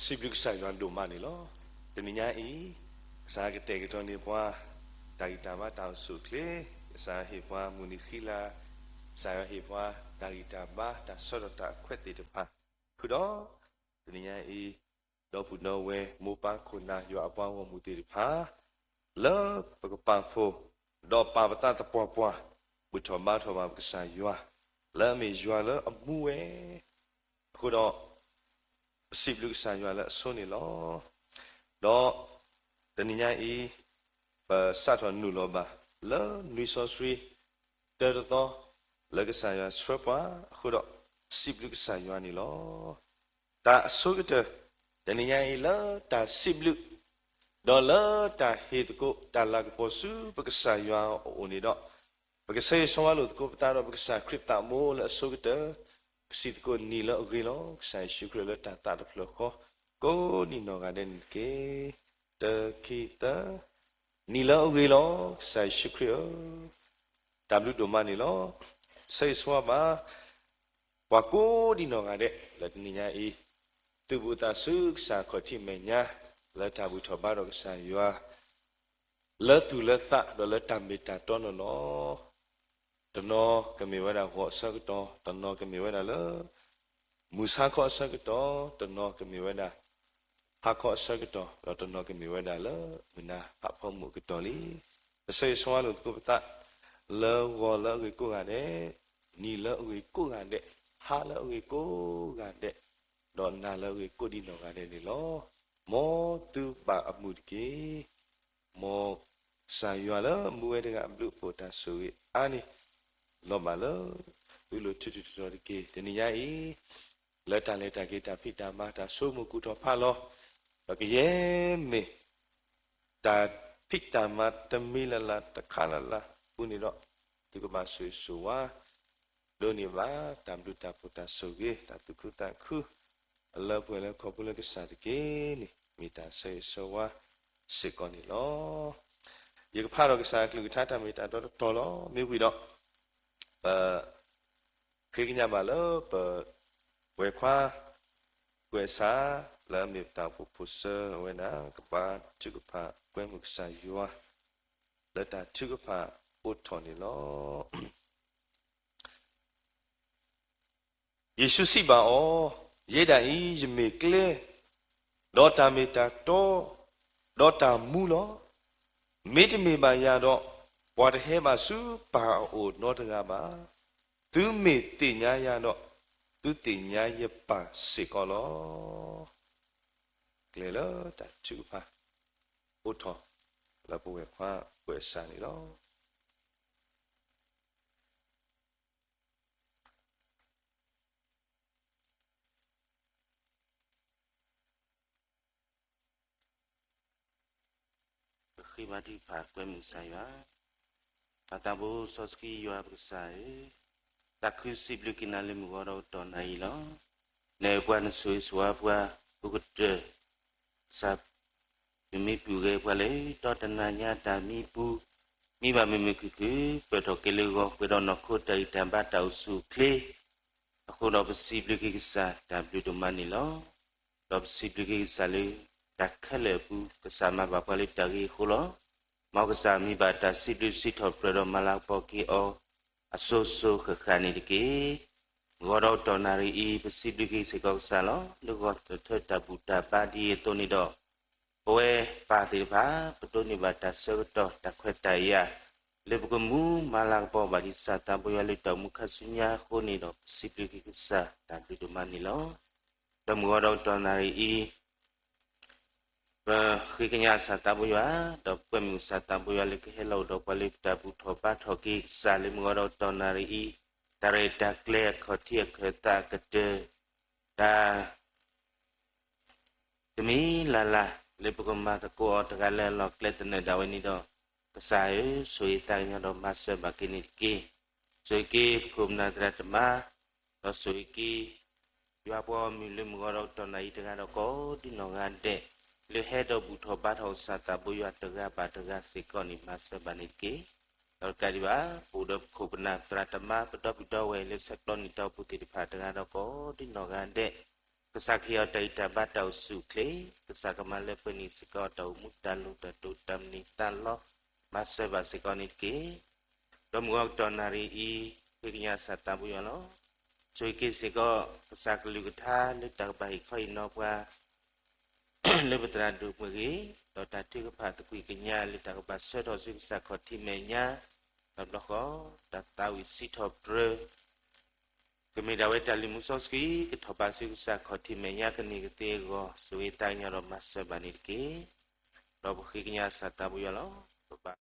စံးဘျုးကစၢ်ယွၤဒိၣ်မးန့ၣ်လီၤ. တနံၤညါအံၤ, ကစၢ်ကတဲာ်ကတီၤန့ၢ်ပှၤ တၢ်ဂံၢ်တၢ်ဘါတၢ်အိၣ်ဆူၣ်အိၣ်ချ့, ကစၢ်ဟ့ၣ်ပှၤမုၢ်နံၤဃံလၤ, ကစၢ်ယွၤဟ့ၣ်ပှၤ တၢ်ဂံၢ်တၢ်ဘါ တၢ်ဆၢထၢၣ်တၢ်အခွဲးသ့ၣ်တဖၣ်, ဃုာ်ဒီး တနံၤညါအံၤ, ဒီပုၢ်ဒီဝဲၢ် မိၢ်ပၢ်ခိၣ်နၢ် ယွၤအပှၤဂီၢ်မုၢ်သ့ၣ်တဖၣ်, လၢပကပာ်ဖှိၣ်, ဒီးပာ်ပသးသပှၢ်ပှၢ်, ဘူၣ်ထီၣ်ဘါထီၣ်ဘၣ်ပကစၢ်ယွၤ, လၢအမ့ၢ်ယွၤလၢအမူဝဲ, အဃိဒီး ပစံးဘျုးကစၢ်ယွၤလၢအဆိန့ၣ်လီၤ. ဒီးတနံၤညါအံၤ, ပစးထီၣ်နုာ်လီၤဘၣ် လၢနွံစီဆှံ တၢတသီ လၢကစၢ်ယွၤဆှၢပှၤအဃိဒီး ပစံးဘျုးကစၢ်ယွၤန့ၣ်လီၤ. တၢ်အဆိကတၢၢ် တနံၤညါအံၤလၢတၢ်စံးဘျုး ဒီးလၢတၢ်ဟ့ၣ်သကိး တၢ်လၤကပီၤဆူပကစၢ်ယွၤအအိၣ်န့ၣ်ဒီး, ပကဆၢဂ့ၤဆၢဝါလိာ်သကိးပသးဒီးပကစၢ်ခရံာ်သးဘိလၢအဆိကတၢၢ်, ပစံးသကိးနံၤလၢအဂ့ၤလီၤ. ကစၢ်ယ့ၣ်ၡူးခရံာ်လၢတၢ်သးတဖျၢၣ်ဃီ, ကိးဒံနီၢ်ဂၤဒဲးန့ၣ်တက့ၢ်. တၢ ခံ သၢ, နံၤလၢအဂ့ၤလီၤ. ကစၢ်ယ့ၣ်ၡူးခရံာ်ဧၢ, တၢ်ဘျုးဒိၣ်မးန့ၣ်လီၤ. ဆၢဂ့ၤဆၢဝါဘၣ် ပှၤကိးဒံနီၢ်ဂၤဒဲး လၢတနံၤညါအံၤ, သုးဘူးသးဆူကစၢ်ခီၣ်ထံးမဲာ်ညါ, လၢတၢ်ဘူၣ်ထီၣ်ဘါထီၣ်ကစၢ်ယွၤ လၢသူၣ်လၢသးဒီးလၢတၢ်မ့ၢ်တၢ်တီနီၢ်နီၢ်, တနီၤကမ့ၢ်ဝဲဒၣ်ဂီၤအဆၢကတီၢ်, တနီၤကမ့ၢ်ဝဲဒၣ်လၢ မုၢ်ဆါခီအဆၢကတီၢ်, တနီၤကမ့ၢ်ဝဲဒၣ် ဟါခီအဆၢကတီၢ်, ဒီးတနီၤကမ့ၢ်ဝဲဒၣ်လၢမုၢ်နၤဖးဖီမုၢ်အကတီၢ်လံ. ပဆၢဂ့ၤဆၢဝါလိာ်သကိးပသး လၢဂီၤလၢအဂ့ၤကိးဂၤဒဲး, နံၤလၢအဂ့ၤကိးဂၤဒဲး, ဟါလၢအဂ့ၤကိးဂၤဒဲး, ဒီးနၤလၢအဂ့ၤကိးဒံနီၢ်ဂၤဒဲးန့ၣ်လီၤ. မ်သုဘၣ်အမုာ်တက့ၢ်. မ်ကစၢ်ယွၤလၢမူဝဲတဂၤအဘျုးအဖှိၣ်တၢ်ဆိၣ်ဂ့ၤအါန့ၢ် လီၤဘၣ်လၢသုလိၤထူးထူးတီၤတီၤတက့ၢ်. တနံၤညါအံၤ, လၢတၢ်လဲၤတၢ်က့ၤတၢ်ဖံးတၢ်မၤတၢ်ဆိကမိၣ်ကူၣ်ထီၣ်ဖးလီၤ, ပကယဲၢ်မ့ၢ် တၢ်ဖံးတၢ်မၤတမံၤလၢ်လၢ်တခါလၢ်လၢ်အပူၤန့ၣ်ဒီး, သုကဘၣ်ဆိၣ်ဂ့ၤဆိၣ်ဝါ ဒိးန့ၢ်ဘၣ်တၢ်ဘျုးတၢ်ဖှိၣ်တၢ်ဆိၣ်ဂ့ၤ တၢ်သူၣ်ခုသးခု အလၢပှဲၤလၢခီဖျိလၢကစၢ်တက့ၢ်န့ၣ် မ့ၢ်တၢ်ဆၢဂ့ၤဆၢဝါစ့ၢ်ကီးန့ၣ်လီၤ. ယကဖးဒီးကစၢ်အကလုၢ်ကထါတၢ်မ့ၢ်တၢ်တီတတီၤလီၤ. မ့ၢ်ဝံၤဒီး ပ ဃ့ကညးဘၣ်လၢပ ဝဲၢ်ခွါ ကွဲးစၢ် လၢအမ့ၢ်ပတၢ်အိၣ်ဖှိၣ်ဖိစၢၤအဝဲဒၣ် ကဘၣ်ထုကဖၣ်ကွဲမုာ်ကစၢ်ယွၤ လၢတၢ်ထုကဖၣ်အိးထီၣ်န့ၣ်လီၤ. ယ့ၣ်ၡူးစံးဘၣ်အီၤ, ယဲဒၣ်အံၤ ယမ့ၢ်ကျဲ, ဒီးတၢ်မ့ၢ်တၢ်တီ, ဒီးတၢ်မူလီၤ. မ့တမ့ၢ်ဘၣ်ယၤဒီး, ပှၤတဟဲဘၣ်ဆူပၢ်အအိၣ်နီတဂၤဘၣ်. သုမ့ၢ်သ့ၣ်ညါယၤဒီး, သုသ့ၣ်ညါယပၢ်စ့ၢ်ကီးလီၤ. ကျဲလၢတၢ်ထုကဖၣ် အိးထီၣ် လၢပဝဲၢ်ခွါကွဲးစၢ်န့ၣ်လီၤ. ပဃ့ဘါထုကဖၣ်ကွဲမုာ်ကစၢ်ယွၤ, ပၢ်သးဘိစီဆှံယွၤပကစၢ်ဧၢ, သးခုစံးဘျုးက့ၤနၤလၢမုၢ်ဂီၤဒီးကတီၢ်နၤအံၤလီၤ. နဝဲပှၤနဆိၣ်ဂ့ၤဆိၣ်ဝါပှၤ ပကတၢၢ် ကစၢ် ပမ့ၢ်ပုၢ်ဂဲၤပှၤလၢ ဒီတနၤညါတၢ်မံပူၤ, မံဘၣ်မုာ်မုာ်ခုၣ်ခုၣ် ပၢၢ်ထီၣ်က့ၤလၢဂီၤ ပှဲၤဒီးနီၢ်ခိတၢ်ဂံၢ်တၢ်ဘါတၢ်အိၣ်ဆူၣ်အိၣ်ချ့, အဃိဒီးပစံးဘျုးက့ၤကစၢ်တၢ်ဘျုးဒိၣ်မးန့ၣ်လီၤ. ဒီးပစံးဘျုးက့ၤကစၢ်လၢ တၢ်ခဲလၢာ်အပူၤ ကစၢ်မၤဘၣ်ပှၤလၢတၢ်ဂ့ၤအဃိလီၤ. မ်ကစၢ်မံဘၣ်တၢ်စံးဘျုးစံးထီၣ်ပတြၢၤဒီးမၤလၤကပီၤက့ၤအီၤ အစိၤစိၤဃၣ်ဃၣ်န့ၣ်တက့ၢ်. မုၢ်ဂီၤဒီးကတီၢ်နၣ်ရံၣ်အံၤ ပစံးဘျုးက့ၤစ့ၢ်ကီးကစၢ်လီၤ. လၢဂီၤတထၢတၢ်ဘူၣ်တၢ်ဘါဒ်အံၤအသိးန့ၣ်ဒီး, ပဝဲပၢ်သ့ၣ်တဖၣ် ပဒိးန့ၢ်ဘၣ်တၢ်ဆၢကတီၢ်တၢ်ခွဲးတၢ်ယာ် လၢပကမူမၤလၤကပီၤဘၣ်ဒ်ကစၢ်သးဘိယွၤလၢတၢ်အိၣ်မူခါဆူညါအဃိန့ၣ်ဒီး ပစံးဘျုးက့ၤကစၢ်တၢ်ဘျုးဒိၣ်မးန့ၣ်လီၤ. ဒီးမုၢ်ဂီၤဒီးကတီၢ်နၣ်ရံၣ်အံၤ ပဃ့ကညးကစၢ်သးဘိယွၤ, ဒီးပကွဲမုာ်ကစၢ်သးဘိယွၤလၢကဟဲလီၤဒီးပှၤလၢပတၢ်ဘူၣ်ထီၣ်ဘါထီၣ်က့ၤကစၢ်လၢမုၢ်ဂီၤဒီးကတီၢ်နၣ်ရံၣ်အံၤ, တၢ်ရဲၣ်တၢ်ကျဲၤအခီၣ်ထံးအခၢၣ်သးအကတၢၢ်, တၢ် တမံၤလၢ်လၢ် လၢပကမၤသကိးအီၤတဂၤလၢအလီၢ်ကျဲသနၢၣ်ဒၣ်ဝဲန့ၣ်ဒီး, ကစၢ်ဧၢ, ဆိၣ်ဂ့ၤသးကညီၤဒီးမၤစၢၤဘၣ်က့ၤန့ၣ်တက့ၢ်. ဆိၣ်ဂ့ၤက့ၤပခိၣ်ပနၢ်သရၣ်သမါ, ဒီးဆိၣ်ဂ့ၤက့ၤ ယွၤပှၤဂီၢ်မုၢ်လၢမုၢ်ဂီၤဒီးကတီၢ်နၣ်ရံၣ်တဂၤဒီးကိးဒံနီၢ်ဂၤဒဲး, လၢဟဲဒီးဘူၣ်ထီၣ်ဘါထီၣ်ကစၢ်သးဘိယွၤတဂၤဘၣ်တဂၤစ့ၢ်ကီးန့ၣ် မၤစၢၤဘၣ်န့ၣ်တက့ၢ်. ဒီးတကးဒံးဘၣ်, ပအိၣ်ဒီးပခိၣ်ပနၢ်သရၣ်သမါ ပဒီပုၢ်ဒီဝဲၢ်လၢဆဲးကျိးနံၣ်တၢ်အိၣ်ဖှိၣ်သ့ၣ်တဖၣ်တဂၤဒီးကိးဒံနီၢ်ဂၤဒဲး, ကစၢ်ခ့အီၤတၢ်ဂံၢ်တၢ်ဘါတၢ်အိၣ်ဆူၣ်အိၣ်ချ့, ကစၢ်ကမၤလၢပှဲၤန့ၢ်စ့ၢ်ကီးတၢ်အိၣ်မူတၢ်လိၣ်တၢ်တိာ်တၢ်မနုၤသးလီ, မၤစၢၤဘၣ်စ့ၢ်ကီးန့ၣ်တက့ၢ်. ဒီးမုၢ်ဂီၤကတီၢ်နၣ်ရံၣ်အံၤ, ဃ့ကညးကစၢ်သးဘိယွၤလီၤ. ဆိၣ်ဂ့ၤက့ၤစ့ၢ်ကီး ကစၢ်ကလုၢ်ကထါလၢတၢ်ကဘၣ်ဟ့ၣ်ခီဟ့ၣ်နီၤပှၤ လၢပသရၣ်ဒိၣ်မ့ၢ်ဂ့ၤ, ဒီးတၢ်ထုကဖၣ်သကွံၢ်ကညးလၢတၢ်ကဘၣ်ဆှၢထီၣ်ဆူကစၢ်ခီၣ်ထံးမဲာ်ညါ, တဘျီဃီ တၢ်သးဝံၣ်စံးထီၣ်ပတြၢၤ ကမ့ၢ်ဒၣ်ဝဲတၢ်လုၢ်မူစီဆှံ ကထီၣ်ဘးဆူကစၢ်ခီၣ်ထံးမဲာ်ညါကန့ၢ်ကသ့အဂီၢ် ဆိၣ်ဂ့ၤသးကညီၤဒီးမၤစၢၤဘၣ်န့ၣ်တက့ၢ်. ဒီးပဃ့ကညးကစၢ်သးဘိယွၤလီၤ. ပဘၣ်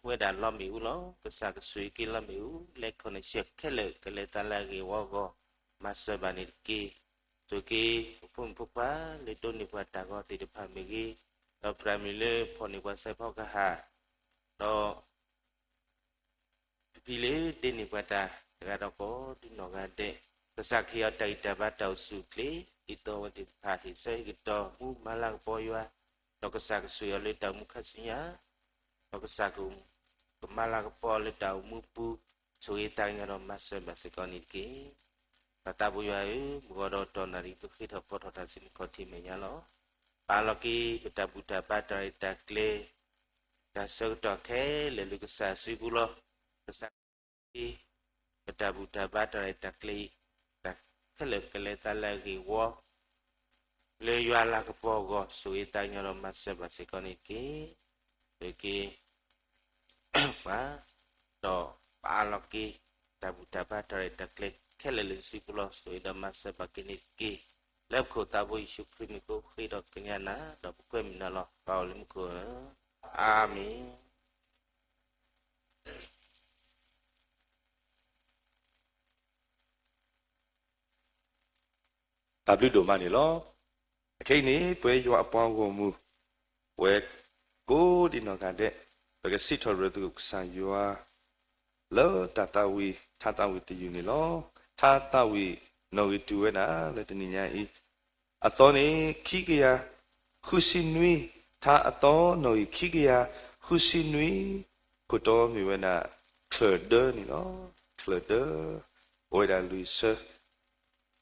ဝဲဒၣ်လီမ့ၣ်အူလီၤ. ကစၢ်ကဆိၣ်ဂ့ၤက့ၤလီမ့ၣ်အူ လၢ connection ခဲလၢာ်ကလဲၤသးလၢအဂ့ၢ်ဝီအဂီၢ် မၤစၢၤဘၣ်န့ၣ်တက့ၢ်. ဆိၣ်ဂ့ၤက့ၤ ပဖိမုၣ်ဖိခွါလၢဒိးန့ၢ်ပှၤတၢ်ဂီၤသ့ၣ်တဖၣ်မ့ၢ်ဂ့ၤ, ဒီးပြၢ်မ့ၢ်လၢဖီၣ်န့ၢ်ပှၤစဲးဖီကဟၣ်, ဒီး ဖံဖံလၢဒ့န့ၢ်ပှၤတၢ်တဂၤဒီးကိးဒ်နီၢ်ဂၤဒဲး, ကစၢ်ခ့အီၤတၢ်ဂံၢ်တၢ်ဘါတၢ်အိၣ်ဆူၣ်အိၣ်ချ့, ဒ်သိးအဝဲသ့ၣ်တဖၣ်ဟ့ၣ်ဆၢဟ့ၣ်ကတီၤမူမၤလၤကပီၤယွၤ, ဒီးကစၢ်ကဆိၣ်ဂ့ၤအီၤလၢတၢ်အိၣ်မူခါဆူညါ, ဒီးကစၢ်က ကမၤလၤကပီၤအီၤလၢတၢ်အိၣ်မူပူၤ, ဆိၣ်ဂ့ၤသးကညီၤဒီးမၤစၢၤဘၣ်စ့ၢ်ကီးန့ၣ်တက့ၢ်. ပၢ်သးဘိယွၤဧၢ, မုၢ်ဂီၤဒီးကတီၢ်နၣ်ရံၣ် ပဃ့ထီၣ်ဖီထီၣ်တၢ်ဆူနခီၣ်ထံးမဲာ်ညါလီၤ. ပာ်လီၤက့ၤပတၢ်ဘူၣ်တၢ်ဘါတၢ်ရဲၣ်တၢ်ကျဲၤ တၢ်ဆၢကတီၢ်ခဲလၢာ်လၢကစၢ်စုပူၤလီၤ. ကစၢ် ပတၢ်ဘူၣ်တၢ်ဘါတၢ်ရဲၣ်တၢ်ကျဲၤအံၤ တၢ်ခဲလၢာ်ကလဲၤသးလၢအဂ့ၢ်ဝီ, လၢယွၤလၤကပီၤအဂီၢ် ဆိၣ်ဂ့ၤသးကညီၤဒီးမၤစၢၤဘၣ်စ့ၢ်ကီးန့ၣ်တက့ၢ်. ပက့ၤ ပှၤ ဒီးပာ်လီၤက့ၤ တၢ်ဘူၣ်တၢ်ဘါတၢ်ရဲၣ်တၢ်ကျဲၤခဲလၢာ်လၢစုပူၤလီၤ. ဆိၣ်ဂ့ၤဒီးမၤစၢၤဘၣ်က့ၤန့ၣ်တက့ၢ်. လၢပခိၣ်သးဘိယ့ၣ်ၡူးခရံာ်မံၤအဃိ ဃ့ဒီးကညးနၤ ဒီးပကွဲမုာ်နၤလီၤ. ပၢ်အိၣ်လၢမူခိၣ်ဧၢ, အၤမ့ၣ်. တၢ်ဘျုးဒိၣ်မးန့ၣ်လီၤ. အခဲအံၤန့ၣ် ပဝဲယွၤအပှၤဂီၢ်မုၢ် ပဝဲကိးဒံနီၢ်ဂၤဒဲး ပကစံးထီၣ်ပတြၢၤသကိးကစၢ်ယွၤ လၢတၢ်သးဝံၣ် ထါသးဝံၣ်တယုၢ်န့ၣ်လီၤ. ထါသးဝံၣ်နီၣ်ဂံၢ်တုၤဝဲဒၣ်လၢတနံၤညါအံၤ အသီန့ၣ် ခံကယၤဃုဆံနွံ, ထါအသီနီၣ်ဂံၢ်ခံကယၤဃုဆံနွံ, ခိၣ်တီမ့ၢ်ဝဲဒၣ် ချၢၣ်ဒၢန့ၣ်လီၤ. ချၢၣ်ဒၢ အိၣ်ဝဲဒၣ်လွံၢ်ဆၢ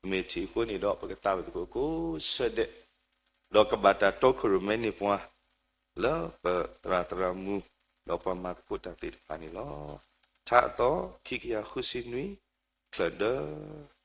မ့ၢ်ထံၣ်အဃိန့ၣ်ဒီး ပကသးဝံၣ်သကိးကိးဆၢဒဲး, ဒီးကဘၣ်တၢ်တီခိၣ်ရိၣ်မဲန့ၢ်ပှၤ လၢပသရၣ်သရၣ်မုၣ် ဒီးပှၤမၤသကိးတၢ်သ့ၣ်တဖၣ်န့ၣ်လီၤ. ထါအသီ ခံကယၤဃုဆံနွံ, ချၢၣ်ဒၢ.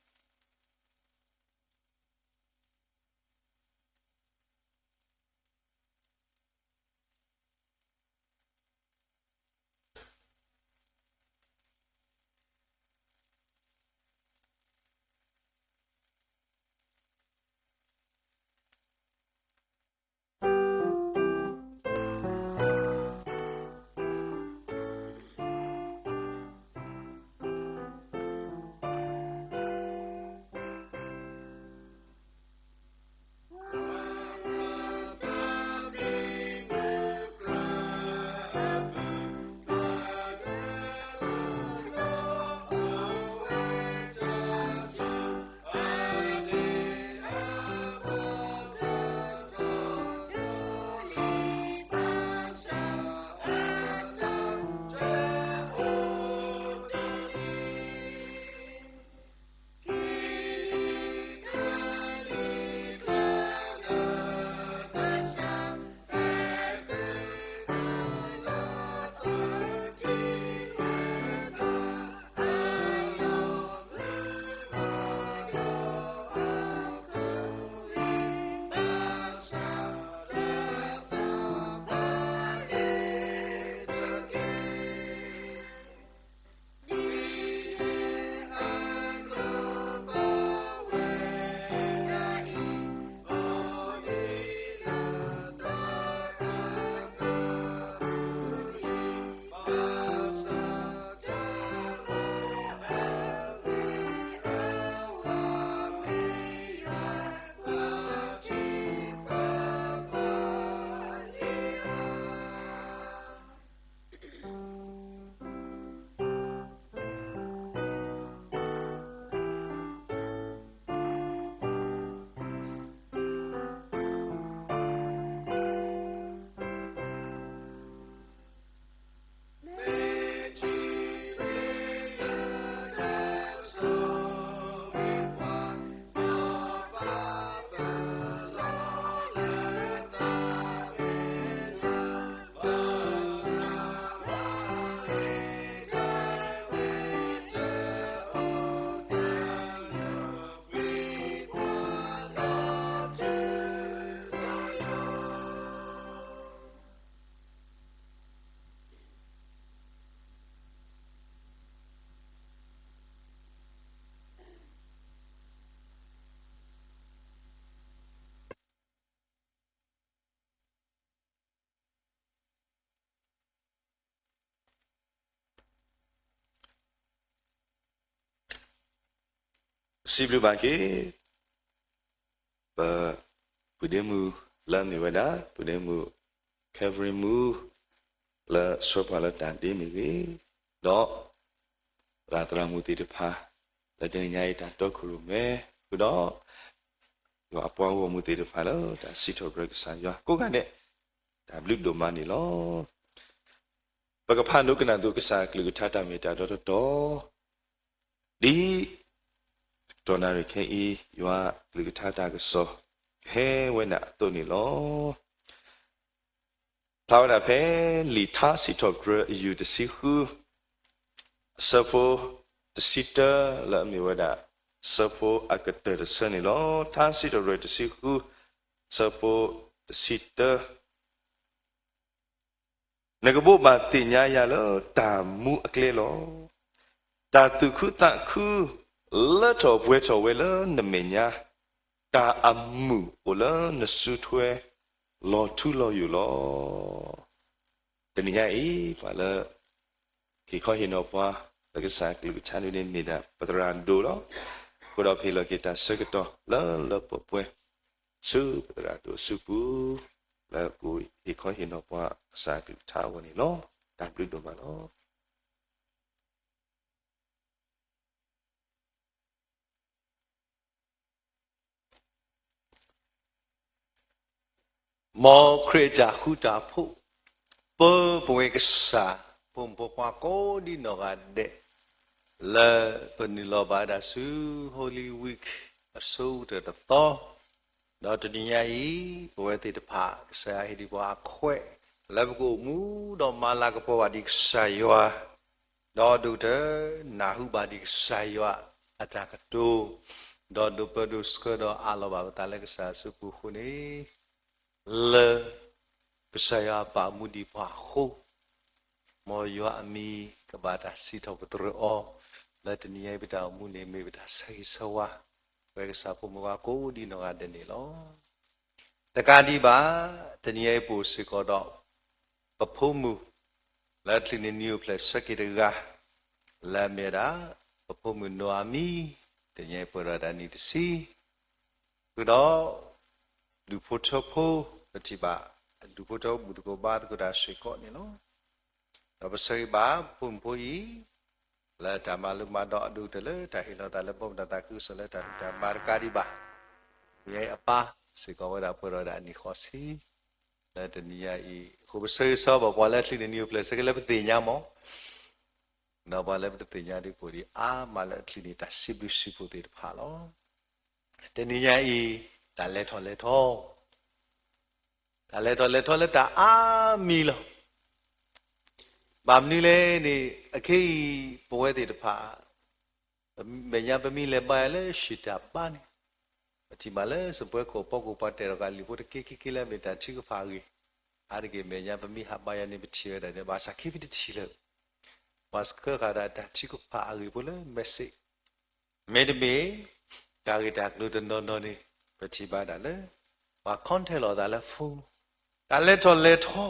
စံးဘျုးဘၣ်က့ၤ ပပုၢ်ဒ့မုၣ်လၢအမ့ၢ်ဝဲဒၣ် ပုၢ်ဒ့မုၣ် Calvary မူ လၢဆှၢပှၤလၢတၢ်ဒ့မ့ၢ်ဂ့ၤ, ဒီးသရၣ်သရၣ်မုၣ်သ့ၣ်တဖၣ် လၢတနံၤညါအံၤတၢ်တီခိၣ်ရိၣ်မဲဃုာ်ဒီး ယွၤအပှၤဂီၢ်မုၢ်သ့ၣ်တဖၣ်လၢတၢ်စံးထီၣ်ပတြၢၤကစၢ်ယွၤကိးဂၤဒဲး တၢ်ဘျုးဒိၣ်မးန့ၣ်လီၤ. ပကဖးဒိကနၣ်သကိးကစၢ်အကလုၢ်ကထါတၢ်မ့ၢ်တၢ်တီတတီၤ ဒ်တတီၢ်နၣ်ရံၣ်ခဲအံၤ ယွၤအကလုၢ်ကထါတၢ်ကစီၣ် ကဟဲဝဲဒၣ်အသိးန့ၣ်လီၤ. ဖျါဝဲဒၣ်ဖဲ လံာ်ထါစံးထီၣ်ပတြၢၤအယူၢ်တဆံဃု အဆၢဖိတဆံတၢ လၢအမ့ၢ်ဝဲဒၣ် အဆၢဖိအကတၢၢ်တဆၢန့ၣ်လီၤ. ထါစံးထီၣ်ပတြၢၤတဆံဃု အဆၢဖိတဆံတၢ နကဘိးဘၣ်သ့ၣ်ညါယၤလၢတၢ်မူအကျဲလီၤ. တၢ်သူၣ်ခုသးခု လၢထီၣ်ပှဲၤထီၣ်ဝဲလၢနမဲာ်ညါ, တၢ်အမုာ်အိၣ်လၢနစုထွဲ လီၤထူလီၤယိာ်လီၤ. တနံၤညါအံၤ ပှၤလၢ ဟ့ၣ်ခီဟ့ၣ်နီၤပှၤ လၢကစၢ်ကလုၢ်ကထါန့ၣ် မ့ၢ်ဒၣ်ပသရၣ်ဒိၣ်လီၤ. အဃိဒီးပဟ့ၣ်လီၤက့ၤတၢ်ဆၢကတီၢ်လၢလၢပှဲၤပှဲၤ ဆူပသရၣ်ဒိၣ်အစုပူၤ လၢကဟ့ၣ်ခီဟ့ၣ်နီၤပှၤကစၢ်ကလုၢ်ကထါအဂီၢ်န့ၣ်လီၤ. တၢ်ဘျုးဒိၣ်မးလီၤ. မ်ခရံာ်အတၢ်ဃူတၢ်ဖိး, ပၢပဝဲကစၢ်, ဖိမုၣ်ဖိခွါကိးဒံနီၢ်ဂၤဒဲး, လၢပနုာ်လီၤဘၣ်ဝဲဒၣ်ဆူ Holy Week အဆိကတၢၢ်တသီ, ဒီးတနံၤညါအံၤ ပဝဲသ့ၣ်တဖၣ် ကစၢ်ယွၤဟ့ၣ်ဒံးပှၤအခွဲး လၢပကအိၣ်မူဒီးမၤလၤကပီၤဘၣ်ဒံးကစၢ်ယွၤ ဒီးဒိၣ်ကတၢၢ် နၢ်ဟူဘၣ်ဒံးကစၢ်ယွၤအတၢ်ကတိၤ, ဒီးဒိးပၢဒိးဆှၢဒီးအးလီၤဘၣ်ပသးလၢကစၢ်အစုပူၤအဃိန့ၣ်, လၢကစၢ်ယွၤအပာ်မူဒံးပှၤအဃိ, မ်ယွၤအမံၤကဘၣ်တၢ်စံးထီၣ်ပတြၢၤအီၤ, လၢတနံၤညါအံၤပတၢ်အိၣ်မူန့ၣ် မ့ၢ်ပတၢ်ဆၢဂ့ၤဆၢဝါ ပဝဲကစၢ်ဖိမုၣ်ဖိခွါကိးဒံနီၢ်ဂၤဒဲးန့ၣ်လီၤ. တကးဒံးဘၣ်, တနံၤညါအံၤပအိၣ်စ့ၢ်ကီးဒီး ပဖိမုၣ် လၢချံးန့ၣ်နံၤအိၣ်ဖျဲၣ်ဆၢက့ၤတဂၤ, လၢအမ့ၢ်ဝဲဒၣ် ပဖိမုၣ်နီၢ်အမံၤ, တနံၤညါအံၤပှဲၤဒီးတၢ်နံၣ်တဆံ, ဃုာ်ဒီး ဒူၣ်ဖိထၢဖိ, ပထံၣ်ဘၣ် ဒူၣ်ဖိထၢဖိဘူၣ်သကိးဘါသကိးတၢ်စ့ၢ်ကီးန့ၣ်လီၤ. ဒီးပဆၢဂ့ၤဘၣ် ပဖိမုၣ်ဖိအံၤ လၢတၢ်မၤလိမၤဒိးအဒိၣ်ကတၢၢ်လၢတၢ်ဟ့ၣ်လီၤသးလၢဘီမုၢ်တၢ်သးခုကစီၣ်လၢတၢ်ဖံးတၢ်မၤတကးဒံးဘၣ်, ယအပၢ်စ့ၢ်ကီးဝဲဒၣ်ပှဲၤဒီးဒၣ်အနံၣ်ဃီဆံ လၢတနံၤညါအံၤ, အဃိပဆၢဂ့ၤဆၢဝါဘၣ်ပှၤလၢအချံးန့ၣ်နံၤအိၣ်ဖျဲၣ်ဆၢက့ၤလၢပသ့ၣ်ညါမး, ဒီးပှၤလၢပတသ့ၣ်ညါဒ်ကိၣ်ဒံးအါမးလၢအချံးန့ၣ် တၢ်စံးဘျုးစံးဖှိၣ်သ့ၣ်တဖၣ်လီၤ. တနံၤညါအံၤ တၢ်လဲၤထီၣ်လဲၤထီ တၢ်လဲၤထီၣ်လဲၤထီလၢတၢ်အါမံၤလီၤ. ဘၣ်မနုၤလဲၣ်န့ၣ် အခဲအံၤ ပဝဲသ့ၣ်တဖၣ် မဲာ်ညါပမ့ၢ်လဲၤဘါယွၤလၢဟံၣ်တၢ်ဘါန့ၣ်, ပထံၣ်ဘၣ်လၢစပွဲခိၣ်ဖီခိၣ်ပှၤတဲာ်ထီၣ်ဃာ်လံာ်ဖိတက့ၢ်က့ၢ်က့ၢ်လၢအမ့ၢ်တၢ်ထုကဖၣ်အဂ့ၢ်, အါတက့ၢ်မဲာ်ညါပမ့ၢ်ဟးဘါယွၤန့ၣ် ပထံၣ်ဝဲဒၣ်န့ၣ် ဘၣ်ဆၣ်ခဲအံၤပတထံၣ်လၢၤ, ပှၤဆှၢဃာ်ဒၣ်တၢ်ထုကဖၣ်အဂ့ၢ်ဖိလၢ message မ့တမ့ၢ် တၢ်ဂ့ၢ်တၢ်ကျိၤတနီၤနီၤန့ၣ် ပထံၣ်ဘၣ်ဒၣ်လၢ ပှၤ contact လိာ်သးလၢ phone, တၢ်လဲၤထီၣ်လဲၤထီ,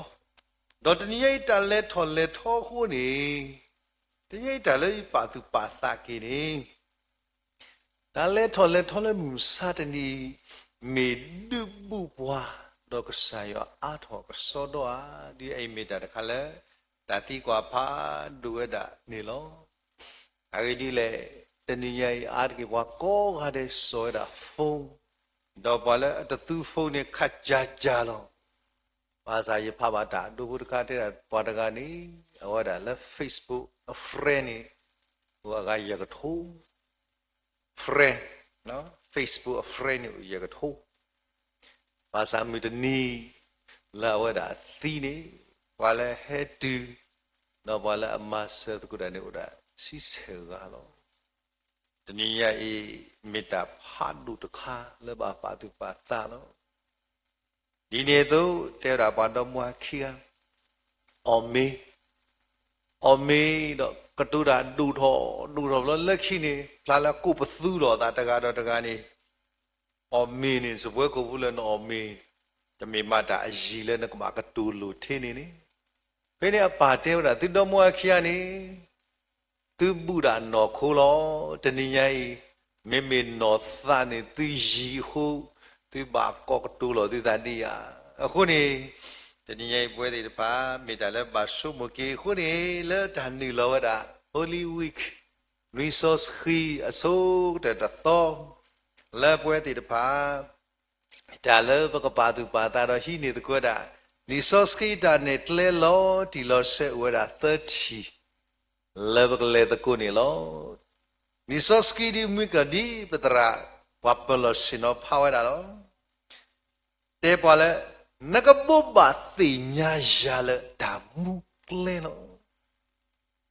ဒီးတနံၤညါအံၤတၢ်လဲၤထီၣ်လဲၤထီအဃိန့ၣ်, တနံၤညါအံၤတၢ်လၢယပာ်သူၣ်ပာ်သးက့ၤန့ၣ် တၢ်လဲၤထီၣ်လဲၤထီလၢမုၢ်မဆါတနံၤအံၤ မ့ၢ်ဒုးဘူးပှၤ ဒီးကစၢ်ယွၤအါထီၣ်ကစီဒီဧါ, ဒ်အံၤမ့ၢ်တၢ်တခါလၢ တၢ်သံကွၢ်ဖးဒိၣ်ဝဲဒၣ်န့ၣ်လီၤ. အဂ့ၢ်ဒ်လဲၣ်, တနံၤညါအံၤ အါတက့ၢ်ပှၤကိးဂၤဒဲးစိာ်ဝဲဒၣ် phone, ဒီးပှၤလၢအတသူ phone န့ၣ် ခးကၢ်ကၢ်လီၤ. ဘၣ်ဆၣ်ယဖးဘၣ်တၢ်အဒိဖိတခါတဲဒၣ်ပှၤတဂၤန့ၣ် အဝဲဒၣ်လၢ Facebook အ friend န့ၣ် အိၣ်အဂၤယဲၢ်ကထိ friend, Facebook အ friend န့ၣ်အိၣ်ယဲၢ်ကထိ, ဘၣ်ဆၣ်မုၢ်တနံၤ လၢအဝဲဒၣ်အသံန့ၣ် ပှၤလၢဟဲတုၤ ဒီးပှၤလၢအမၤစၢၤသကိးတၢ်န့ၣ်အိၣ်ဒၣ်ဆံဆဲၣ်ဂၤလီၤ. တနံၤညါအံၤ မ့ၢ်တၢ်ဖးဒိၣ်တခါလၢဘၣ်ပာ်သူၣ်ပာ်သးလီၤ. ဒ်န့ၣ်အသိး တဲဝဲဒၣ်ပှၤဒီမါဝၤခံဂၤ အီၣ်မ့ၤ, အီၣ်မ့ၤဒီးကတိၤတၢ်ဒိၣ်ထီၣ်ဒိၣ်ထီၣ်ဘျီလၢခံန့ၣ် ဖျါလၢကိးပသူလီၤအသးတဂၤဒီးတဂၤန့ၣ်, အီၣ်မ့ၤန့ၣ် စပွဲကိးပူၤလၢနအီၣ်မ့ၤ တမ့ၢ်မၤတၢ်အယံၤလၢနကဘၣ်ကတိၤလိၤထဲန့ၣ်န့ၣ်, ဖဲန့ၣ်အပၢ်တဲဝဲဒၣ် သုဒီမါဝၤခံဂၤန့ၣ် သုဘူးဒၣ်နီၢ်ခိလီၤ. တနံၤညါအံၤ မ့မ့ၢ်နီၢ်သးန့ၣ်သုယံၤအဃိ, သုဘၣ်ကိးကတိၤလီၤသုသးဒ်ဧါ. အဃိန့ၣ် တနံၤညါအံၤပဝဲသ့ၣ်တဖၣ် မ့ၢ်တၢ်လၢဘၣ်ဆိကမိၣ်က့ၤအဃိန့ၣ် လၢတၢ်နုာ်လီၤဝဲဒၣ် Holy Week လံာ်စီဆှံအဆိကတၢၢ်တသီ လၢပဝဲသ့ၣ်တဖၣ် တၢ်လၢပကပာ်သူၣ်ပာ်သးဒီးဟံးန့ၢ်သကိးဝဲဒၣ် လံာ်စီဆှံတၢ်နဲၣ်ကျဲလီၤတံၢ်လီၤဆဲးအိၣ်ဝဲဒၣ်သၢထံၣ် လၢပကလဲၤသကိးန့ၣ်လီၤ. လံာ်စီဆှံဒ်မုၢ်ကီၢ်ဒ်ပသရၣ် ပှၤပၢၤလီၢ်ဆ့ၣ်နီၤဖးဝဲဒၣ်လီၤ. တဲပှၤလၢ နကဘိးဘၣ်သ့ၣ်ညါယၤလၢတၢ်မူကျဲလီၤ.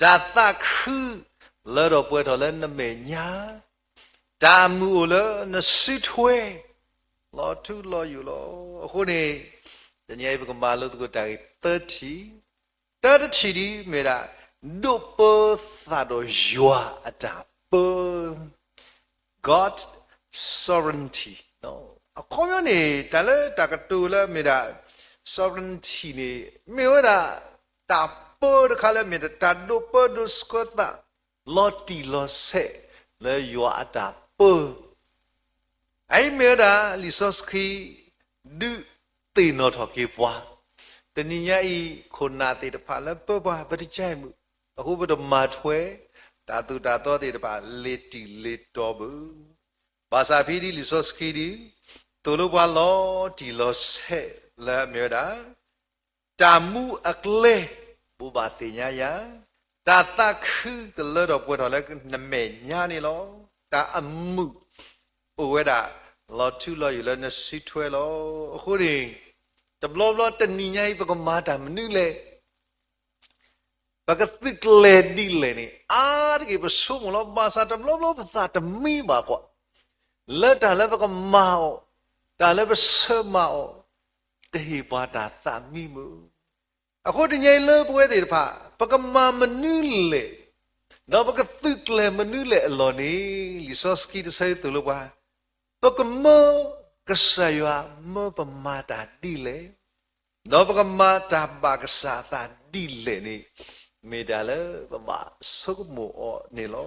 တၢ်သးခုလၢထီၣ်ပှဲၤထီၣ်လၢနမဲာ်ညါ, တၢ်မုာ်အိၣ်လၢနစုထွဲ, လီၤထူလီၤယိာ်လီၤ. အဃိန့ၣ် တနံၤအံၤပကမၤလိသကိးတၢ်ဂ့ၢ်သၢထံၣ်, တၢတထံၣ်ဒ်မ့ၢ်ဒၣ် ဒိးပၢသးဒီးယွၤအတၢ်ပၢ God sovereignty အခီပညီန့ၣ် တၢ်လၢတၢ်ကတိၤလၢမ့ၢ်ဒၣ် sovereignty န့ၣ် မ့ၢ်ဝဲဒၣ် တၢ်ပၢတခါလၢမ့ၢ်ဒၣ်တၢ်ဒိးပၢဒိးဆှၢသး လီၤတံၢ်လီၤဆဲး လၢယွၤအတၢ်ပၢ အအံၤမ့ၢ်ဝဲဒၣ်လံာ်စီဆှံ ဒုးသ့ၣ်နီၣ်ထီၣ်က့ၤပှၤ, တနံၤညါအံၤ ခိၣ်နၢ်သ့ၣ်တဖၣ်လၢပၢပှၤ ပတကဲမုာ်, အဃိပတမၤထွဲ တၢ်သိၣ်တၢ်သီသ့ၣ်တဖၣ် လ့ၤတံၢ်လ့ၤတီဘၣ်. ဘၣ်ဆၣ်ဖဲဒ်လံာ်စီဆှံဒ် သိၣ်လိပှၤလီၤတံၢ်လီၤဆဲးလၢအမ့ၢ်ဝဲဒၣ် တၢ်မူအကျဲ ဘိးဘၣ်သ့ၣ်ညါယၤ, တၢ်သးခုကလၢထီၣ်ပှဲၤထီၣ်လၢနမဲာ်ညါန့ၣ်လီၤ. တၢ်အမုာ်အိၣ်ဝဲဒၣ် လီၤထူလီၤယိာ်လၢနစုထွဲလီၤ. အဃိန့ၣ် တဘျီဘျီတနံၤညါအံၤ ပကမၤတၢ်မနုၤလဲၣ် ပကသုးကျဲၤဒ်လဲၣ်န့ၣ် အါတက့ၢ်ပဆိကမိၣ်လီၤ. ဘၣ်ဆၣ်တဘျီဘျီပသးတမံဘၣ်ကွၢ် လၢတၢ်လၢပကမၤအီၤ, တၢ်လၢပဆၢမၤအီၤ တဟ့ၣ်ပှၤတၢ်သးမံမုာ်. အဃိတနံၤညါအံၤလၢပဝဲသ့ၣ်တဖၣ် ပကမၤမနုၤလဲၣ်, ဒီးပကသုးကျဲၤမနုၤလဲၣ်အလီၢ်န့ၣ် လံာ်စီဆှံတဆၢအံၤသိၣ်လိပှၤ ပကမၢကစၢ်ယွၤမၢပမၤတၢ်ဒ်လဲၣ်, ဒီးပကမၤတၢ်ဘၣ်ကစၢ်အသးဒ်လဲၣ်န့ၣ် မ့ၢ်တၢ်လၢပဘၣ်ဆိကမိၣ်အီၤန့ၣ်လီၤ.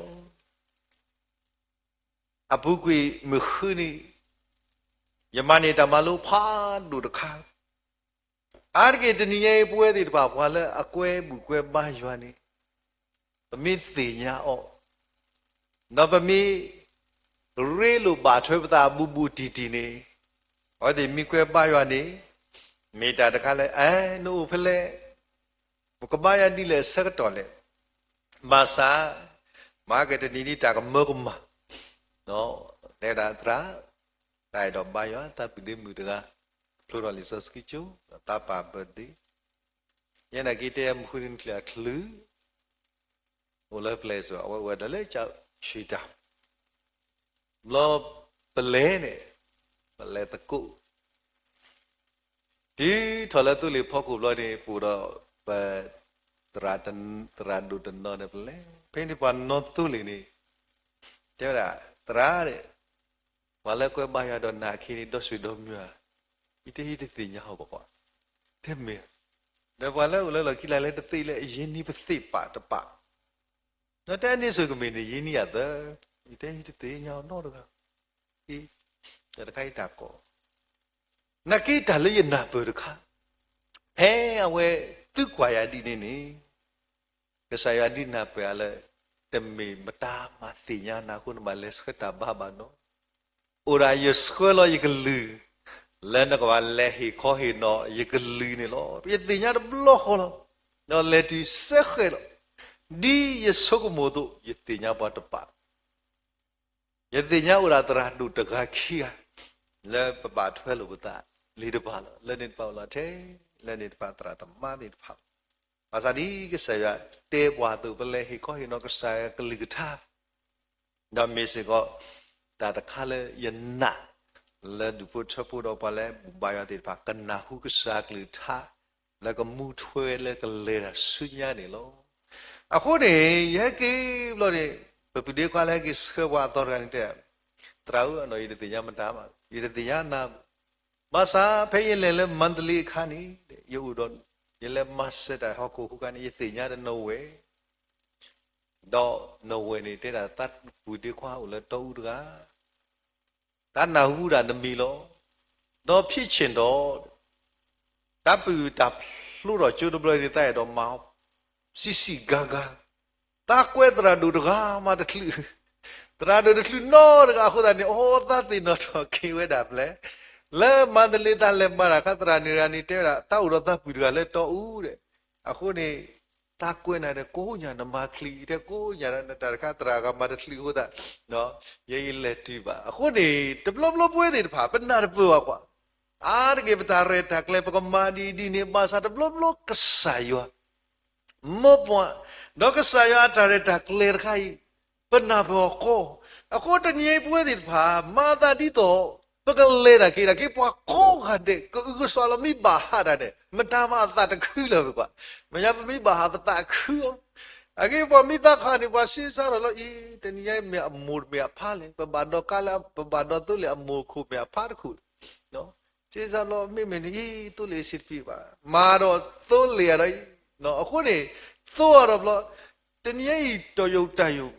အပူၤကွံာ်မုၢ်ဃုနံၤ ယမၤန့ၢ်တၢ်မၤလိဖးဒိၣ်တခါ, အါတက့ၢ်တနံၤညါအံၤ ပဝဲသ့ၣ်တဖၣ် ပှၤလၢအကွဲဘူးကွဲဘါယွၤန့ၣ် ပမ့ၢ်သ့ၣ်ညါအီၤ, ဒီးပမ့ၢ်ရ့လိာ်ဘၣ်ထွဲပသးဘူးဘူးတံၢ်တံၢ်န့ၣ်, အဝဲသ့ၣ်မ့ၢ်ကွဲဘါယွၤန့ၣ် မ့ၢ်တၢ်တခါလၢ အဲ နအိၣ်ဖဲလဲၣ်, ပကဘါယွၤဒ်လဲၣ်အဆၢကတီၢ်လဲၣ်, ဘၣ်ဆၣ် မၤကတနံၤဒ်တၢ်ကမၢကမၣ် တဲဝဲဒၣ်သရၣ်, တၢ်အဲၣ်ဒိးဘါယွၤ သးပုၢ်ဒ့မုၣ်တဂၤ ဖျိထီၣ်လံာ်စီဆှံကၠိ သးပၢ် birthday, ယဲနာ်က့တဲမုၢ်ဃုနံၤ နချံၣ်အချုး အိၣ်လၢပျဲၢ်စိၤ အဝဲအိၣ်ဝဲဒီးလၢကၠီဆံးတၢ် ဘျီပလဲၤန့ၣ် ပလဲၤသကိး တုၤထီၣ်လၢသိလ့ၣ်ဖီခိၣ်ဘျီန့ၣ် ပအိၣ်ဒီးပ သရၣ်ဒိၣ်တနီၤန့ၣ် ပလဲၤ ဖဲန့ၣ်ပှၤနီၢ်သိလ့ၣ်န့ၣ် တဲဝဲဒၣ် သရၣ်, ပှၤလၢကွဲဘါယွၤဒီးနၤအခံန့ၣ် ဒီဆွေဒီမုၢ်ဧါ, ယတဟံးတသ့ၣ်ညါအီၤဘၣ်ကွၢ်, တဲမ့ၢ်, ဒီးပှၤလၢအိၣ်လၢလီၢ်ခံလၢ်လၢတသ့လၢ ယဲနံၤပသ့ၣ်ပာ်တပာ်, ဒီးတဲန့ၣ်စိၤကမ့ၢ်န့ၣ် ယဲနံၤယၤသၢ, ယတဟံးတသ့ၣ်ညါအီၤနီတဂၤ, တၢ်တခါအံၤတၢ်ကီ နာ်က့တၢ်လၢယနၢ်ပၢၢ်တခါ, ဖဲအဝဲသံကွၢ်ယၤဒ်န့ၣ်န့ၣ်, ကစၢ်ယွၤဒုးနၢ်ပၢၢ်အီၤလၢ တမ့ၢ်မတၤမၤသ့ၣ်ညါနၤအဃိ နဘၣ်လဲၤဆှၢတၢ်ဘါဘၣ်နီၤ, အိၣ်ဒၣ်ယဆှၢလီၤယကလုၢ် လၢနကဘၣ်လဲၤဟ့ၣ်ခီဟ့ၣ်နီၤယကလုၢ်န့ၣ်လီၤ. ယသ့ၣ်ညါတဘျီဃီလီၤ. ဒီးလဲၤတုၤစဲဃဲးလီၤ. ဒ်ယဆိကမိၣ်အသိး ယသ့ၣ်ညါပှၤတပာ် ယသ့ၣ်ညါအိၣ်ဒၣ်သရၣ်ဒိၣ်တဂၤခံဂၤ လၢပဘၣ်ထွဲလိာ်ပသးလံတပၤလီၤ. လၢန့ၣ်တပၤအိၣ်လီၤထဲ လၢန့ၣ်တပၤသရၣ်သမါသ့ၣ်တဖၣ်လီၤ. ဘၣ်ဆၣ်ဒ်ကစၢ်ယွၤတဲပှၤအသိး ပလဲၤဟ့ၣ်ခီဟ့ၣ်နီၤကစၢ်ယွၤကလုၢ်ကထါ ဒီးမ့ၢ်စ့ၢ်ကီး တၢ်တခါလၢယနာ် လၢဒူၣ်ဖိထၢဖိဒီးပှၤလၢဘိးဘၣ်ယွၤသ့ၣ်တဖၣ် ကနၢ်ဟူကစၢ်ကလုၢ်ကထါ လၢကမူထွဲလၢကလဲၤတၢ်ဆူညါန့ၣ်လီၤ. အဃိန့ၣ် ယဟဲက့ၤဘျီန့ၣ် ပပုၢ်ဒ့ခွါလၢဟဲက့ၤဆှၢပှၤအသီတဂၤန့ၣ်တဲ သရၣ်ဧၢ, ယတသ့ၣ်ညါမတၤဘၣ်, ယတသ့ၣ်ညါနၤဘၣ်. ဘၣ်ဆၣ်ဖဲယလဲၤလၢမန္တလေးအခါန့ၣ် ယအိၣ်ဒီး ယလဲၤမၤစၢၤတၢ်ဟီၣ်ခိၣ်ဟူခါန့ၣ် ယသ့ၣ်ညါတနီၤဝဲ ဒီးနဝဲၢ်န့ၣ်တဲဒၣ် သးပူၤဒ့ခွါအိၣ်လၢတီအူတဂၤ, တၢ်နၢ်ဟူဒၣ်နမံၤလီၤ. ဒီးဖံးဆ့ၣ်ဒီး တၢ်ပၢၢ်တၢ်ဖျိထီၣ်ကၠိတဘျီန့ၣ် သးအဲၣ်ဒိးမၤ စံးစံးဂၤဂၤ, သးကွဲးသရၣ်ဒိၣ်တဂၤမးတချုး, သရၣ်ဒိၣ်တချုးနီတဂၤအဃိသတးန့ၣ် အီ သးသ့ၣ်နီၣ်ထီၣ်က့ၤဝဲဒၣ်ဖျဲၣ်, လၢမၤတလ့ၤသးလဲၤမၤတၢ်အခါ သရၣ်န့ၣ်တဂၤန့ၣ် တဲဝဲဒၣ် သးအိၣ်ဒီးသးပူၤတဂၤလၢတီအူဒီး, အဃိန့ၣ် သးကွဲးနၤဒီး ကိးညါ နမၤချံး တဲကိးညါ နတၢ်တခါ သရၣ်ဂၤမၤတချုးအဃိသတး ယအံၤလဲၤတုၤဘၣ်. အဃိန့ၣ် တဘျီဘျီပဝဲသ့ၣ်တဖၣ် ပနၢ်တပၢၢ်ဘၣ်ကွၢ်, အါတက့ၢ်ပတၢ်ရဲၣ်တၢ်ကျဲၤ ပကမၤဒ်အံၤဒ်န့ၣ် ဘၣ်ဆၣ်တဘျီဘျီကစၢ်ယွၤ မၢပှၤ, ဒီးကစၢ်ယွၤအတၢ်ရဲၣ်တၢ်ကျဲၤတခါအံၤ ပနၢ်ပၢၢ်အီၤကီ, အဃိတနံၤအံၤပဝဲသ့ၣ်တဖၣ် မၤသးဒ်သိး ပကလဲၤတၢ်က့ၤတၢ်က့ၤ ပှၤကိးဂၤဒဲး ကအုကစွါလီၤ မ့ၢ်ဘၣ်ဟးတၢ်န့ၣ် မတၤမၤအသးတခုလၢၤဘၣ်ကွၢ်, မ့ၢ်ညါပမ့ၢ်ဘၣ်ဟးပသးခုအီၤ, အဂ့ၢ်ပှၤမ့ၢ်သးခးန့ၣ် ပှၤစ့စးထီၣ်လီၤ အံၤ တနံၤညါအံၤမ့ၢ်အမိၢ်တမ့ၢ်အဖါလဲၣ်, ပဘၣ်ဒီးကါလၢ ပဘၣ်ဒီးသိလ့ၣ်အမိၢ်ခိၣ်မ့ၢ်အဖါတခိၣ် စ့စးလီၤ မ့မ့ၢ်န့ၣ် အံၤ သိလ့ၣ်စံးတဖံးဘၣ်, မၤဒီးသိလ့ၣ်အဒီးအံၤ, အဃိန့ၣ် သိအီၤဒီးဘျီ, တနံၤညါအံၤ တီၢ်ယိာ်တၢ်ယိာ်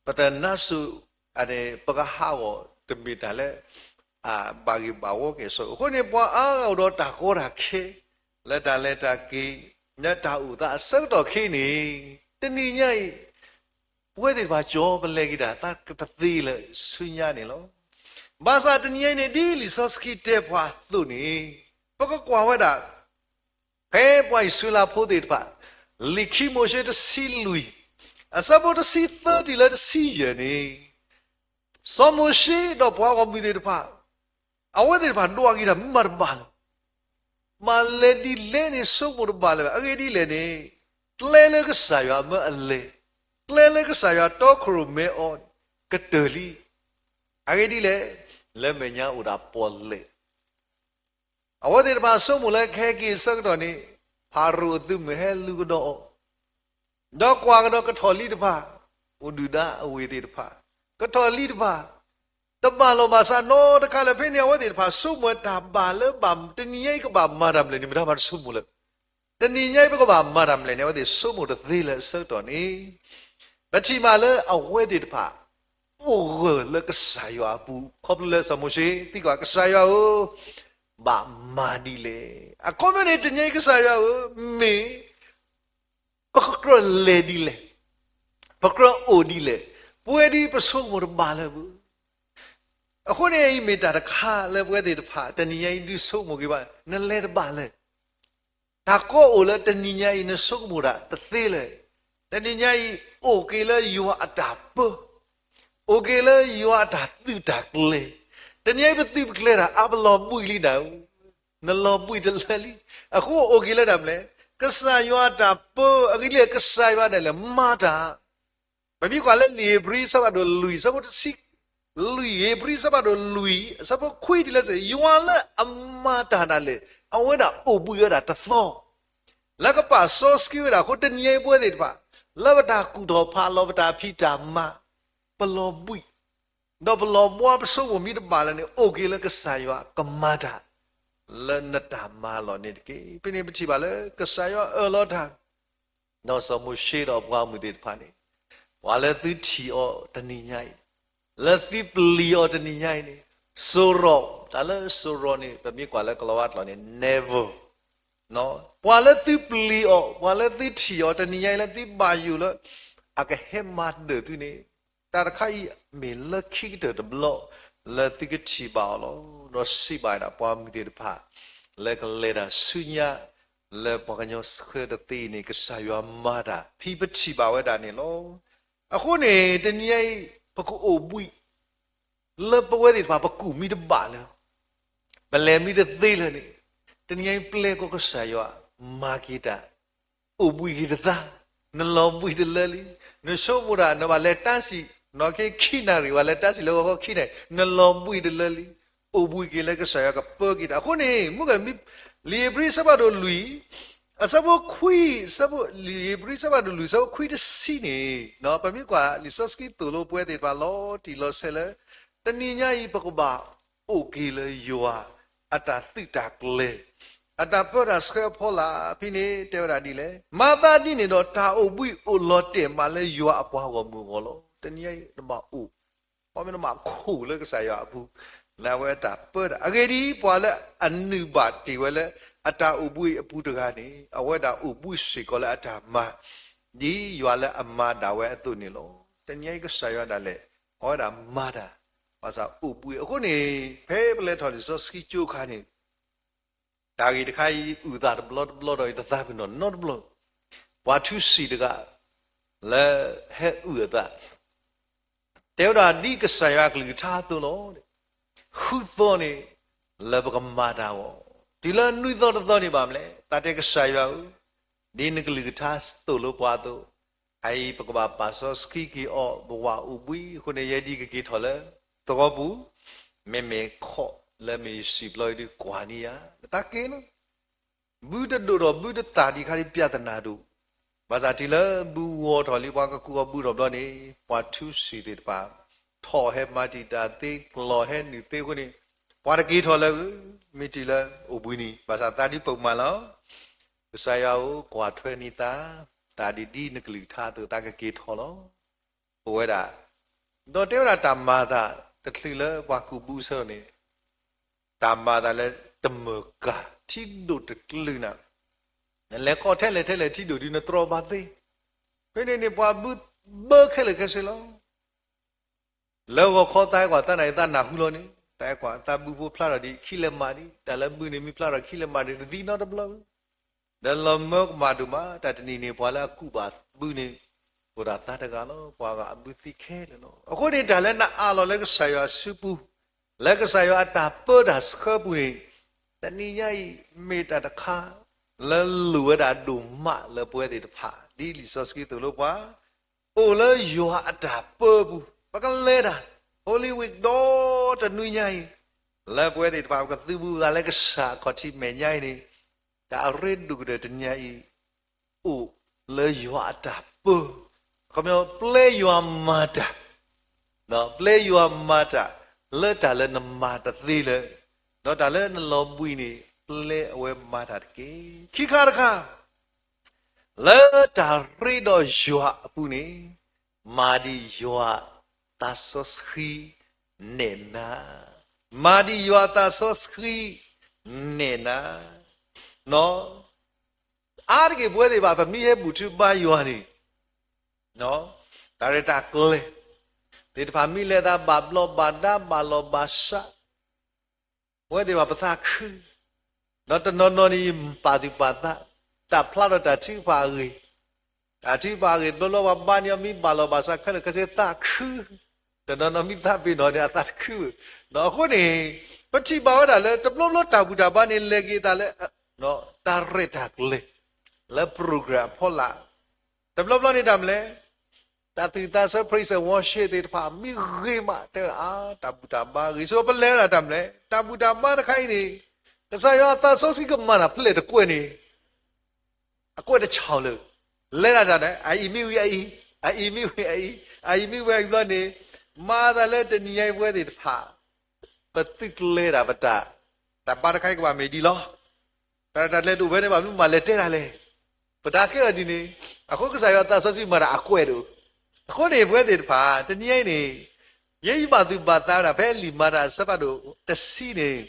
ပတနါစိၤ ပကဟးဂီၤတမ့ၢ်တၢ်လၢ ဘၣ်ဂ့ၢ်ဘၣ်ဝီက့ၤအစိၤ, အဃိန့ၣ် ပှၤအါဂၤအိၣ်ဒီးတၢ်ကီတၢ်ခဲ လၢတၢ်လဲၤတၢ်က့ၤ လၢတၢ်အိၣ်သးအဆၢကတီၢ်ခဲအံၤန့ၣ် တနံၤညါအံၤ ပဝဲသ့ၣ်တဖၣ် ကၠီပလဲၤက့ၤတၢ် သးကတသ့လၢၤဆူညါန့ၣ်လီၤ. ဘၣ်ဆၣ်တနံၤညါအံၤန့ၣ် ဒ်လံာ်စီဆှံတဲပှၤအသိးန့ၣ် ပကကွၢ်ဝဲဒၣ် ဖဲပှၤအံၣ်စရ့လးဖိသ့ၣ်တဖၣ် လံာ်ခံမိၤၡ့တဆံလွံၢ် အဆၢဖိတဆံသၢတုၤလၢတဆံယဲၢ်န့ၣ်, စီၤမိၤၡ့ဒီးပှၤဂီၢ်မုၢ်သ့ၣ်တဖၣ် အဝဲသ့ၣ်တဖၣ်ဒွးက့ၤတၢ်မၤတဘၣ်လၢၤ မၤလဲၤဒ်လဲၣ်န့ၣ် ဆိကမိၣ်တဘၣ်လၢၤဘၣ်. အဂ့ၢ်ဒ်လဲၣ်န့ၣ်, ကျဲလၢကစၢ်ယွၤအမၢအလဲၤ, ကျဲလၢကစၢ်ယွၤတီခိၣ်ရိၣ်မဲအီၤ ကတၢၢ်လံ. အဂ့ၢ်ဒ်လဲၣ်, လၢမဲာ်ညါအိၣ်ဒၣ်ပီၣ်လဲၣ်. အဝဲသ့ၣ်တဖၣ်ဆိကမိၣ်လၢခဲက့ၤအဆၢကတီၢ်န့ၣ်, ဖၤရိၤအသုးမုၢ်ဟဲလူၤကဒီးအီၤ ဒီးကွၢ်ကဒီးကထီၣ်လံတဖၣ်, အိၣ်ဒုၣ်ဒါအဝ့ၢ်သ့ၣ်တဖၣ်, ကထီၣ်လံတဖၣ်, တဘၣ်လီၢ်ဘၣ်စးနီတခါလၢၤ. ဖဲန့ၣ် အဝဲသ့ၣ်တဖၣ်ဆိကမိၣ်တၢ်ဘၣ်လၢဘၣ် တနံၤညါအံၤကဘၣ်မၤတၢ်မနုၤလဲၣ်န့ၣ် မတၤမၤတဆိကမိၣ်လၢၤ. တနံၤညါအံၤပကဘၣ်မၤတၢ်မနုၤလဲၣ်န့ၣ် အဝဲသ့ၣ်ဆိကမိၣ်တသ့လၢၤအဆၢကတီၢ်န့ၣ်, ပထံၣ်ဘၣ်လၢအဝဲသ့ၣ်တဖၣ် အိၣ်ဂၢၢ်လၢကစၢ်ယွၤအပူၤ ခီဖျိလၢစီၤမိၤၡ့သံကွၢ်ကစၢ်ယွၤဧၢ, ဘၣ်မၤဒ်လဲၣ်. အခီပညီန့ၣ် တနံၤညါအံၤကစၢ်ယွၤဧၢ, မ့ၢ် ပကကြၢးလဲၤဒ်လဲၣ်, ပကြၢးအိၣ်ဒ်လဲၣ်, ပဝဲဒ်ပဆိကမိၣ်တဘၣ်လၢၤဘၣ်. အဃိန့ၣ် အံၤမ့ၢ်တၢ်တခါလၢပဝဲသ့ၣ်တဖၣ် တနံၤညါအံၤဒုးဆိကမိၣ်က့ၤဘၣ်, နလဲၤတဘၣ်လၢၤ တၢ်ကီအိၣ်လၢတနံၤညါအံၤ နဆိကမိၣ်တၢ်တသ့လၢၤ. တနံၤညါအံၤ အိၣ်က့ၤလၢယွၤအတၢ်ပၢ, အိၣ်က့ၤလၢယွၤအတၢ်သုးတၢ်ကျဲၤ. တနံၤညါအံၤ ပသုးပကျဲၤတၢ်အါ ပလီၤဘှံးလံနၤဧၢ, နလီၤဘှံးတလၢလံ. အဃိအိၣ်က့ၤလၢတၢ်မနုၤလဲၣ်, ကစၢ်ယွၤအတၢ်ပၢ, အဂ့ၢ်ဒ်လဲၣ် ကစၢ်ယွၤဒၣ်လဲာ်မၤတၢ် ပမ့ၢ်ကွၢ်လၢလံာ်ဧ့ၤဘြံၤအဆၢဖးဒိၣ်လွံၢ် အဆၢဖိတဆံ, လွံၢ် ဧ့ၤဘြံၤအဆၢဖးဒိၣ်လွံၢ် အဆၢဖိခွံတုၤလၢစ့ၢ် ယွၤလၢအမၤတၢ်ဒၣ်လဲာ် အဝဲဒၣ်အိၣ်ဘှံးဝဲဒၣ်တသီ, လၢကပာ်စီဆှံဝဲဒၣ်အဃိ တနံၤညါအံၤပဝဲသ့ၣ်တဖၣ် လၢပတၢ်ကူၣ်ထီၣ်ဖးလီၤ ပတၢ်ဖံးတၢ်မၤ ပလီၤဘှံး ဒီးပလီၤဘှါ ပဆိကမိၣ်မ့ၢ်တဘၣ်လၢၤန့ၣ် အိၣ်က့ၤလၢကစၢ်ယွၤကမၤတၢ် လၢနတၢ်မၤလီၢ်န့ၣ်တက့ၢ်. ဖဲန့ၣ်ပထံၣ်ဘၣ်လၢကစၢ်ယွၤအၢၣ်လီၤတၢ် ဒီးစီၤမိၤၡ့ဒီးပှၤဂီၢ်မုၢ်သ့ၣ်တဖၣ်န့ၣ်, ပှၤလၢသုထံၣ်အီၤတနံၤညါအံၤ, လၢသုပျံၤအီၤတနံၤညါအံၤန့ၣ်, စိရိၤ, တၢ်လၢစိရိၤန့ၣ် ပမ့ၢ်ကွၢ်လၢကလံးဝါကျိာ်န့ၣ် နၣ်ဝဲၣ်, ပှၤလၢသုပျံၤအီၤ, ပှၤလၢသုထံၣ်အီၤတနံၤညါအံၤ လၢသုဘၣ်ယိၣ်လၢ အကဟဲမၤဒၢၣ်သုန့ၣ်, တၢ်တခါအံၤမ့ၢ်လၢခံကတၢၢ်တဘျီ လၢသုကထံၣ်ဘၣ်အီၤလီၤ. ဒီးစံးဘၣ်ဝဲဒၣ်ပှၤဂီၢ်မုၢ်သ့ၣ်တဖၣ် လၢကလဲၤတၢ်ဆူညါ လၢပှၤကညီဆှၢတသ့အံၤန့ၣ် ကစၢ်ယွၤမၤတၢ် ဖဲပထံၣ်ဘၣ်ဝဲဒၣ်န့ၣ်လီၤ. အဃိန့ၣ် တနံၤညါအံၤ ပကအိၣ်ဘှံး လၢပဝဲသ့ၣ်တဖၣ် ပကူၣ်မ့ၢ်တဘၣ်လၢၤ, ပလဲၤမ့ၢ်တသ့လၢၤန့ၣ်, တနံၤညါအံၤပျဲကီးကစၢ်ယွၤ မၤက့ၤတၢ်, အိၣ်ဘှံးက့ၤတသး, နလီၤဘှံးတလၢလံ. နဆိကမိၣ်တၢ် နဘၣ်လဲၤတၢ်စံၣ် နီၢ်ခ့ခံနၣ်ရံၣ် ဘၣ်လဲၤတၢ်စံၣ်လၢဂီၤခီခံနၣ်ရံၣ် နလီၤဘှံးတလၢလံ. အိၣ်ဘှံးက့ၤလၢကစၢ်ယွၤကပၢက့ၤတၢ်. အဃိန့ၣ် မုၢ်ဂၤမံ လံာ်ဧ့ၤဘြံၤအဆၢဖးဒိၣ်လွံၢ် အဆၢဖိခွံ, လံာ်ဧ့ၤဘြံၤအဆၢဖးဒိၣ်လွံၢ် အဆၢဖိခွံတဆံန့ၣ် ပမ့ၢ်ကွၢ်လံာ်စီဆှံသိၣ်လိပဝဲသ့ၣ်တဖၣ်လီၤတံၢ်လီၤဆဲးလၢ တနံၤညါအံၤ ပကဘၣ်အိၣ်က့ၤလၢယွၤအတၢ်သုးတၢ်ကျဲၤ, အတၢ်ပၢတၢ်ဆှၢအဖီလာ်ဖဲန့ၣ် တဲဝဲဒၣ်ဒ်လဲၣ်, မၤသးဒ်န့ၣ်ဒီး တၢ်အိၣ်ဘှံးအိၣ်လီၤတဲာ်မးလၢယွၤအပှၤဂီၢ်မုၢ်အဂီၢ်လီၤ. တနံၤအံၤနဘၣ်အိၣ်, ခီမ့ၢ်နဘၣ်ခိၣ်လၢကစၢ်ယွၤအပူၤ, နဝဲအတၢ်ပၢတၢ်. အဂ့ၢ်ဒ်အံၤ, ပှၤလၢအနုာ်ဘၣ်တ့ၢ်ဝဲလၢ အတၢ်အိၣ်ဘှံးအပူၤတဂၤန့ၣ် အဝဲဒၣ်အိၣ်ဘှံးစ့ၢ်ကီးလၢအတၢ်မၤ ဒ်ယွၤလၢအမၤဒၣ်ဝဲအသိးန့ၣ်လီၤ. တနံၤအံၤကစၢ်ယွၤဒၣ်လဲာ် အဝဲဒၣ်မၤတၢ် ဘၣ်ဆၣ်အိၣ်ဘှံး. အဃိန့ၣ် ဖဲပလဲၤထီၣ်လံာ်စီဆှံကၠိအခါန့ၣ် တၢ်ဂ့ၢ်တခါအံၤ အုၣ်သးတဘျီတဘျီဒီး ယတသးပ့ၤနီၣ်နီတဘျီ, ပှၤထူစံာ်တဂၤ လၢဟဲအုၣ်အသး တဲဝဲဒၣ် ဒ်ကစၢ်ယွၤအကလုၢ်ကထါအသိးလီၤ. ဃုသီန့ၣ် လၢပကမၤတၢ်အဂီၢ်, တုၤလၢနွံသီတသီန့ၣ်ဘၣ်မလဲၣ်, သးတဲကစၢ်ယွၤဧၢ, ဒ်နကလုၢ်ကထါသိၣ်လိပှၤအသိး, အအံၤပကဘၣ်ပာ်စီဆှံက့ၤအီၤ ပဝၤအိၣ်ဘှံးအဃိန့ၣ် ယဲဒ်ကက့ၤထီၣ်လၢသဝီပူၤ, မ့မ့ၢ်ခီၣ်လၢမ့ၢ်ယစံာ်ပျီအံၤဒုးကွၢ်န့ၢ်ယၤ, နသးက့ၤလီၤ. ဘုတဒိၣ်ထီၣ်ဘုတသၣ်ဒံးခါဒ် ပြဿနာဒိၣ်, ဘၣ်ဆၣ်တုၤလၢဘုဂီၤထီၣ်လံ ပှၤကကူးအီၤဘုထီၣ်ဘျီန့ၣ် ပှၤထူစံာ်သ့ၣ်တဖၣ် ထီၣ်ဟဲမၤတံာ်တာ်သ့ လီၢ်ဟဲနုာ်သ့အဃိန့ၣ် ပှၤတက့ၤထီၣ်လၢၤ, မ့ၢ်တုၤလၢအိၣ်ဘှံးနံၤ ဘၣ်ဆၣ်သးဒ်ပမၤလီၤ. ကစၢ်ယွၤဧၢ, ကွၢ်ထွဲန့ၢ်သး, သးဒ်ဒ်နကလုၢ်ကထါအသိး သးကက့ၤထီၣ်လီၤ. ပဝဲဒၣ်, ဒီးတဲဝဲဒၣ်တၢ်မၤသးတချုးလၢပှၤကူးဘုအဆၢန့ၣ် တၢ်မၤသးလၢတမၢၢ်ကၢ် ထံဒိၣ်တကလုာ်နၤ, နလဲၤခီၣ်ထဲလဲၣ်ထဲလဲၣ်ထံဒိၣ်ဒုးနတြီဘၣ်သ့, ဖဲန့ၣ်န့ၣ်ပှၤဘုဘၢခဲလၢာ်ခဲဆ့လီၤ. လၢဂီၤခီသးဟဲကွၢ်သးနၢ်အံၤ သးနၢ်ဟူလီၤန့ၣ် သးဟဲကွၢ်သးဘုဖိဖျါထီၣ်ဒံး ခံလဲၤမၤဒံး တၢ်လၢဘုန့ၣ်မ့ၢ်ဖျါထီၣ်ခံလဲၤမၤဒံး တသံနီတဘျီဘၣ်. ဒီးလီၤမၢကမၣ်ဒိၣ်မး တၢ်တနံၤန့ၣ်ပှၤလၢအကူးဘၣ်ဘုန့ၣ် အိၣ်ဒၣ်သးတဂၤလီၤ. ပှၤဂၤအဘုသံခဲလၢာ်လီၤ. အဃိန့ၣ် တၢ်လၢနအးလီၤလၢကစၢ်ယွၤအစုပူၤ လၢကစၢ်ယွၤအတၢ်ပၢတၢ်ဆှၢပူၤန့ၣ် တနံၤညါအံၤ မ့ၢ်တၢ်တခါ လၢလိၣ်ဝဲဒၣ်ဒိၣ်မးလၢပဝဲသ့ၣ်တဖၣ် ဒ်လံာ်စီဆှံသိၣ်လိပှၤ အိၣ်လၢယွၤအတၢ်ပၢပူၤ ပကလဲၤတၢ် Holy Week ဒီတနွံညါအံၤ လၢပဝဲသ့ၣ်တဖၣ် ပကသုးဘူးသးလၢကစၢ်အခီၣ်ထံးမဲာ်ညါအံၤန့ၣ် တၢ်အရ့ဒိၣ်ကတၢၢ်တနံၤညါအံၤ အိၣ်လၢယွၤအတၢ်ပၢ, ခီပညီ ပျဲယွၤမၤတၢ်, ပျဲယွၤမၤတၢ် လၢတၢ်လၢနမၤတသ့လၢၤ, ဒီးတၢ်လၢနလီၤဘှံးန့ၣ် ပျဲအဝဲမၤတၢ်တက့ၢ်. ခံခါတခါ လၢတၢ်ရ့ဒီးယွၤအပူၤန့ၣ် မၤဒံးယွၤသးစီဆှံနဲၣ်နၤ, မၤဒံးယွၤသးစီဆှံနဲၣ်နၤ, အါတက့ၢ်ပဝဲသ့ၣ်တဖၣ် ပမ့ၢ်ဟဲဘူၣ်ထူဘါယွၤန့ၣ် တၢ်ရဲၣ်တၢ်ကျဲၤသ့ၣ်တဖၣ် မ့ၢ်လဲၤသးဘၣ်ဘျီဘၣ်ဒါ ဘၣ်လီၢ်ဘၣ်စး ပဝဲသ့ၣ်တဖၣ်ပသးခု, ဒီးတနီၤနီၤန့ၣ် ပာ်သူၣ်ပာ်သး, တၢ်ဖျါဒီးတၢ်ထုကဖၣ်အဂ့ၢ်, တၢ်ထုကဖၣ်အဂ့ၢ် တဘျီဘျီပှၤဘါန့ၢ်အီၤ မ့ၢ်ဘၣ်လီၢ်ဘၣ်စးခဲလၢာ်ခဲဆ့သးခု, တနီၤနီၤမ့ၢ်သးပ့ၤနီၣ်န့ၣ် အသးတခု, ဒီးအဃိန့ၣ် ပထံၣ်ဘၣ်ဝဲဒၣ်လၢ တဘျီဘျီတၢ်ဘူၣ်တၢ်ဘါန့ၣ် လဲၤက့ၤသးလၢ တၢ်ရဲၣ်တၢ်ကျဲၤ လၢ program အဖီလာ်, တဘျီဘျီန့ၣ်တၢ်မနုၤလဲၣ် တၢ်သူၣ်သးဆၢ praise and worship သ့ၣ်တဖၣ် မ့ၢ်ဂ့ၤမး တဲဝဲဒၣ် အါ တၢ်ဘူၣ်တၢ်ဘါဂ့ၤ ဆိပလဲၤဝဲဒၣ်တၢ်မနုၤလဲၣ်, တၢ်ဘူၣ်တၢ်ဘါတခါအံၤန့ၣ် ကစၢ်ယွၤအသးစီဆှံကမၤတၢ်ဖဲလဲၣ်တကွဲးန့ၣ် အကွဲးတဆၣ်လၢာ်, လဲၤဒၣ်တၢ်န့ၣ် အအံၤမ့ၢ်ဝံၤအအံၤ, အအံၤမ့ၢ်ဝံၤအအံၤ, အအံၤမ့ၢ်ဝံၤအအံၤဘျီန့ၣ်, မၤသးလၢတနံၤညါအံၤပဝဲသ့ၣ်တဖၣ် ပသုးကျဲၤဒၣ်ပတၢ်, တၢ်ဘါတခါအံၤကဘၣ်မ့ၢ်ဒ်လီၤ. တၢ်တၢ်လဲၤဒိၣ်ဝဲန့ၣ် ဘၣ်မနုၤမးလဲၤတဲတၢ်လဲၣ်. ပတၢ်ကဲထီၣ်ဒ်န့ၣ်, အဃိကစၢ်ယွၤသးစီဆှံမၤတၢ်အကွဲးဒိၣ်, အဃိန့ၣ် ပဝဲသ့ၣ်တဖၣ် တနံၤညါအံၤန့ၣ် ယဲယဘၣ်သူၣ်ဘၣ်သးဝဲဒၣ် ဖဲလံာ်မၤတၢ်အဆၢဖးဒိၣ်တဆံန့ၣ်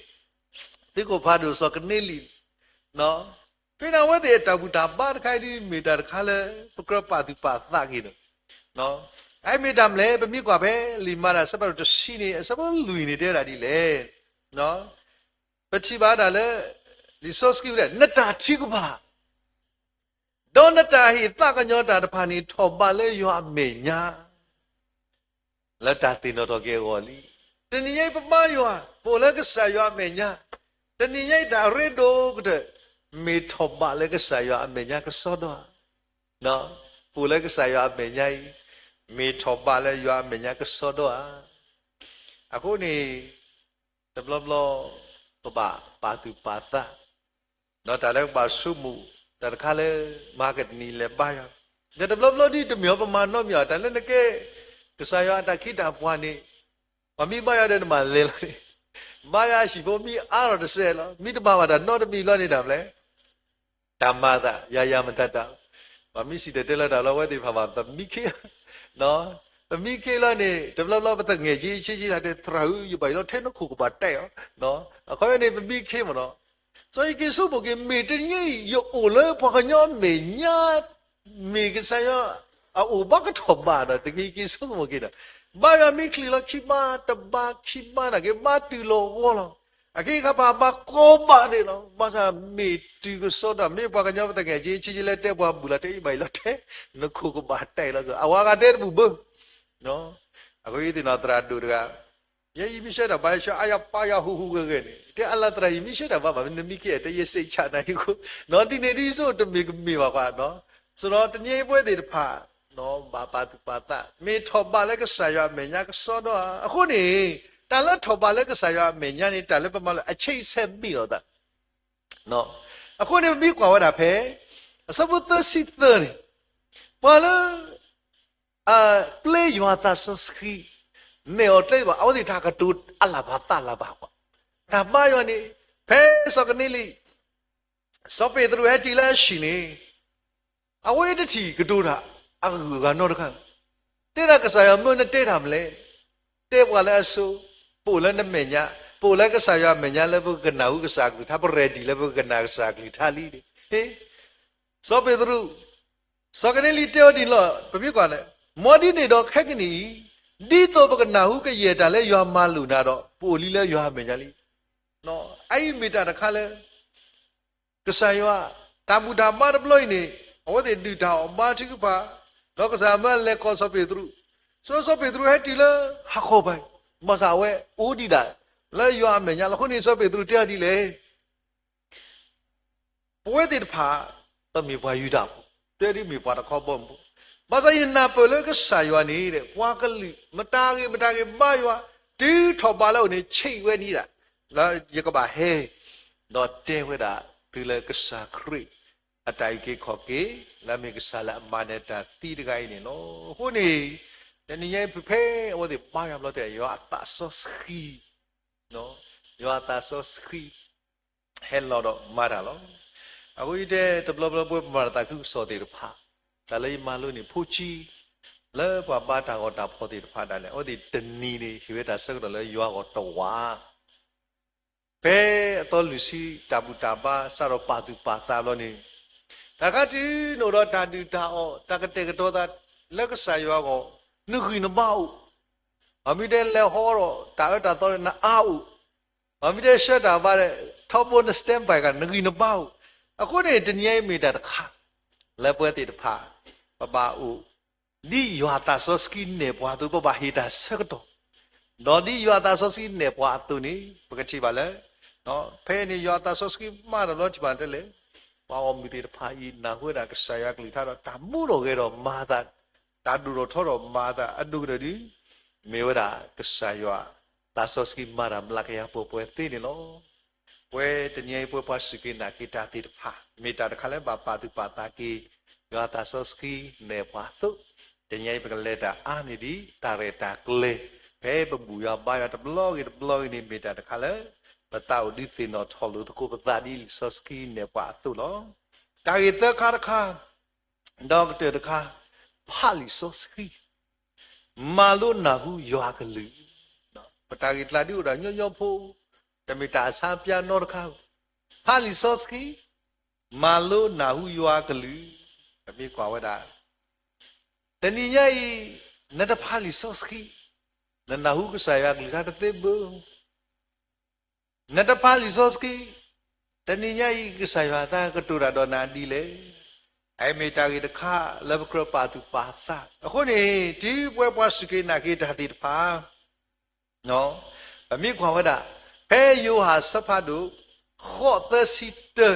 သုးခိၣ်ဖးဒိၣ်စီၤကန့လံာ် ဖဲန့ၣ်အဝဲသ့ၣ်အတၢ်ဘူၣ်တၢ်ဘါတခါအံၤဒ် မ့ၢ်တၢ်တခါလၢ ပကြၢးပာ်သူၣ်ပာ်သးက့ၤန့ၣ်, အမ့ၢ်တၢ်မနုၤလဲၣ် ပမ့ၢ်ကွၢ်ဖဲလံာ်မၤတၢ်အဆၢဖးဒိၣ်တဆံန့ၣ် အဆၢဖိလွံၢ်န့ၣ် တဲဝဲဒၣ်ဒ်လဲၣ်. ပထံၣ်ဘၣ်ဒၣ်လၢ လံာ်စီဆှံဝဲဒၣ် နတၢ်ထုကဖၣ် ဒီးနတၢ်ဟ့ၣ်သးကညီၤတၢ်တဖၣ်န့ၣ် ထီၣ်ဘးလၢယွၤအမဲာ်ညါ လၢတၢ်သ့ၣ်နီၣ်ထီၣ်က့ၤအဂီၢ်လံ. တနံၤညါအံၤပဘါယွၤ ပအိၣ်လၢကစၢ်ယွၤအမဲာ်ညါ, တနံၤညါအံၤတၢ်အရ့ဒိၣ်ကတၢၢ် မ့ၢ်ထီၣ်ဘးလၢကစၢ်ယွၤအမဲာ်ညါကစီဒီဧါ. ပအိၣ်လၢကစၢ်ယွၤအမဲာ်ညါအံၤ မ့ၢ်ထီၣ်ဘးလၢယွၤအမဲာ်ညါကစီဒီဧါ. အဃိန့ၣ် တဘျီဘျီ ပဘၣ်ပာ်သူၣ်ပာ်သး ဒီးတၢ်လၢပဘၣ်ဆိကမိၣ် တၢ်တခါလၢ မဟါကတနံၤလဲၤဘါယွၤ, ဒီးတဘျီဘျီဒ်တမ့ၢ်အီၤပမၤနီတမံၤအီၤ တၢ်လၢနကဲ ကစၢ်ယွၤအတၢ်ခ့တၢ်ပှၤန့ၣ် ပှၤမ့ၢ်ဘါယွၤဒီးနဘၣ်လဲၤလီၤန့ၣ် ဘါယွၤအဟံၣ်ဖိမံအါထီၣ်တစဲးလီၤ. မ့ၢ်တဘၣ်ဘၣ်တၢ်နီတမံၤဘျီန့ၣ်ဒၣ်လဲာ် တၢ်မၤအသး ယၤယၤမတၤတၢ်, ပှၤမ့ၢ်စံၣ်တဲၤတဲလီၤတၢ်လီၤ အဝဲသ့ၣ်တဖၣ်ဘၣ် ပမံခ့, ပမံခ့လီၤန့ၣ် တဘျီဘျီပသငဲၣ်က့ဆ့က့လၢတဲ သရၣ်ဧၢ ယဘၣ်ယလီၤထဲနခိၣ်ကဘၣ်တဲအီၤ, အခီပညီန့ၣ် ပမံခ့မ့ၢ်နီၤ. စီၤယက့ၤဆိကမိၣ်က့ၤ မ့ၢ်တနံၤအံၤ ယအိၣ်လၢပှၤကညီအမဲာ်ညါ မ့ၢ်ကစၢ်ယွၤအအိၣ်ဘၣ်ကထီၣ်ဘးဒီး တက့ၤက့ၤဆိကမိၣ်က့ၤဒီး ဘါယွၤမ့ၢ်ချံးလီၤခံဘါတဘါခံဘါနာ်က့ ဘါတုၤလီၤဝီလီၤ. အက့အခါပာ်ဘၣ်ကိးဘၣ်န့ၣ်လီၤ. ဘၣ်ဆၣ်မ့ၢ်တုၤကစီဒီး မ့ၢ်ပှၤကညီပသငဲၣ်က့ ဆံးဆံးလဲတဲပှၤဘူၣ်လီၤ တဲအံၤဘၣ်အံၤလီၤထဲ နခိၣ်ကဘၣ်တဲအံၤလီၤ. အဝဲဂၤတဲတဘူၣ်ဘၢ အဃိယသ့ၣ်နီၣ်သရၣ်ဒိၣ်တဂၤ ယဲယမ့ၢ်ရှဲတၢ်ဘါယဆှၢအါယၤပာ်ယၤဟူးဟူးဂဲၤဂဲၤန့ၣ် တဲအလၤသရၣ် ယမ့ၢ်ရှဲတၢ်ဘါဘၣ် နမံခ့တဲယစ့းဆၣ်နၤဟံၣ်ဃိ နီၢ်ဒ်န့ၣ်ဒ်သိးတမ့ၢ်ကမ့ၢ်ဘၣ်ကွၢ်နီၤ. ဆိုတော့ တနံၤအံၤပဝဲသ့ၣ်တဖၣ် ဘၣ်ပာ်သူၣ်ပာ်သး မ့ၢ်ထီၣ်ဘးလၢကစၢ်ယွၤအမဲာ်ညါကစီဒီဧါ. အဃိန့ၣ် တၢ်လၢထီၣ်ဘးလၢကစၢ်ယွၤအမဲာ်ညါန့ၣ် တၢ်လၢပမၤလၢအဆံးဆဲးဘ့ၣ်လိာ်သး အဃိန့ၣ် ပမ့ၢ်ကွၢ်ဝဲဒၣ်ဖဲ အဆၢဖိသၢဆံသၢန့ၣ် ပှၤလၢ ပျဲယွၤသးစီဆှံ နဲၣ်အီၤကျဲဘၣ် အဝဲသ့ၣ်တၢ်ကတိၤအလၢ်ဘၣ်သးလၢ်ဘၣ်ကွၢ်. တၢ်ဘါယွၤန့ၣ် ဖဲစီၤကနံလံ စီၤပ့းတရူးဟဲတုၤလၢအဟံၣ်န့ၣ် အဝဲတထံၣ်ကတိၤတၢ်အဂုၤအဂၤနီတခါ, တဲဒၣ်ကစၢ်ယွၤမၢနတဲတၢ်မနုၤလဲၣ်, တဲပှၤလၢအဆိ, ပအိၣ်လၢနမဲာ်ညါ, ပအိၣ်လၢကစၢ်ယွၤအမဲာ်ညါလၢပကကနၣ်ဟူကစၢ်အကလုၢ်ကထါ, ပreadyလၢပကကနၣ်ကစၢ်အကလုၢ်ကထါလံန့ၣ်, စီၤပ့းတရူး, စီၤကနံလံတဲအီၤဒ်န့ၣ်လီၤ, ပမ့ၢ်ကွၢ်န့ၣ်, မ်ဒ်န့ၣ်ဒီးခဲကနံၣ်အံၤ, ဒ်သိးပကနၢ်ဟူကယဲၢ်တၢ်လၢယွၤမၤလိာ်နၤဒီး, ပအိၣ်လံလၢယွၤအမဲာ်ညါလံ. အအံၤမ့ၢ်တၢ်တခါလၢ ကစၢ်ယွၤ, တၢ်ဘူၣ်တၢ်ဘါတဘျီအံၤန့ၣ်, အဝဲသ့ၣ်ဒုၣ်တၢ်အီၣ်ဘါထုကဖၣ်, ဒီးကစၢ်ယွၤမၢအလဲၤကိးစီၤပ့းတရူး, စီၤပ့းတရူးဟဲတုၤလၢဟးခီပၤ, ဘၣ်ဆၣ်အဝဲအိၣ်ဒံးဒၣ်, လၢယွၤအမဲာ်ညါလီၤ. အဃိန့ၣ် စီၤပ့းတရူးတဲအီၤဒ်လဲၣ် ပဝဲသ့ၣ်တဖၣ်, ပမ့ၢ်ပှၤယူဒၤဖိ, တဲဒ်မ့ၢ်ပှၤတခီဘီမုၢ်ဖိ, ဘၣ်ဆၣ်ယနၢ်ပၢၢ်လၢကစၢ်ယွၤန့ၣ်, ပှၤကလုာ်မတၤဂ့ၤမတၤဂ့ၤဘါယွၤ, တုၤထီၣ်ဘးလၢအအိၣ်န့ၣ် ဆံးဝဲဒၣ်, ဒီးယကဘၣ်ဟဲ, ဒီးတဲဝဲဒၣ်သုလၢကစၢ်ခရံာ်, အတၢ်အုၣ်က့ၤခီၣ်က့ၤ, လၢအမ့ၢ်ကစၢ်လၢအမၤနၢၤတၢ်သံတဂၤအံၤန့ၣ်လီၤ. အဃိန့ၣ်, တနံၤညါအံၤဖဲအဝဲသ့ၣ်ဘါယွၤဘျီတဲ ယွၤအသးစီဆှံ ယွၤအသးစီဆှံ ဟဲလီၤဒီးမၤတၢ်လီၤ. အဃိယတဲတဘျီဘျီပဝဲပမၤတၢ်သးခုကစီၣ်သ့ၣ်တဖၣ်, တၢ်လၢယမၤလိန့ၣ် ဖိဆံ, လၢပှၤဘါတၢ်ဂီၤတၢ်ဖီၣ်သ့ၣ်တဖၣ်ဒၣ်လဲာ် အဝဲသ့ၣ်တနံၤန့ၣ် ဟ့ၣ်ဝဲတၢ်ဆၢကတီၢ်လၢယွၤဂီၢ်တဝး ဖဲအသီလွံၢ်ဆံတၢ်ဘူၣ်တၢ်ဘါစးထီၣ်ပာ်သူၣ်ပာ်သးဘျီန့ၣ်, တၢ်တခါတုၤနအိၣ်ဒီးတၢ်ဒုၣ်တၢ်အီၣ် တၢ်ကတဲာ်ကတီၤသးလၢကစၢ်ယွၤအဂီၢ်, နဂံၢ်နဘါအိၣ်, မ့မ့ၢ်တဲလဲၤဟီဒီးတၢ်အၢတၢ်သီဒီးနအါအိၣ်, မ့မ့ၢ်တဲဆှၢတၢ်ဘါဒီး ထီဘိန standby က နဂံၢ်နဘါအိၣ်, အဃိန့ၣ် တနံၤအံၤမ့ၢ်တၢ်တခါ လၢပဝဲသ့ၣ်တဖၣ် ပဘၣ်အိၣ် ဒ်ယွၤအသးစီဆှံနဲၣ်ပှၤအသိး ပဘၣ်ဟ့ၣ်တၢ်ဆၢကတီၢ်, ဒီးဒ်ယွၤအသးစီဆှံနဲၣ်ပှၤအသိးန့ၣ် ပကထံၣ်ဘၣ်လၢ, ဖဲန့ၣ်ယွၤအသးစီဆှံမၤတၢ်ဘျီထံၣ်ဘၣ်တဲလဲၣ်, ပှၤဂီၢ်မုၢ်သ့ၣ်တဖၣ်အံၤ နၢ်ဟူဝဲဒၣ်ကစၢ်ယွၤကလုၢ်ကထါဒီး တၢ်မူထီၣ်ဂဲၤထီၣ်မၤအသး, တၢ်ဒိၣ်ထီၣ်ထီထီၣ်မၤအသးအဒိၣ်ကတၢၢ်ဒ် မ့ၢ်ဝဲဒၣ်ကစၢ်ယွၤသးစီဆှံမၤတၢ်မျးကယၤပှဲၤပှဲၤသ့န့ၣ်လီၤ. ပဝဲတနံၤအံၤပဝဲပှၤစူၢ်က့ၤနာ်က့ၤတၢ်သ့ၣ်တဖၣ် မ့ၢ်တၢ်တခါလၢဘၣ်ပာ်သူၣ်ပာ်သးက့ၤ ယွၤသးစီဆှံနဲၣ်ပှၤအသိး, တနံၤအံၤပကလဲၤတၢ်အါန့ၢ်ဒံး တၢ်ရဲၣ်တၢ်ကျဲၤ, ဖဲပဘူၣ်ယွၤဘါယွၤတဘျီဂ့ၤတဘျီဂ့ၤန့ၣ် မ့ၢ်တၢ်တခါလၢ ပသးအိၣ်ဒုးသ့ၣ်နီၣ်ထီၣ်လိာ်သကိးပသးဒ်လံာ်စီဆှံနဲၣ်ပှၤအသိးလီၤ. တၢ်ဂ့ၢ်သၢခါတခါ, ဒီးကတၢၢ်တခါ, ဖးလံာ်စီဆှံ မၤလိနၢ်ဟူယွၤကလုၢ်, ပတၢ်ဂ့ၢ်ကျၢ်ဒ်အိၣ်ဒီးညီညီဖိ, တမ့ၢ်တၢ်အဆါပၠါနီတခါ, ဖးလံာ်စီဆှံ, မၤလိနၢ်ဟူယွၤကလုၢ်, ပမ့ၢ်ကွၢ်ဝဲဒၣ်, တနံၤညါအံၤ, နတဖးလံာ်စီဆှံ, နနၢ်ဟူကစၢ်ယွၤကလုၢ်ကထါတသ့ဘၣ် နတဖးလံာ်စီဆှံ, တနံၤညါအံၤ ကစၢ်ယွၤအသးကတိၤတၢ်ဒီးနၤဒ်လဲၣ်. အအံၤမ့ၢ်တၢ်ဂ့ၢ်တခါလၢပကြၢးပာ်သူၣ်ပာ်သး. အဃိန့ၣ် တုၤပဝဲပှၤစူၢ်က့ၤနာ်က့ၤတၢ်သ့ၣ်တဖၣ်, ပမ့ၢ်ကွၢ်ဝဲဒၣ်, ဖဲယိၤဟၣ်အဆၢဖးဒိၣ် ဃိးသၢဆံတၢ,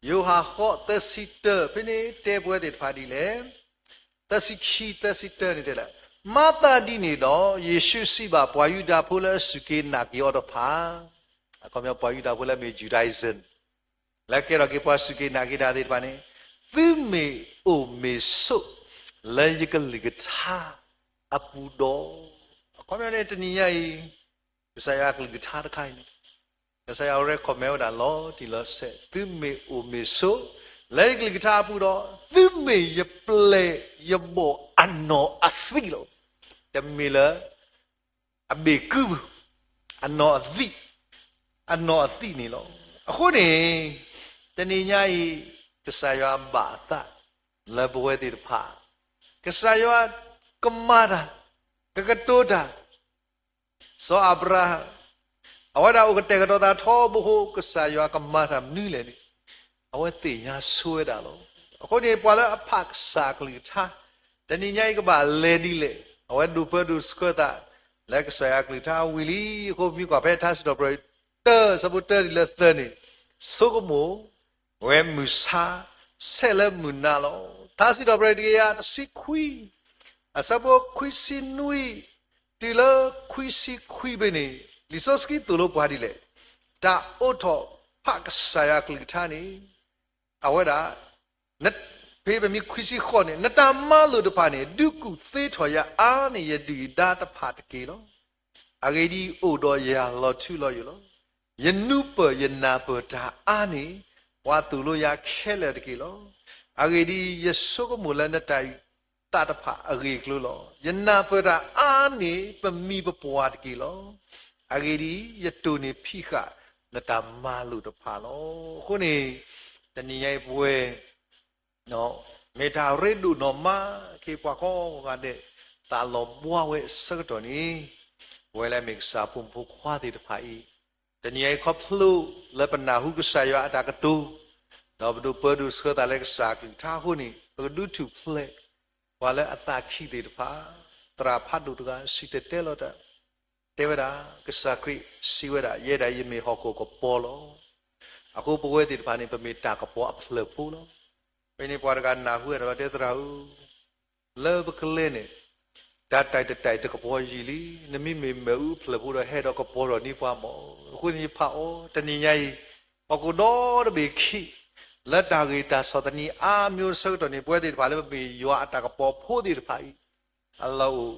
ယိၤဟၣ်ဃိးသၢဆံတၢ ဖဲန့ၣ်တဲပဝဲသ့ၣ်တဖၣ်ဒ်လဲၣ်. သၢဆံခံ သၢဆံတၢန့ၣ်တဲလၢ, မၤသးဒ်န့ၣ်ဒီး ယ့ၣ်ၡူးစံးဘၣ်ပှၤယူဒၤဖိလၢအစူၢ်က့ၤနာ်က့ၤအီၤတဖၣ်, အခီပညီပှၤယူဒၤဖိလၢအမ့ၢ် Judaism လၢကဲထီၣ်က့ၤပှၤစူၢ်က့ၤနာ်က့ၤတၢ်သ့ၣ်တဖၣ်န့ၣ်, သုမ့ၢ်အိၣ်မ့ၢ်ဆိးလၢယကလုၢ်ကထါအပူၤဒီး, အခီပညီန့ၣ် တနံၤညါအံၤ ကစၢ်ယွၤအကလုၢ်ကထါတခါအံၤန့ၣ် ကစၢ်ယွၤ recommend ဝဲဒၣ်လီၤတံၢ်လီၤဆဲး, သုမ့ၢ်အိၣ်မ့ၢ်ဆိး လၢယကလုၢ်ကထါအပူၤဒီး သုမ့ၢ်ယပျဲၢ်ယဘီၣ်အနီၢ်အသံၣ်လီၤ. တမ့ၢ်လၢ အဘ့ၣ်ကု အနီၢ်အသံၣ်, အနီၢ်အသံၣ်န့ၣ်လီၤ. အဃိန့ၣ် တနံၤညါအံၤ ကစၢ်ယွၤဘၣ်အသး လၢပဝဲသ့ၣ်တဖၣ်, ကစၢ်ယွၤကမၤတၢ်, ကကတိၤတၢ်, စီၤအၤဘြၤဟၣ် အဝဲဒၣ်အိၣ်ကတဲာ်ကတီၤသးထီဘိဃိ ကစၢ်ယွၤကမၤတၢ်မနုၤလဲၣ်န့ၣ် အဝဲသ့ၣ်ညါဆိဝဲဒၣ်လီၤ. အဃိန့ၣ် ပှၤလၢအဖးကစၢ်အကလုၢ်ကထါ တနံၤညါအံၤကဘၣ်လဲၤဒ်လဲၣ်, အဝဲဒိၣ်ပၢဒိၣ်ဆှၢသး လၢကစၢ်ယွၤအကလုၢ်ကထါဝံၤလံ. အဃိပမ့ၢ်ကွၢ်ဖဲထါစံးထီၣ်ပတြၢၤတၢ ဆၢဖိတၢတုၤလၢသၢန့ၣ်, ဆိကမိၣ် ဝဲမုၢ်ဆါ ဆဲးလၢမုၢ်နၤလီၤ. ထါစံးထီၣ်ပတြၢၤတကယၤတဆံခွံ အဆၢဖိခွံဆံနွံ တုၤလၢခွံဆံခွံဖဲန့ၣ် လံာ်စီဆှံသိၣ်လိပှၤဒ်လဲၣ်, တၢ်အိးထီၣ်ဖးကစၢ်ယွၤအကလုၢ်ကထါန့ၣ် အဝဲဒၣ် ဖဲပမ့ၢ်ခွံဆံဃိးန့ၣ်, နတၢ်မၤလိာ်တဖၣ်န့ၣ် ဒုးကူၣ်သ့ထီၣ်ယၤအါန့ၢ်ယဒုၣ်ယဒါတဖၣ်တက့ၢ်လီၤ. အဂ့ၢ်ဒ်အံၤ, အိၣ်ဒီးယၤလီၤထူလီၤယိာ်လီၤ. ယနူပၢၢ်ယနၢ်ပၢၢ်တၢ်အါန့ၢ် ပှၤသိၣ်လိယၤခဲလၢာ်တက့ၢ်လီၤ. အဂ့ၢ်ဒ်အံၤ, ယဆိကမိၣ်လၢနတၢ်အုၣ်သးတဖၣ်အဂ့ၢ်အကျိၤလီၤ. ယနၢ်ပၢၢ်တၢ်အါန့ၢ်ပမိၢ်ပပၢ်တက့ၢ်လီၤ. အဂ့ၢ်ဒ်အံၤ, ယတိၢ်န့ၢ်ဖံးဃာ်နတၢ်မၤလိာ်တဖၣ်လီၤ. အဃိန့ၣ် တနံၤညါအံၤပဝဲ မ့ၢ်တၢ်ရ့ဒိၣ်နီၢ်မးက့ၤ ပှၤကိးဂၤဒဲး သးလီၤဘှါဝဲအဆၢကတီၢ်န့ၣ်, ပဝဲလၢအမ့ၢ်ကစၢ်အဖိမုၣ်ဖိခွါသ့ၣ်တဖၣ်အံၤ, တနံၤညါအံၤခီဖျိလၢပနၢ်ဟူကစၢ်ယွၤအတၢ်ကတိၤ, ဒီးပဒိၣ်ပၢဒိၣ်ဆှၢသးလၢကစၢ်အကလုၢ်ကထါအဃိန့ၣ်, ပကဒုးထူၣ်ဖျဲး ပှၤလၢအသးခံသ့ၣ်တဖၣ်, သရၣ်ဖးဒိၣ်တဂၤစံၣ်တဲၤတဲလီၤတၢ် တဲဝဲဒၣ်, ကစၢ်ခရံာ်စံးဝဲဒၣ်, ယဲဒၣ်ယမ့ၢ်ဟီၣ်ခိၣ်ကပီၤလီၤ. အဃိပဝဲသ့ၣ်တဖၣ်န့ၣ် ပမ့ၢ်တၢ်ကပီၤအဖျၢၣ်ဖိလီၤ. ဖဲန့ၣ်ပှၤတဂၤနၢ်ဟူဝဲဒၣ်လီၤ တဲသရၣ်ဧၢ, လၢပကျဲန့ၣ် တၢ်တၢ်တတၢ်တကပီၤယံာ်လံ, နမ့မ့ၢ်မ့ၣ်အူအဖျၢၣ်ဖိဒီးဟဲဒီးကပီၤထီၣ်န့ၢ်ပှၤမၢ်. အဃိန့ၣ်ယဖးအီၤ တနံၤညါအံၤ ဟီၣ်ခိၣ်ဒီတဘ့ၣ်ခံ လၢတၢ်ဂ့ၢ်တၢ်ဆီၣ်သနံးအါမံၤအဆၢကတီၢ်န့ၣ်, ပဝဲသ့ၣ်တဖၣ်လၢပမ့ၢ်ယွၤအတၢ်ကပီၤဖိသ့ၣ်တဖၣ်အံၤ အလီၢ်အိၣ်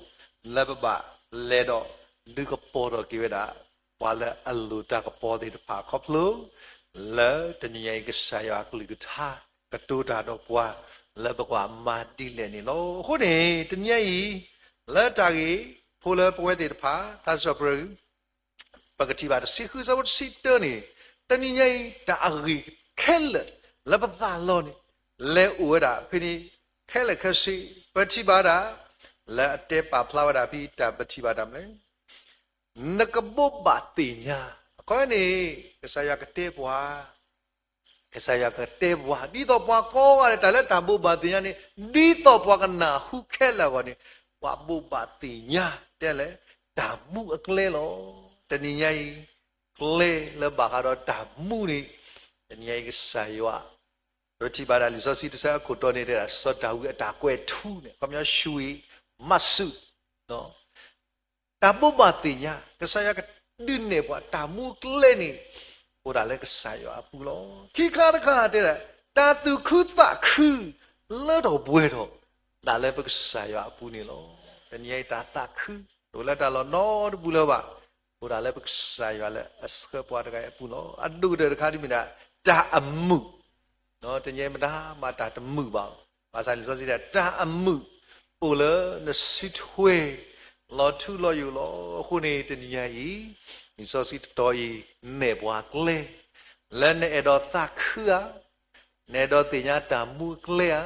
လၢပဘၣ်လဲၤဒီးဒုးကပီၤထီၣ်က့ၤဝဲဒၣ် ပှၤလၢအလိၣ်တၢ်ကပီၤသ့ၣ်တဖၣ် ခီဖျိလၢတနံၤညါအံၤ ကစၢ်ယွၤအကလုၢ်ကထါ ကတိၤတၢ်ဒီးပှၤ လၢပကဘၣ်မၤဒ်လဲၣ်န့ၣ်လီၤ. အဃိန့ၣ် တနံၤညါအံၤ လၢတၢ်ဂ့ၢ်ဖိလၢပဝဲသ့ၣ်တဖၣ် ထါစံးထီၣ်ပတြၢၤ ပကထံၣ်ဘၣ်တဆံဃု ဆၢဖိတဆံတၢန့ၣ်, တနံၤညါအံၤ တၢ်အဂ့ၢ်ခဲလၢာ်လၢပသးလီန့ၣ် လဲၤအိၣ်ဝဲဒၣ်ဖဲန့ၣ် ခဲလၢာ်ခဲဆ့ ပထံၣ်ဘၣ်ဒၣ် လၢအတဲပာ်ဖျါဝဲဒၣ်ဖဲ တၢ်ပထံၣ်ဘၣ်တၢ်မနုၤလဲၣ်, နကဘိးဘၣ်သ့ၣ်ညါ, အခီန့ၣ် ကစၢ်ယွၤကတဲပှၤ ကစၢ်ယွၤကတဲပှၤ ဒ်သိးပှၤကိးဂၤဒဲး တၢ်လၢတၢ်ဘိးဘၣ်သ့ၣ်ညါန့ၣ် ဒ်သိးပှၤကနၢ်ဟူခဲလၢာ်အဂီၢ်န့ၣ် ပှၤဘိးဘၣ်သ့ၣ်ညါ တဲလဲၣ် တၢ်မူအကျဲလီၤ. တနံၤညါအံၤ ကျဲလၢဘၣ်ဃးဒီးတၢ်မူန့ၣ် တနံၤညါအံၤကစၢ်ယွၤ ပထံၣ်ဘၣ်ဒၣ်လံာ်စီဆှံတဆၢအခိၣ်တီန့ၣ် တဲဒၣ် စီၤဒၤဝံးအတၢ်ကွဲးထူန့ၣ် ခီပညီ ရွှေမစူး တၢ်ဘိးဘၣ်သ့ၣ်ညါ ကစၢ်ယွၤကဒုးနဲၣ်ပှၤတၢ်မူကျဲန့ၣ် အိၣ်ဒၣ်လၢကစၢ်ယွၤအပူၤလီၤ. ခံခါတခါတဲဒၣ် တၢ်သူၣ်ခုသးခု လၢထီၣ်ပှဲၤထီၣ် ဒၣ်လၢပကစၢ်ယွၤအပူၤန့ၣ်လီၤ. တနံၤအံၤတၢ်သးခု တအိၣ်လၢတၢ်လီၢ်နီတပူၤလၢၤဘၣ်, အိၣ်ဒၣ်လၢပကစၢ်ယွၤလၢအဆှၢပှၤတဂၤအံၤအပူၤလီၤ. အဒိၣ်ကတၢၢ်တခါဒ်မ့ၢ်ဒၣ် တၢ်အမုာ် တနံၤအံၤမတၤမးတၢ်တမုာ်ဘၣ်. ဘၣ်ဆၣ်လံာ်စီဆှံတဲ တၢ်အမုာ်အိၣ်လၢနစုထွဲ လီၤထူလီၤယိာ်လီၤ. အဃိန့ၣ် တနံၤညါအံၤ လံာ်စီဆှံတတီၤအံၤ နဲၣ်ပှၤကျဲ လၢနအဲၣ်ဒိးသးခုဧါ, နအဲၣ်ဒိးသ့ၣ်ညါတၢ်မူအကျဲဧါ,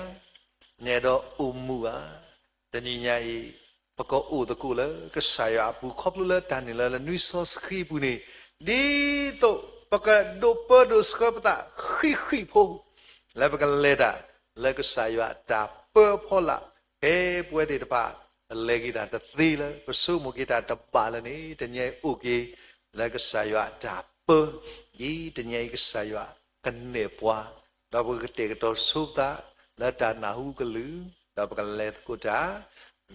နအဲၣ်ဒိးအိၣ်မူဧါ, တနံၤညါအံၤ ပကအိၣ်သကိးလၢကစၢ်ယွၤအပူၤ ခီဖျိလၢတၢ်နုာ်လီၤလၢနွံစီဆှံအပူၤန့ၣ် ဒ်သိးပကဒိးပၢဒိးဆှၢပသးဃံးဃံးဖိ လၢပကလဲၤတၢ်လၢကစၢ်ယွၤအတၢ်ပၢအဖီလာ် ဖဲပဝဲသ့ၣ်တဖၣ် ပလဲၤက့ၤတၢ်တသ့လၢ ပဆိကမိၣ်က့ၤတၢ်တဘၣ်လၢၤန့ၣ် တနံၤအံၤအိၣ်က့ၤလၢကစၢ်ယွၤအတၢ်ပၢ ဒ်တနံၤအံၤကစၢ်ယွၤကနဲၣ်ပှၤ ဒီးပကကတဲာ်ကတီၤဆိပသး လၢတၢ်နၢ်ဟူကလုၢ် ဒီးပကလဲၤသကိးတၢ်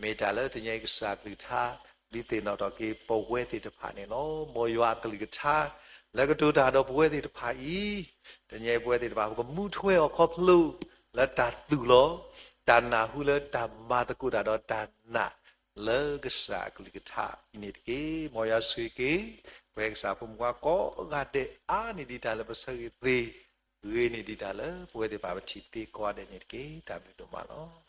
မ့ၢ်တၢ်လၢတနံၤအံၤကစၢ်အကလုၢ်ကထါ ဒုးသ့ၣ်နီၣ်ထီၣ်က့ၤပဝဲသ့ၣ်တဖၣ်န့ၣ်လီၤ. မ်ယွၤအကလုၢ်ကထါ လၢကတိၤတၢ်ဒီးပဝဲသ့ၣ်တဖၣ်အံၤ တနံၤအံၤပဝဲသ့ၣ်တဖၣ် ပကမူထွဲအီၤခီဖျိ လၢတၢ်သူၣ်လီၤ တၢ်နၢ်ဟူလၢတၢ်မၤသကိးတၢ်ဒီးတၢ်နာ် လၢကစၢ်အကလုၢ်ကထါအံၤန့ၣ်တက့ၢ်. မ်ယွၤဆိၣ်ဂ့ၤက့ၤ ပဝဲကစၢ်ဖိမုၣ်ဖိခွါကိးဂၤဒဲး အါန့ၢ်ဒံးတၢ်လၢပဆၢဂ့ၤသ့, ဂ့ၤန့ၢ်ဒံးတၢ်လၢပဝဲသ့ၣ်တဖၣ်ပထံၣ်သ့ကိးဂၤဒဲးန့ၣ်တက့ၢ်. တၢ်ဘျုးဒိၣ်မးလီၤ.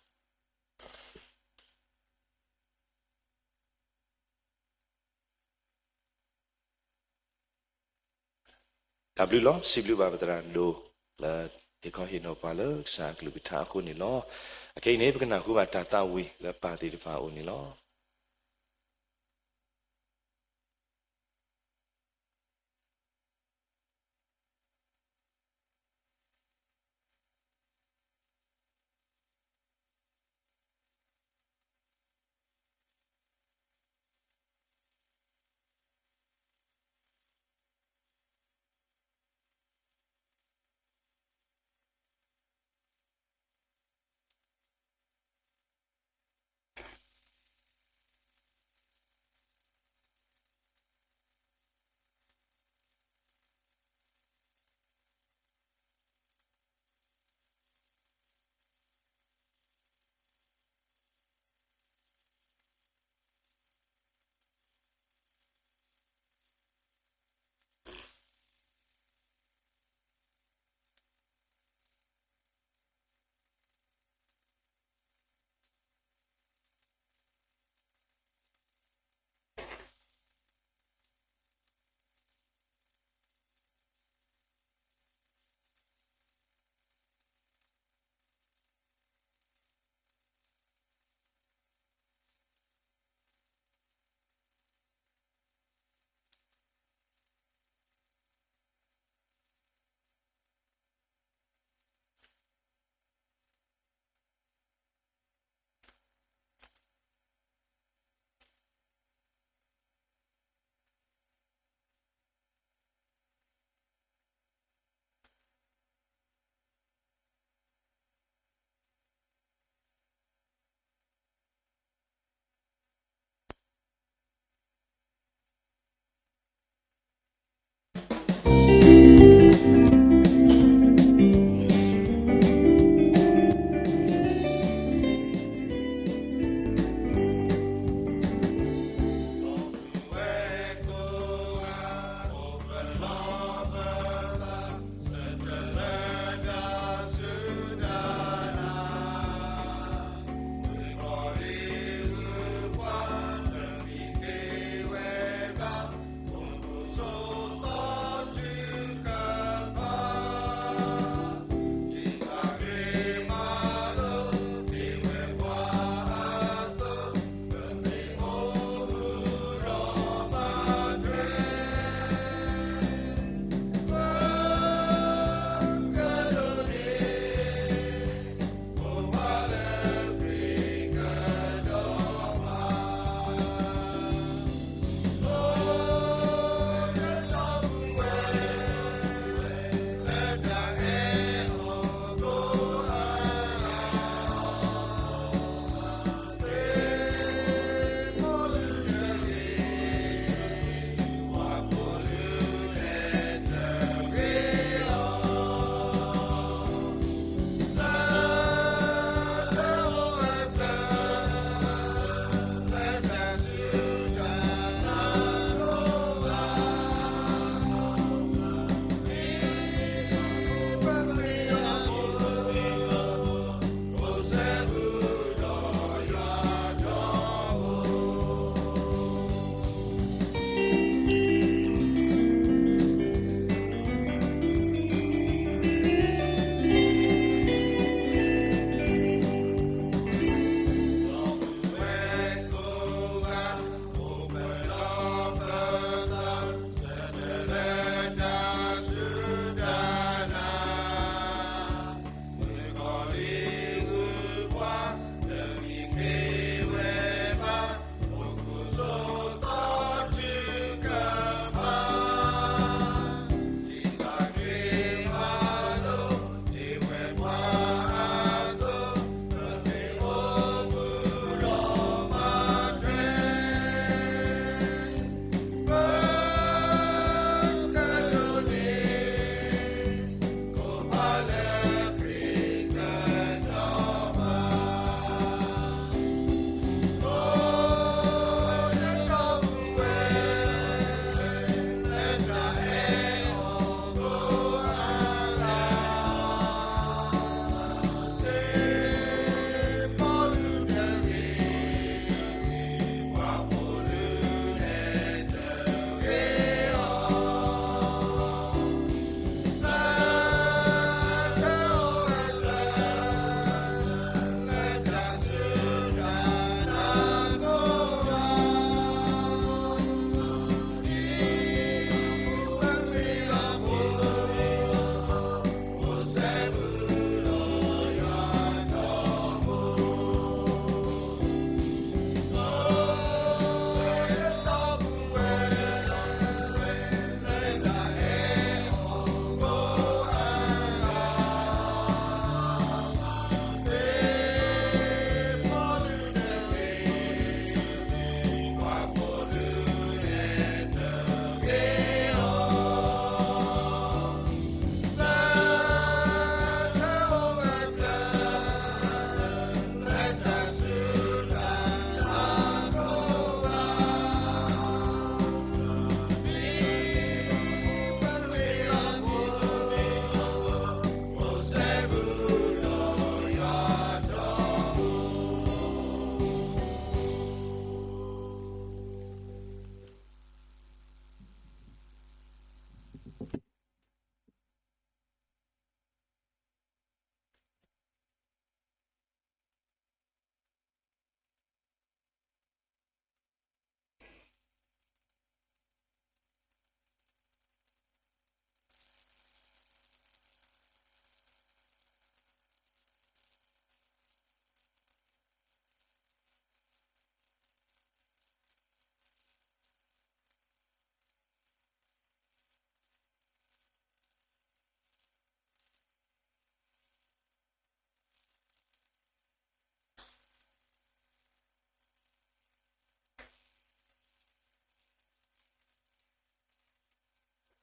တၢ်ဘျုးလီၤ. စံးဘျုးဘၣ်ပသရၣ်ဒိၣ် လၢဟ့ၣ်ခီဟ့ၣ်နီၤပှၤလၢကစၢ်အကလုၢ်ကထါအဃိန့ၣ်လီၤ. အခဲအံၤန့ၣ် ပကနၢ်ဟူဘၣ်တၢ်သးဝံၣ်လၢပၢ်သ့ၣ်တဖၣ်အအိၣ်န့ၣ်လီၤ.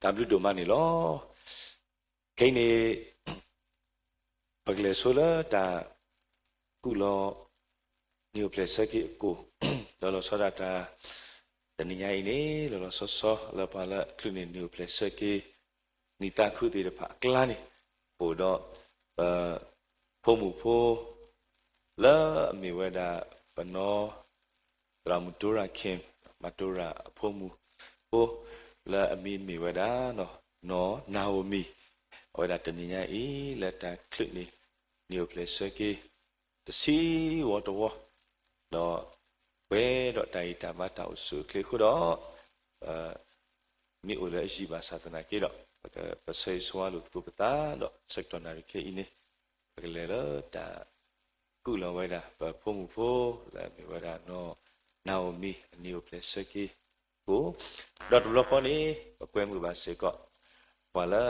တၢ်ဘျုးဒိၣ်မးန့ၣ်လီၤ. ခဲအံၤန့ၣ် ပကလဲၤဆိလၢတၢ်ကူၣ်လီၤ နံၣ်အိၣ်ဖျဲၣ်ဆၢက့ၤအကိၣ်, ဒီးလီၤဆီဒၣ်တၢ် တနံၤညါအံၤန့ၣ် လီၤလီၤဆီဆီ လၢပှၤလၢအချုးန့ၢ်နံၣ်အိၣ်ဖျဲၣ်ဆၢက့ၤ နံၣ်သးခုသ့ၣ်တဖၣ်အကျါန့ၣ် အိၣ်ဒီး ပ ဖိမုၣ်ဖိ လၢအမ့ၢ်ဝဲဒၣ် ပနီၢ် သရၣ်မုၣ်တိရၣ်ခ့ၣ် မၤတိရၣ်အဖိမုၣ်ဖိ လၢအမံၤမ့ၢ်ဝဲဒၣ် နီၢ်နၤဧိၤမံၤ, အဝဲဒၣ်တနံၤညါအံၤ လၢတၢ်ချုးန့ၢ် နံၣ်အိၣ်ဖျဲၣ်ဆၢက့ၤ တဆံဝီတဝီ, ဒီးပှဲၤဒီးတၢ်ဂံၢ်တၢ်ဘါတၢ်အိၣ်ဆူၣ်အိၣ်ချ့အဃိဒီး မ့ၢ်အိၣ်လၢအယံာ်ဘၣ်ဆၣ်သနာ်က့ဒီး ပကပဆၢဂ့ၤဆၢဝါလိာ်သကိးပသးဒီး ဆၢကတီၢ်နၣ်ရံၣ်ခဲအံၤန့ၣ် ပကလဲၤလၢတၢ်ကူၣ်လီၤဝဲဒၣ် ပဖိမုၣ်ဖိ လၢအမ့ၢ်ဝဲဒၣ်နီၢ်နၤဧိၤမံၤ အနံၣ်အိၣ်ဖျဲၣ်ဆၢက့ၤကိၣ်, ဒီးတဘျီဃီန့ၣ် ပကွဲမုာ်ဘၣ်စ့ၢ်ကီး ပှၤလၢ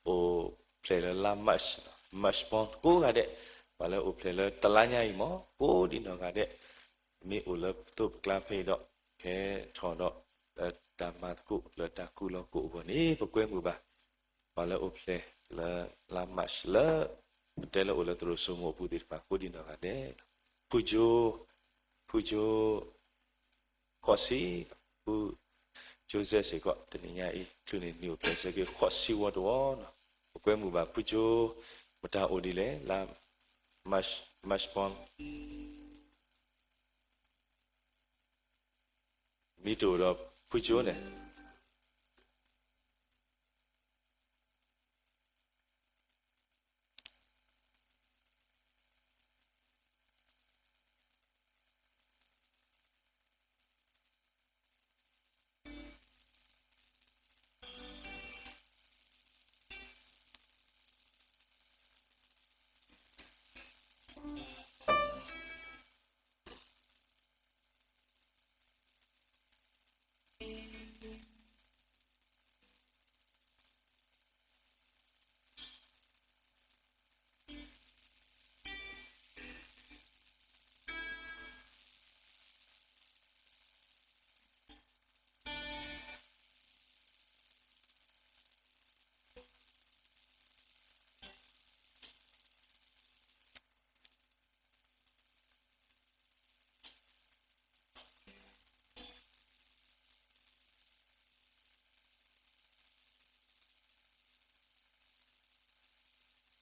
အိၣ်ဖျဲၣ်လၢလါ March, March month ကိးဂၤဒဲး, ပှၤလၢအိၣ်ဖျဲၣ်လၢတလါညါအံၤမ့ၢ် ကိးဒံးနီၢ်ဂၤဒဲး, မ့ၢ်အိၣ်လၢပသိးပကျါဖဲအံၤဒီး ကဲထီၣ်ဒီး လၢတၢ်မၤသကိးလၢတၢ်ကူၣ်လီၤကိၣ်အဂီၢ်န့ၣ် ပကွဲမုာ်ဘၣ် ပှၤလၢအိၣ်ဖျဲၣ်လၢလါ March လၢ ပတဲလၢအိၣ်လၢသရိာ်စိမိၤအပူၤသ့ၣ်တဖၣ် ကိးဒံးနီၢ်ဂၤဒဲး, ဖုကၠိ, ဖုကၠိ ဃိးဆံ, ဖု Joseph စ့ၢ်ကီးတနံၤညါအံၤ ချုးန့ၢ်နံၣ်အိၣ်ဖျဲၣ်ဆၢက့ၤ ဃိးဆံဝီတဝီနီၤ, ပကွဲမုာ်ဘၣ်ဖုကၠိ မတၤအိၣ်ဒ်လဲၣ် လါ March, March born မ့ၢ်တအိၣ်ဒီးဖုကၠိန့ၣ်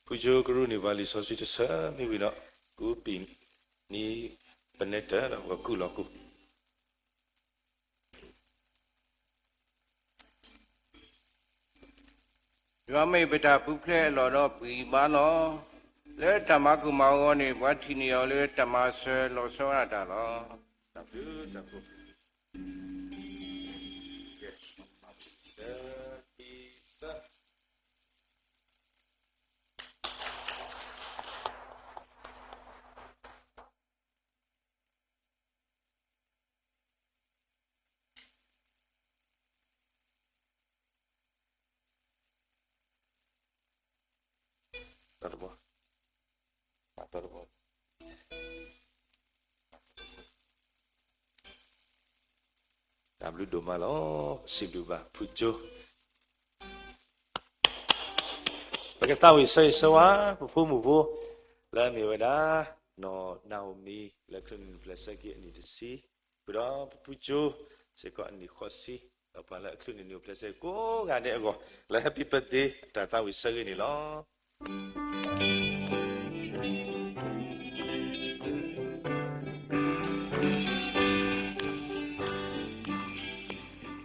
ဖုကၠိကရူၢ်န့ၢ်ပှၤလံာ်စီဆှံတဆၢမ့ၢ်ဝံၤဒီး ကူပံာ်န့ၢ်ပနဲတၢၢ်ဒီးပကကူၣ်လီၤကူၣ် ယွၤမ့ၢ်ပတၢ်ပူၤဖျဲးအလီၢ်ဒီးပဂံၢ်ဘါလီၤ. လၢတၢ်မၤကိၢ်မၤဂီၤန့ၣ် ပှၤထံၣ်န့ၢ်အီၤလၢတၢ်မၤစၢၤလီၤဆီဒၣ်တၢ်လီၤ. တၢ်ဘျုးတၢ်ဖှိၣ် တၢ်တဘီ တၢ်တဘီ တၢ်ဘျုးဒိၣ်မးလီၤ. စံးဘျုးဘၣ်ဖုကၠိ ပကသးဝံၣ်ဆၢဂ့ၤဆၢဝါ ပဖိမုၣ်ဖိ လၢအမ့ၢ်ဝဲဒၣ် နီၢ်နၤဧိၤမံၤ လၢချုးန့ၢ်နံၣ်အိၣ်ဖျဲၣ်ဆၢက့ၤအနံၣ်တဆံ, ဃုာ်ဒီးပဖုကၠိ စ့ၢ်ကီးအနံၣ်ဃိးဆံ, ဒီးပှၤလၢအချုးန့ၢ်နံၣ်အိၣ်ဖျဲၣ်ဆၢက့ၤကိးဂၤဒဲးအဂီၢ် လၢ Happy Birthday အတၢ်သးဝံၣ်ဆၢဂ့ၤန့ၣ်လီၤ.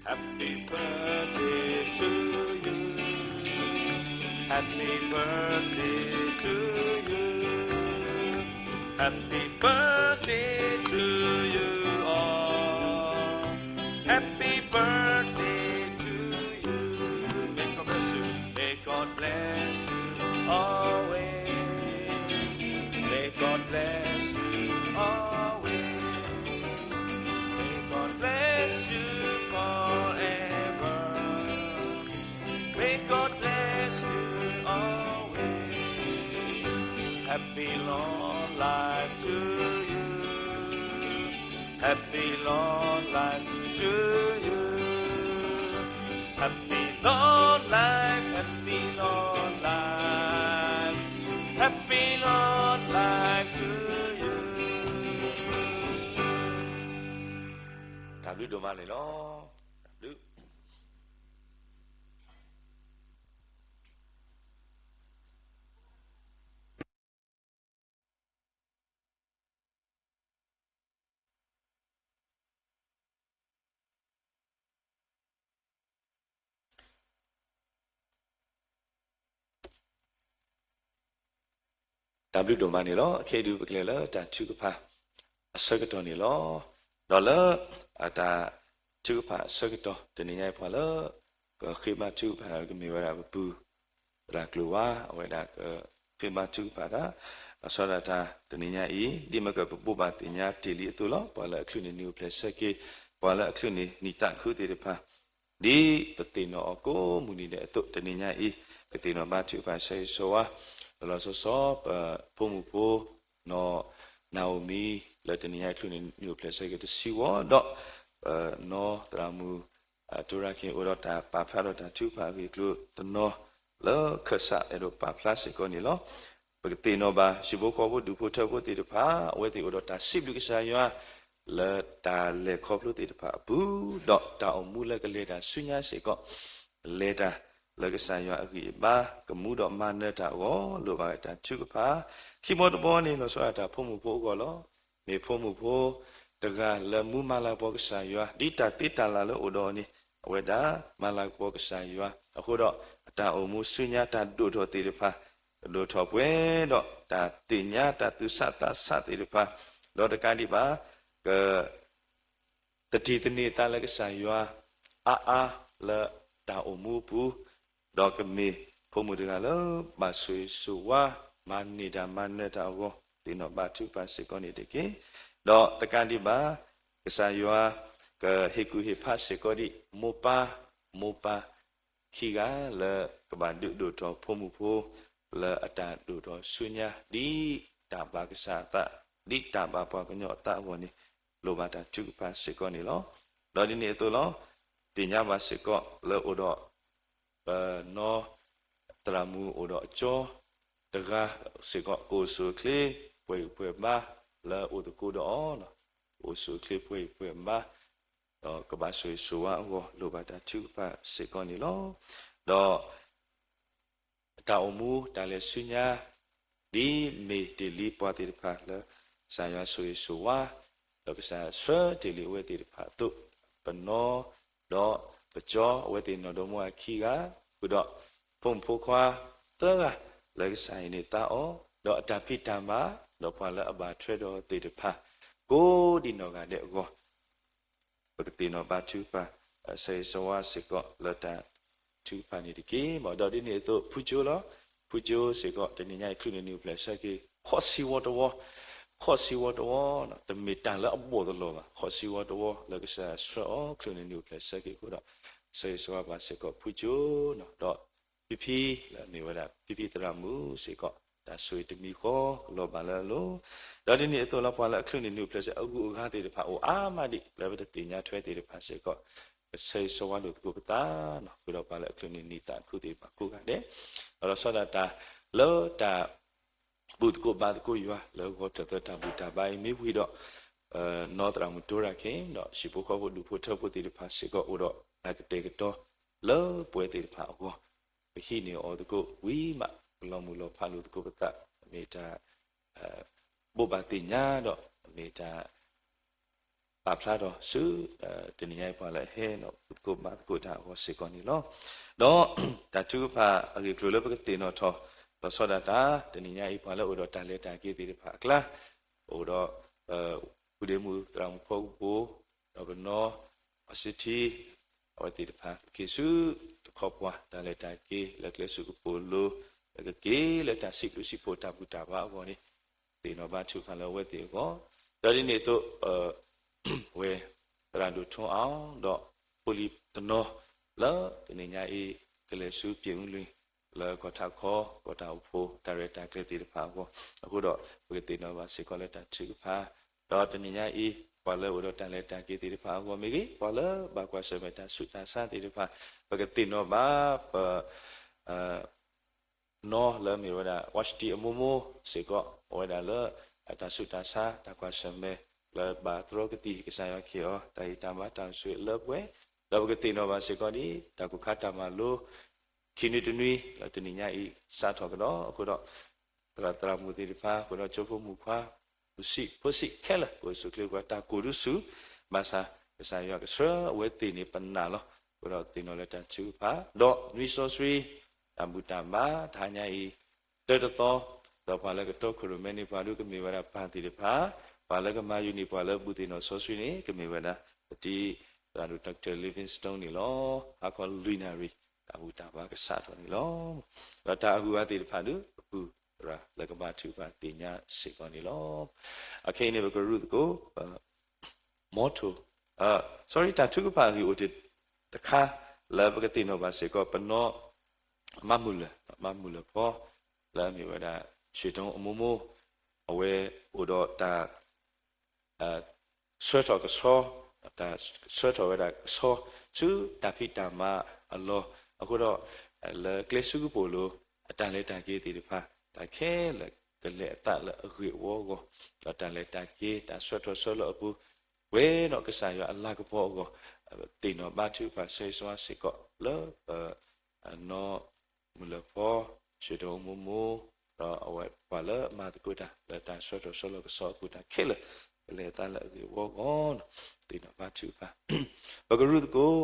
Happy birthday to you. Happy birthday to you. Happy birthday to you all. Happy birthday to you. May God bless you. May God bless you always. May God bless you always. May God bless you forever. May God bless you always. Happy long life to you. Happy long life to you. Happy Long life, happy long life, happy long life to you. တၢ်ဘျုးဒိၣ်မးန့ၣ်လီၤ. တၢ်ဘျုး တၢ်ဘျုးဒိၣ်မးန့ၣ်လီၤ. ခဲအံၤဒုးပကလဲၤလၢတၢ်ထုကဖၣ်အဆၢကတီၢ်န့ၣ်လီၤ. ဒီးလၢအတၢ်ထုကဖၣ်အဆၢကတီၢ် တနံၤညါအံၤပှၤလၢ ကဃ့ဘါထုကဖၣ်ကမ့ၢ်ဝဲဒၣ်ပပုၢ် သရၣ်ကျိၤဝါ အဝဲဒၣ်ကဃ့ဘါထုကဖၣ်တၢ် လီၤဆီဒၣ်တၢ်တနံၤညါအံၤ ဒ်မ့ၢ်ကပဘိးဘၣ်သ့ၣ်ညါတ့ၢ်လံအသိးလီၤ. ပှၤလၢအချုးန့ၢ်နံၤအိၣ်ဖျဲၣ်ဆၢက့ၤ ပှၤလၢအချုးန့ၢ်နံၣ်သးခုသ့ၣ်တဖၣ် ဒ်ပသ့ၣ်နီၣ်အီၤကိးမုၢ်နံၤဒဲးအသိး တနံၤညါအံၤ ပသ့ၣ်နီၣ်ဘါထုကဖၣ်ဆၢဂ့ၤဆၢဝါ လီၤလီၤဆီဆီ ပဖိမုၣ်ဖိ နီၢ်နၤဧိၤမံ လၢတနံၤညါအံၤချုးန့ၢ်နံၤအိၣ်ဖျဲၣ်ဆၢက့ၤတဆံဝီဒီး နီၢ်သရၣ်မုၣ် တိရၣ်ခ့ၣ် အိၣ်ဒီးတၢ်ပာ်ဖျါဒီးတၢ်ထုကဖၣ်အဂ့ၢ်အကျိၤတနီၤ လၢခၢၣ်စးအဲၣ်ဒိးပာ်ဖျါစ့ၢ်ကီးန့ၣ်လီၤ. ပကသ့ၣ်နီၣ်ဘၣ် ဟံၣ်ဖိဃီဖိဒူၣ်ဖိထၢဖိသ့ၣ်တဖၣ် အဝဲသ့ၣ်အိၣ်ဒီးတၢ်စံးဘျုးကစၢ်ယွၤ လၢတၢ်လဲၤခီဖျိသ့ၣ်တဖၣ်အပူၤ ဒီးတၢ်အိၣ်မူလၢကလဲၤတၢ်ဆူညါစ့ၢ်ကီး လဲၤတၢ်လၢကစၢ်ယွၤအဂံၢ်အဘါ ကမူဒီးမၤနၢၤတၢ်အဂီၢ် လိၣ်ဘၣ်ဝဲတၢ်ထုကဖၣ် ခံဘီတဘီန့ၣ် လီၤဆီဒၣ်တၢ်ဖိမုၣ်ဖိအဂီၢ်လီၤ. မ့ၢ်ဖိမုၣ်ဖိတဂၤလၢမူမၤလၤကပီၤကစၢ်ယွၤ ဒ်တၢ်သ့တၢ်လၢ်လၢအိၣ်ဒီးအီၤန့ၣ် အဝဲဒၣ်မၤလၤကပီၤကစၢ်ယွၤ အဃိဒီး အတၢ်အိၣ်မူဆူညါတၢ်ဒိၣ်ထီၣ်သ့ၣ်တဖၣ် ကဒိၣ်ထီၣ်ပှဲၤဒီးတၢ်သ့ၣ်ညါတၢ်သူၣ်ဆးသးဆးသ့ၣ်တဖၣ် ဒီးတကးဒံးဘၣ် က သတံၢ်သန့ၤသးလၢကစၢ်ယွၤ အါအါလၢတၢ်အိၣ်မူအပူၤ, ဒီးကမ့ၢ်ဖိမုၣ်တဂၤလၢဘၣ်ဆိၣ်ဂ့ၤဆိၣ်ဝါ မၤန့ၢ်တၢ်မၤနၢၤတၢ်အဂီၢ် သ့ၣ်နီၣ်ဘါထုကဖၣ်စ့ၢ်ကီးန့ၣ်တက့ၢ်. ဒီးတကးဒံးဘၣ် ကစၢ်ယွၤကဟ့ၣ်ကူၣ်ဟ့ၣ်ဖးစ့ၢ်ကီးဒံး မိၢ်ပၢ်, မိၢ်ပၢ်ခံဂၤလၢကဘၣ်ဒုးဒိၣ်ထီၣ်ဖိမုၣ်ဖိ လၢအတၢ်ဒိၣ်ထီၣ်ဆူညါ ဒ်တၢ်ဘၣ်ကစၢ်အသး, ဒ်တၢ်ဘၣ်ပှၤကညီအသးအဂီၢ်န့ၣ် လိၣ်ဘၣ်တၢ်ထုကဖၣ်စ့ၢ်ကီးန့ၣ်လီၤ. ဒီးဒ်န့ၣ်အသိးလီၤ, သ့ၣ်ညါဘၣ်စ့ၢ်ကီးလၢအိၣ်ဒီး ပနီၢ်သရၣ်မုၣ်အိၣ်ဒီးအကၠီတဂၤစ့ၢ်ကီး ကအိၣ်ဆူၣ်အိၣ်ချ့ ပှဲၤဂံၢ်ပှဲၤဘါလၢအိၣ်သကိးဒီးအီၤ, ကအိၣ်ဆူၣ်အိၣ်ချ့ ပှဲၤဂံၢ်ပှဲၤဘါ ဒီးကဘၣ်ဆိၣ်ဂ့ၤဆိၣ်ဝါအဂီၢ် လိၣ်ဘၣ်တၢ်ထုကဖၣ်စ့ၢ်ကီးန့ၣ်လီၤ. ဒီး တၢ်အိၣ်မူတၢ်လဲၤဆူညါ ဒ်မ့ၢ်တ့ၢ်လံပှၤသ့ၣ်တဖၣ်လၢ ကစၢ်ယွၤဆိၣ်ဂ့ၤဆိၣ်ဝါ ဒီးကစၢ်ဆှၢတ့ၢ်လံအဝဲသ့ၣ်တဖၣ်အသိး, ပနီၢ်ဒီးပကၠီ အဝဲသ့ၣ်နီၢ်ဒီမါဝၤခံဂၤ, ဃုာ်ဒီးဖိမုၣ်ဖိခွါသၢဂၤ လၢကစၢ်ဟ့ၣ်န့ၢ်သါအီၤ, ဒီးအတၢ်ဖံးတၢ်မၤ ဒီးပှၤလၢအဘၣ်ထွဲဒီးသ့ၣ်တဖၣ် ကိးဒံးနီၢ်ဂၤဒဲးအဂီၢ် ပကသ့ၣ်နီၣ်ဘါထုကဖၣ် ဆၢဂ့ၤဆၢဝါစ့ၢ်ကီးလၢတၢ်ထုကဖၣ်န့ၣ်တက့ၢ်. ဒီးဒ်န့ၣ်အသိး ဖုကၠိလီၤ. ဖုကၠိစ့ၢ်ကီး တနံၤညါအံၤချုးန့ၢ်နံၣ်အိၣ်ဖျဲၣ်ဆၢက့ၤ ဃိးဆံဝီတဝီ, ဃိးဆံဝီတဝီ, တမ့ၢ်တၢ်လၢအဘီၣ်သလီၤဘၣ်, ဃိးဆံဝီတဝီ လၢကစၢ်ဆှၢအီၤချုးန့ၢ်နံၣ်အိၣ်ဖျဲၣ်ဆၢက့ၤအဃိဒီး ဆၢဂ့ၤဆၢဝါပှၤစ့ၢ်ကီးဖုကၠိ, ဒီးဖံဖံလၢအမ့ၢ်ဝဲဒၣ် ဖံဖံသရၣ်မုၣ်စ့ၢ်ကီး တၢ်ဆိၣ်ဂ့ၤတမံၤဃီ ကလီၤဘၣ်လၢအလိၤ, ဒီးဒ်န့ၣ်အသိးလၢပှၤလၢအချုးန့ၢ်နံၣ်အိၣ်ဖျဲၣ်ဆၢ အဂုၤအဂၤသ့ၣ်တဖၣ်အိၣ်အါမးဒံး လၢပတသ့ၣ်ညါထွဲသ့ၣ်တဖၣ်စ့ၢ်ကီး ကဆၢဂ့ၤဆၢဝါလိာ်သကိးပသး, ဃုာ်ဒီးပှၤလၢအချုးန့ၢ်နံၣ်သးခုသ့ၣ်တဖၣ်ကိးဂၤဒဲး, ဒီးလီၤဆီဒၣ်တၢ်လၢတၢ် ဘူၣ်သကိးဘါသကိးယွၤလၢဂီၤတၢ်သၢတၢ်ဘူၣ်တၢ်ဘါအံၤမ့ၢ်ဝံၤဒီး နီၢ်သရၣ်မုၣ်တိရၣ်ခ့ၣ် ဒီးဟံၣ်ဖိဃီဖိဒူၣ်ဖိထၢဖိသ့ၣ်တဖၣ်စ့ၢ်ကီး အိၣ်ဒီးတၢ်ကတဲာ်ကတီၤလၢပှဲၤသ့ၣ်တဖၣ်အဂီၢ် ပဟံးန့ၢ်အီၤသကိးဝံၤမး ပလီၤမုၢ်လီၤဖးလိာ်သကိးပသး မ့ၢ်တၢ် ဘိးဘၣ်သ့ၣ်ညါဒီး မ့ၢ်တၢ် ပာ်ဖျါထီၣ်ဆူ တနံၤညါအံၤပှၤလၢအဟဲဒီး ဘူၣ်သကိးဘါသကိးတၢ်အဂီၢ်စ့ၢ်ကီးန့ၣ်လီၤ. ဒီးတၢ်ထုကဖၣ်အဂ့ၢ်အကျိၤလၢပကသ့ၣ်နီၣ်ထီၣ် လီၤဆီဒၣ်တၢ် တနံၤညါအံၤပှၤလၢအိၣ်ဒီးတၢ်လဲၤတၢ်က့ၤသ့ၣ်တဖၣ်အကျါ အိၣ်ဒီး ဖုဒ့မုၣ်သရၣ်မုၣ်ဖီကပိၤ ဒီးပနီၢ် အီစ့ထံ အဝဲသ့ၣ်တဖၣ်ကက့ၤဆူတခီပှၤ တၢ်လဲၤတၢ်က့ၤလၢကျဲဆူကပိာ်လိၤ လၢကက့ၤလၢတၢ်စံးဘျုးစံးဖှိၣ်တၢ်ဘူၣ်တၢ်ဘါအဂီၢ်န့ၣ် သ့ၣ်နီၣ်ဘါထုကဖၣ်လၢအဝဲသ့ၣ်အဂီၢ် ဒီးဒ်န့ၣ်အသိး ဝဲ သရၣ်ဒိၣ်ထွန်းအောင် ဒီးဖိလံၤတနီၤ လၢတနံၤညါအံၤ ကလဲၤဆူပြင်ဦးလွင် လၢကီၢ်ထးခီ ကီၢ်တၢ်အိၣ်ဖှိၣ် တၢ်ရဲၣ်တၢ်ကျဲၤသ့ၣ်တဖၣ်အဂီၢ် အဃိဒီး ပကသ့ၣ်နီၣ်ဘၣ်စ့ၢ်ကီးလၢတၢ်ထုကဖၣ် ဒီးတနံၤညါအံၤ ပှၤလၢအိၣ်ဒီးတၢ်လဲၤတၢ်က့ၤသ့ၣ်တဖၣ်အဂီၢ်မ့ၢ်ဂ့ၤ, ပှၤလၢဘၣ်ကွၢ်ဆၢၣ်မဲာ်တၢ်ဆူးတၢ်ဆါသ့ၣ်တဖၣ်, ပကသ့ၣ်နီၣ်ဘၣ်ပ နီၢ်လၢမ့ၢ်ဝဲဒၣ် Vashti အမိၢ်မိၢ်စ့ၢ်ကီး အိၣ်ဝဲဒၣ်လၢ တၢ်ဆူးတၢ်ဆါ တၢ်ကွၢ်ဆၢၣ်မဲာ် လၢဘၣ်သရီကသံၣ် ကစၢ်ယွၤကဟ့ၣ်အီၤ တၢ်ဟ့ၣ်တၢ်မၤတၢ်ဆိၣ်ဂ့ၤလၢပှဲၤ, ဒီးပကသ့ၣ်နီၣ်ဘၣ်စ့ၢ်ကီးဒ် တၢ်ကိၢ်ခါတၢ်မၤလိ ခံနွံတနွံ လၢတနံၤညါအံၤ စးထီၣ်ကဒီးအဃိဒီး သရၣ်သရၣ်မုၣ်သ့ၣ်တဖၣ် အဃိဒီးကၠိဖိမုၣ်ခွါ မုၣ်ဆံးဖိဆံးခဲလၢာ် ပအိၣ်ဆူၣ်ချ့ပှၤတၢ်ကိၢ်ဒုစူၤ, ဘၣ်ဆၣ် ကစၢ်ယွၤကဆှၢအဝဲသ့ၣ်န့ၣ်ပနၢ်လီၤ. အဃိဒီးသ့ၣ်နီၣ်လၢတၢ်ထုကဖၣ် ဒီးနွံစီဆှံ တၢ်ဘူၣ်တၢ်ဘါ တဟါညါအံၤ တၢတသီ, ဒီးပှၤလၢကတီခိၣ်ရိၣ်မဲန့ၢ်ပှၤဒုးကမ့ၢ်ဝဲဒၣ်ပၢ်သ့ၣ်တဖၣ်, ပှၤလၢကမၤယုာ်န့ၢ်ပှၤလၢဘူၣ်သ့ၣ်နီၣ်စီဆှံန့ၣ် ကမ့ၢ်ဝဲဒၣ် ပတံၤသရၣ်ဒိၣ် Doctor Livingstone န့ၣ်လီၤ. ဟါခီလွံၢ်နၣ်ရံၣ် တၢ်ဘူၣ်တၢ်ဘါကစးထီၣ်န့ၣ်လီၤ. ဒီးတၢ်အဂုၤအဂၤသ့ၣ်တဖၣ်ဒုး ပပုၢ်သရၣ်လၢကဘါထုကဖၣ်သ့ၣ်ညါစ့ၢ်ကီးန့ၣ်လီၤ. အခဲအံၤန့ၣ် ပကရူၢ်သကိး motto, sorry, တၢ်ထုကဖၣ်အဂ့ၢ်အိၣ်တ့ၢ်တခါ လၢပကသ့ၣ်နီၣ်ဘၣ်စ့ၢ်ကီး ပနီၢ် မၤမုၢ်လၢာ်, မၤမုၢ်လၢာ်ဖီ လၢအမ့ၢ်ဝဲဒၣ် ရွှေတုံး အမိၢ်မိၢ်, အဝဲအိၣ်ဒီးတၢ် ဆှၢထီၣ်ကဆှီ, တၢ်ဆှၢထီၣ်ဝဲဒၣ်ကဆှီ ဆူတၢ်ဖံးတၢ်မၤအလီၢ်, အဃိဒီး လၢကျဲဆူကပိာ်လိၤ အတၢ်လဲၤတၢ်က့ၤသ့ၣ်တဖၣ် တၢ်ခဲလၢာ်ကလဲၤအသးလၢအဂ့ၢ်အဝီအဂီၢ်, ဒီးတၢ်လဲၤတၢ်က့ၤ တၢ်ဆှၢထီၣ်ဆှၢလီၤအပူၤ ပှဲၤဒီးကစၢ်ယွၤအလၤကပီၤအဂီၢ်, သ့ၣ်နီၣ်ဘါထုကဖၣ်ဆၢဂ့ၤဆၢဝါစ့ၢ်ကီးလၢ ပနီၢ်မုၢ်လၢာ်ဖီ ရွှေတုံး အမိၢ်မိၢ်, ဒီးအဝဲပှၤလၢအမၤသကိးတၢ် လၢတၢ်ဆှၢထီၣ်ဆှၢလီၤကဆှီအပူၤ တၢ်ခဲလၢာ် ကလဲၤအသးလၢအဂ့ၢ်အဝီအဂီၢ်, သ့ၣ်နီၣ်ဘါထုကဖၣ် ပကရူၢ်သကိး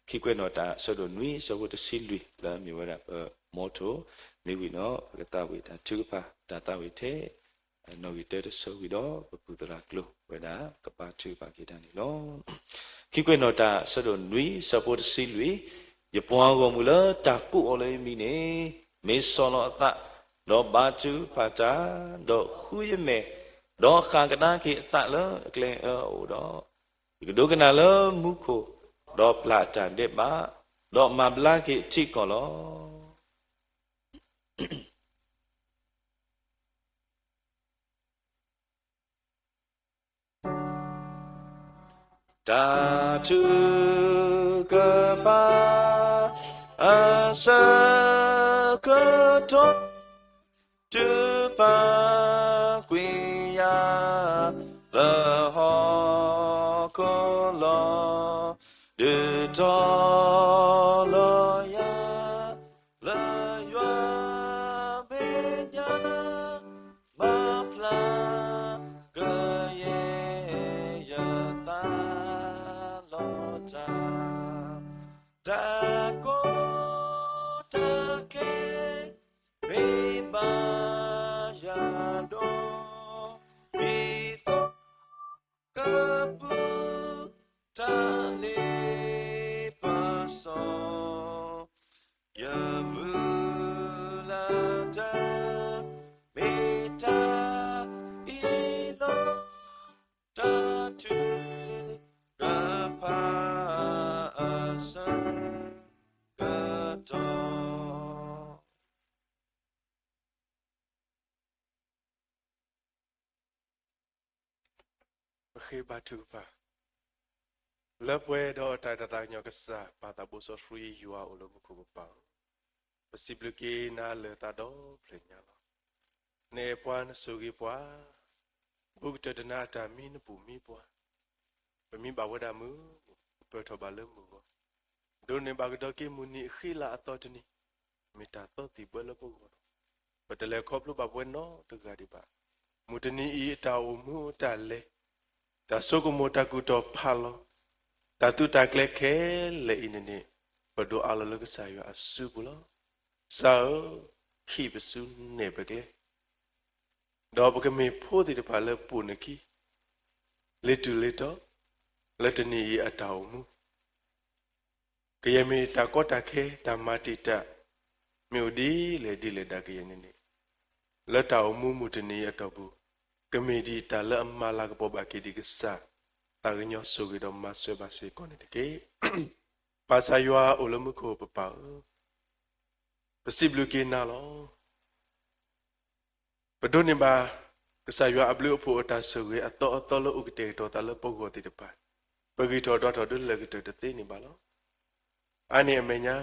ခံကွဲးနီၣ်တၢ် အဆၢဒိၣ်နွံ အဆၢဖိတဆံလွံၢ် လၢအမ့ၢ်ဝဲဒၣ်ပ motto, မ့ၢ်ဝံၤနီၣ် ပကသးဝံၣ်တၢ်ထုကဖၣ် တၢ်သးဝံၣ်ထဲ နီၣ်ဂံၢ်တၢတဆၢဝံၤဒီး ပပုၢ်သရၣ်ကျိၤဝဲဒၣ် ကဘါထုကဖၣ်က့ၤတၢ်န့ၣ်လီၤ. ခံကွဲးနီၣ်တၢ် အဆၢဒိၣ်နွံ အဆၢဖိတဆံလွံၢ်, ယပှၤဂီၢ်မုၢ်လၢတၢ်ကိးအီၤလၢယမံၤန့ၣ် မ့ၢ်ဆီၣ်လီၤအသး ဒီးဘါထုကဖၣ်တၢ်, ဒီးဃုယမဲာ်, ဒီးဃၣ်ကဒါက့ၤအသးလၢအကျဲအၢအအိၣ်ဒီး, ယကဒိကနၣ်လၢမူခိၣ်, ဒီးပျၢ်အတၢ်ဒဲးဘး, ဒီးမၤဘျါက့ၤအထံအကီၢ်လီၤ. တၢ်ထုကဖၣ်အဆၢကတီၢ် တုၤပာ်ကွံာ်ယၤလၢဟီၣ်ခိၣ်လီၤ, ဒုးတီၤလီၤယၤ လၢယွၤမဲာ်ညါ ဘၣ်ဖျါကယဲၢ် ယသးလီၤတၢ်, တၢ်ကီတၢ်ခဲ မ့ၢ်ဘၣ်ယၤဒီး ဒ်သိး ကပုၢ်တၢ်လ့ပစီ, ယမုၢ်လၢ်တၢ် မ့ၢ်တၢ်အံၤလီၤ, တၢ်ထုကဖၣ်အဆၢကတီၢ် ပဃ့ဘါထုကဖၣ်, လၢပှဲၤဒီးတၢ်အဲၣ်တၢ်သးကညီၤကစၢ် ပၢ်သးဘိစီဆှံယွၤအိၣ်လၢမူခိၣ်ကပၤ, ပစံးဘျုးက့ၤနၤလၢသးဒီဖျၢၣ်ညါလီၤ. နအဲၣ်ပှၤနဆိၣ်ဂ့ၤပှၤ, ဘူးကတၢၢ်တနၤအတၢ်မံနပူၤမံပှၤ, ပမ့ၢ်ဘၣ်ဝဲဒၣ်မုာ်, ပပၢၢ်ထီၣ်ဘၣ်လၢမုာ်အဂီၢ်, ဒိးန့ၢ်ဘၣ်ကဒီးက့ၤမုၢ်နံၤအဃံလၤအသီတနံၤ, မ့ၢ်တၢ်သီသံၣ်ဘှဲလၢပဂီၢ်လီၤ. ပတလဲၤခီဖျိဘၣ်ပဝဲနီတဂၤဒံးဘၣ်. မုၢ်တနံၤအံၤအတၢ်အိၣ်မူအတၢ်လဲၤ, တၢ်ဆိကမိၣ်တၢ်ကူၣ်တီၢ်ဖးလီၤ, တၢ်သုးတၢ်ကျဲၤခဲလၢာ်အံၤန့ၣ်န့ၣ်, ပဒိးအးလီၤလၢကစၢ်ယွၤအစုပူၤလီၤ. ကစၢ်ဧၢ, ဟံးပစုနဲၣ်ပကျဲ ဒီးပကမ့ၢ်ဖိသ့ၣ်တဖၣ်လၢပိာ်နခံ လ့ၤတုၤလ့ၤတီၤ လၢတနံၤအံၤအတၢ်အိၣ်မူ, ကယဲၢ်မ့ၢ်တၢ်ကီတၢ်ခဲ တၢ်မၤတံာ်တာ် မ့ၢ်အိၣ်ဒ်လဲၣ်ဒ်လဲၣ်ဒၣ်ကယဲၢ်န့ၣ်န့ၣ်, လၢတၢ်အိၣ်မူမုၢ်တနံၤအံၤအတီၢ်ပူၤ, ကမ့ၢ်ဒ်တၢ်လၢအမၤလၤကပီၤဘၣ်က့ၤဒံးကစၢ် သးကညီၤဆိၣ်ဂ့ၤဒီးမၤစၢၤဘၣ်စ့ၢ်ကီးန့ၣ်တက့ၢ်. ပၢ်ကစၢ်ယွၤအိၣ်လၢမူခိၣ်ပပၢ်ဧၢ, ပစံးဘျုးက့ၤနၤလီၤ. ပဒိးန့ၢ်ဘၣ်က ကစၢ်ယွၤအဘျုးအဖှိၣ်အတၢ်ဆိၣ်ဂ့ၤအသီအသီလၢအိၣ်ကတဲာ်ကတီၤသးလၢပဂီၢ်သ့ၣ်တဖၣ်, ပဂံၢ်ထီၣ်ဒွးထီၣ်ဒုးလဲၤကတၢၢ်တသ့န့ၣ်ဘၣ်လီၤ. အါန့ၢ်အမဲာ်ညါ,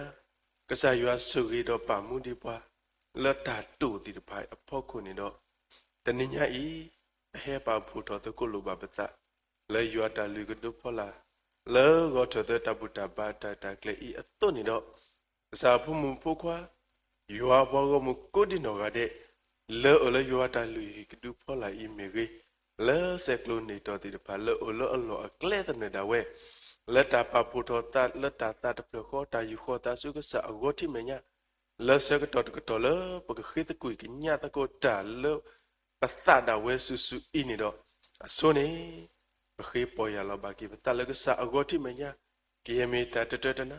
ကစၢ်ယွၤဆိၣ်ဂ့ၤဒီးပာ်မူဒံးပှၤ လၢတၢ်တိာ်သ့ၣ်တဖၣ်အဖီခိၣ်န့ၣ်ဒီး, တနံၤညါအံၤ, ပဟဲပာ်ဖှိၣ်ထီၣ်သကိးလိာ်ဘၣ်ပသး လၢယွၤတၢ်လုၢ်ကဒိဖီလာ် လၢဂီၤထၢၣ်သၢတၢ်ဘူၣ်တၢ်ဘါတၢ်ရဲၣ်တၢ်ကျဲၤအံၤအသိးန့ၣ်ဒီး, ကစၢ်အဖိမုၣ်ဖိခွါ ယွၤအပှၤဂီၢ်မုၢ်ကိးဒံနီၢ်ဂၤဒဲး, လၢအအိၣ်လၢယွၤတၢ်လုၢ်ဟံၣ်ကဒုဖီလာ်အံၤမ့ၢ်ဂ့ၤ, လၢဆဲးကျိးန့ၢ်တီၢ်သ့ၣ်တဖၣ် လၢအအိၣ်လၢအလီၢ်အကျဲသနၢၣ်ဒၣ်ဝဲ, လၢတၢ်ပာ်ဖှိၣ်ထီၣ်သး လၢတၢ်သးတဖျၢၣ်ဃီ တၢ်ယူာ်ဃီၤသးဆူကစၢ်အဂီၢ်ထံမဲာ်ညါ, လၢဆၢကတီၢ်တကတီၢ်လၢပကဃ့သကွံာ်ကညးသကိးတၢ်လၢ ပသးဒၣ်ဝဲစုာ်စုာ်အံၤန့ၣ်ဒီး, အဆိန့ၣ် ပဃ့ပီၢ်ယၢ်လီၤဘၣ်က့ၤပသးလၢကစၢ်အဂီၢ်ထံမဲာ်ညါ, ကယဲၢ်မ့ၢ်တၢ်တတၢတနါ,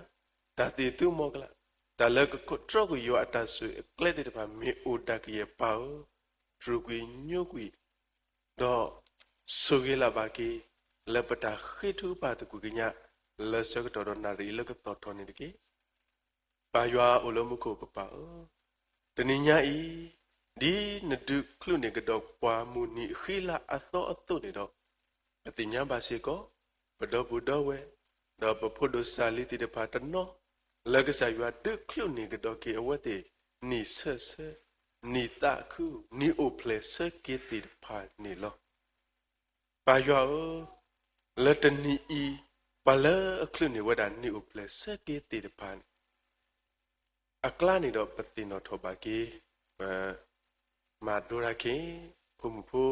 တၢ်သံၣ်သူမီၤကလး, တၢ်လၢကကီၣ်တြီကွံာ်ယွၤအတၢ်ဆိၣ်ဂ့ၤအကျဲသ့ၣ်တဖၣ် မ့ၢ်အိၣ်ဒၣ်ကယဲၢ်ပၢ်ဧၢ, တြူာ်ကွံာ်ညိကွံာ်, ဒီးဆိၣ်ဂ့ၤလၢ်ဘၣ်က့ၤ လၢပတၢ်ဃ့ထုကဖၣ်သကွံာ်ကညး လၢဆၢကတီၢ်ဒီးနၣ်ရံၣ်လၢကသီၣ်ထီၣ်န့ၣ်တက့ၢ်. ပၢ်ယွၤအိၣ်လၢမူခိၣ်ပပၢ်ဧၢ, တနံၤညါအံၤ, ဒ်နဒုးချုးန့ၢ်ကဒီးပှၤမုၢ်နံၤဃံလၤအသီအသိးန့ၣ်ဒီး, ပသ့ၣ်ညါဘၣ်စ့ၢ်ကီး, ပဒီပုၢ်ဒီဝဲၢ်, ဒီးပဖိဒိၣ်စၢ်လံၤသ့ၣ်တဖၣ်တနီၤ, လၢကစၢ်ယွၤဒုးချုးန့ၢ်ကဒီးက့ၤအဝဲသ့ၣ် နံၣ်ဆၢဆၢ, နံၣ်သးခု, နံၣ်အိၣ်ဖျဲၣ်ဆၢက့ၤသ့ၣ်တဖၣ်န့ၣ်လီၤ. ပၢ်ယွၤဧၢ, လၢတနံၤအံၤ, ပှၤလၢအချုးန့ၢ်ဝဲဒၣ်နံၣ်အိၣ်ဖျဲၣ်ဆၢက့ၤသ့ၣ်တဖၣ်န့ၣ် အကျါန့ၣ်ဒီးပသ့ၣ်နီၣ်ထီၣ်ဘၣ်က့ၤ, ပမၤဒိရၤခ့ၣ်, ဖိမုၣ်ဖိ,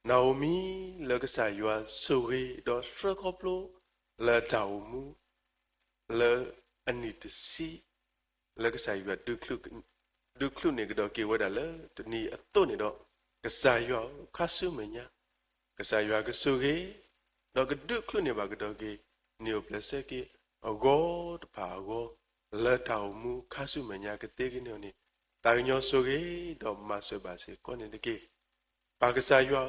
နၤဧိၤမံ, လၢကစၢ်ယွၤဆိၣ်ဂ့ၤဒီးဆှၢခီဖျိ လၢတၢ်အိၣ်မူ လၢအနံၣ်တဆံ လၢကစၢ်ယွၤ ဒုးချုးန့ၢ်ကဒီးက့ၤဝဲဒၣ်လၢတနံၤအသိးန့ၣ်ဒီး, ကစၢ်ယွၤဧၢ, ခါဆူမဲာ်ညါ, ကစၢ်ယွၤကဆိၣ်ဂ့ၤ, ဒီးကဒုးချုးန့ၢ်ဘၣ်ကဒီးက့ၤ နံၣ်အိၣ်ဖျဲၣ်ဆၢက့ၤအဂီၢ်တဖၣ်အဂီၢ်, လၢတၢ်အိၣ်မူခါဆူမဲာ်ညါကသ့ကန့ၢ်အီၤန့ၣ်, သးကညီၤဆိၣ်ဂ့ၤဒီးမၤစၢၤဘၣ်စ့ၢ်ကီးန့ၣ်တက့ၢ်. ပၢ်ကစၢ်ယွၤ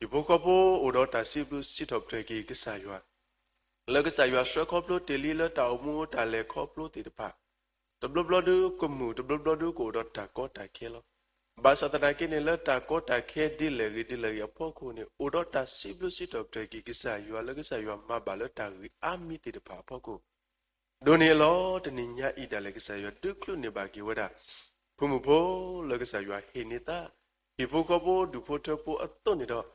ဧၢ, ဟံၣ်ဖိဃီဖိအိၣ်ဒီးတၢ်စံးဘျုးစံးထီၣ်ပတြၢၤက့ၤကစၢ်ယွၤ လၢကစၢ်ယွၤဆှၢခီဖျိတ့ၢ်လံလၢတၢ်အိၣ်မူတၢ်လဲၤခီဖျိသ့ၣ်တဖၣ်, တဘျီဘျီဒုကမုာ် တဘျီဘျီဒုကအိၣ်ဒီးတၢ်ကီတၢ်ခဲလီၤ. ဘၣ်ဆၣ်သနာ်က့န့ၣ် လၢတၢ်ကီတၢ်ခဲဒ်လဲၣ်ဂ့ၤဒ်လဲၣ်ဂ့ၤအဖီခိၣ်န့ၣ် အိၣ်ဒီးတၢ်စံးဘျုးစံးထီၣ်ပတြၢၤက့ၤကစၢ်ယွၤ လၢကစၢ်ယွၤမၤဘၣ်လၢတၢ်ဂ့ၢ်အါမံၤသ့ၣ်တဖၣ်အဖီခိၣ် ဒိးန့ၢ်အလီၢ် တနံၤညါအံၤဒၣ်လဲာ် ကစၢ်ယွၤဒုးချုးန့ၢ်ဘၣ်က့ၤဝဲဒၣ် ဖိမုၣ်ဖိလၢကစၢ်ယွၤဟ့ၣ်န့ၢ်သး ဟံၣ်ဖိဃီဖိဒူၣ်ဖိထၢဖိအသိးန့ၣ်ဒီး,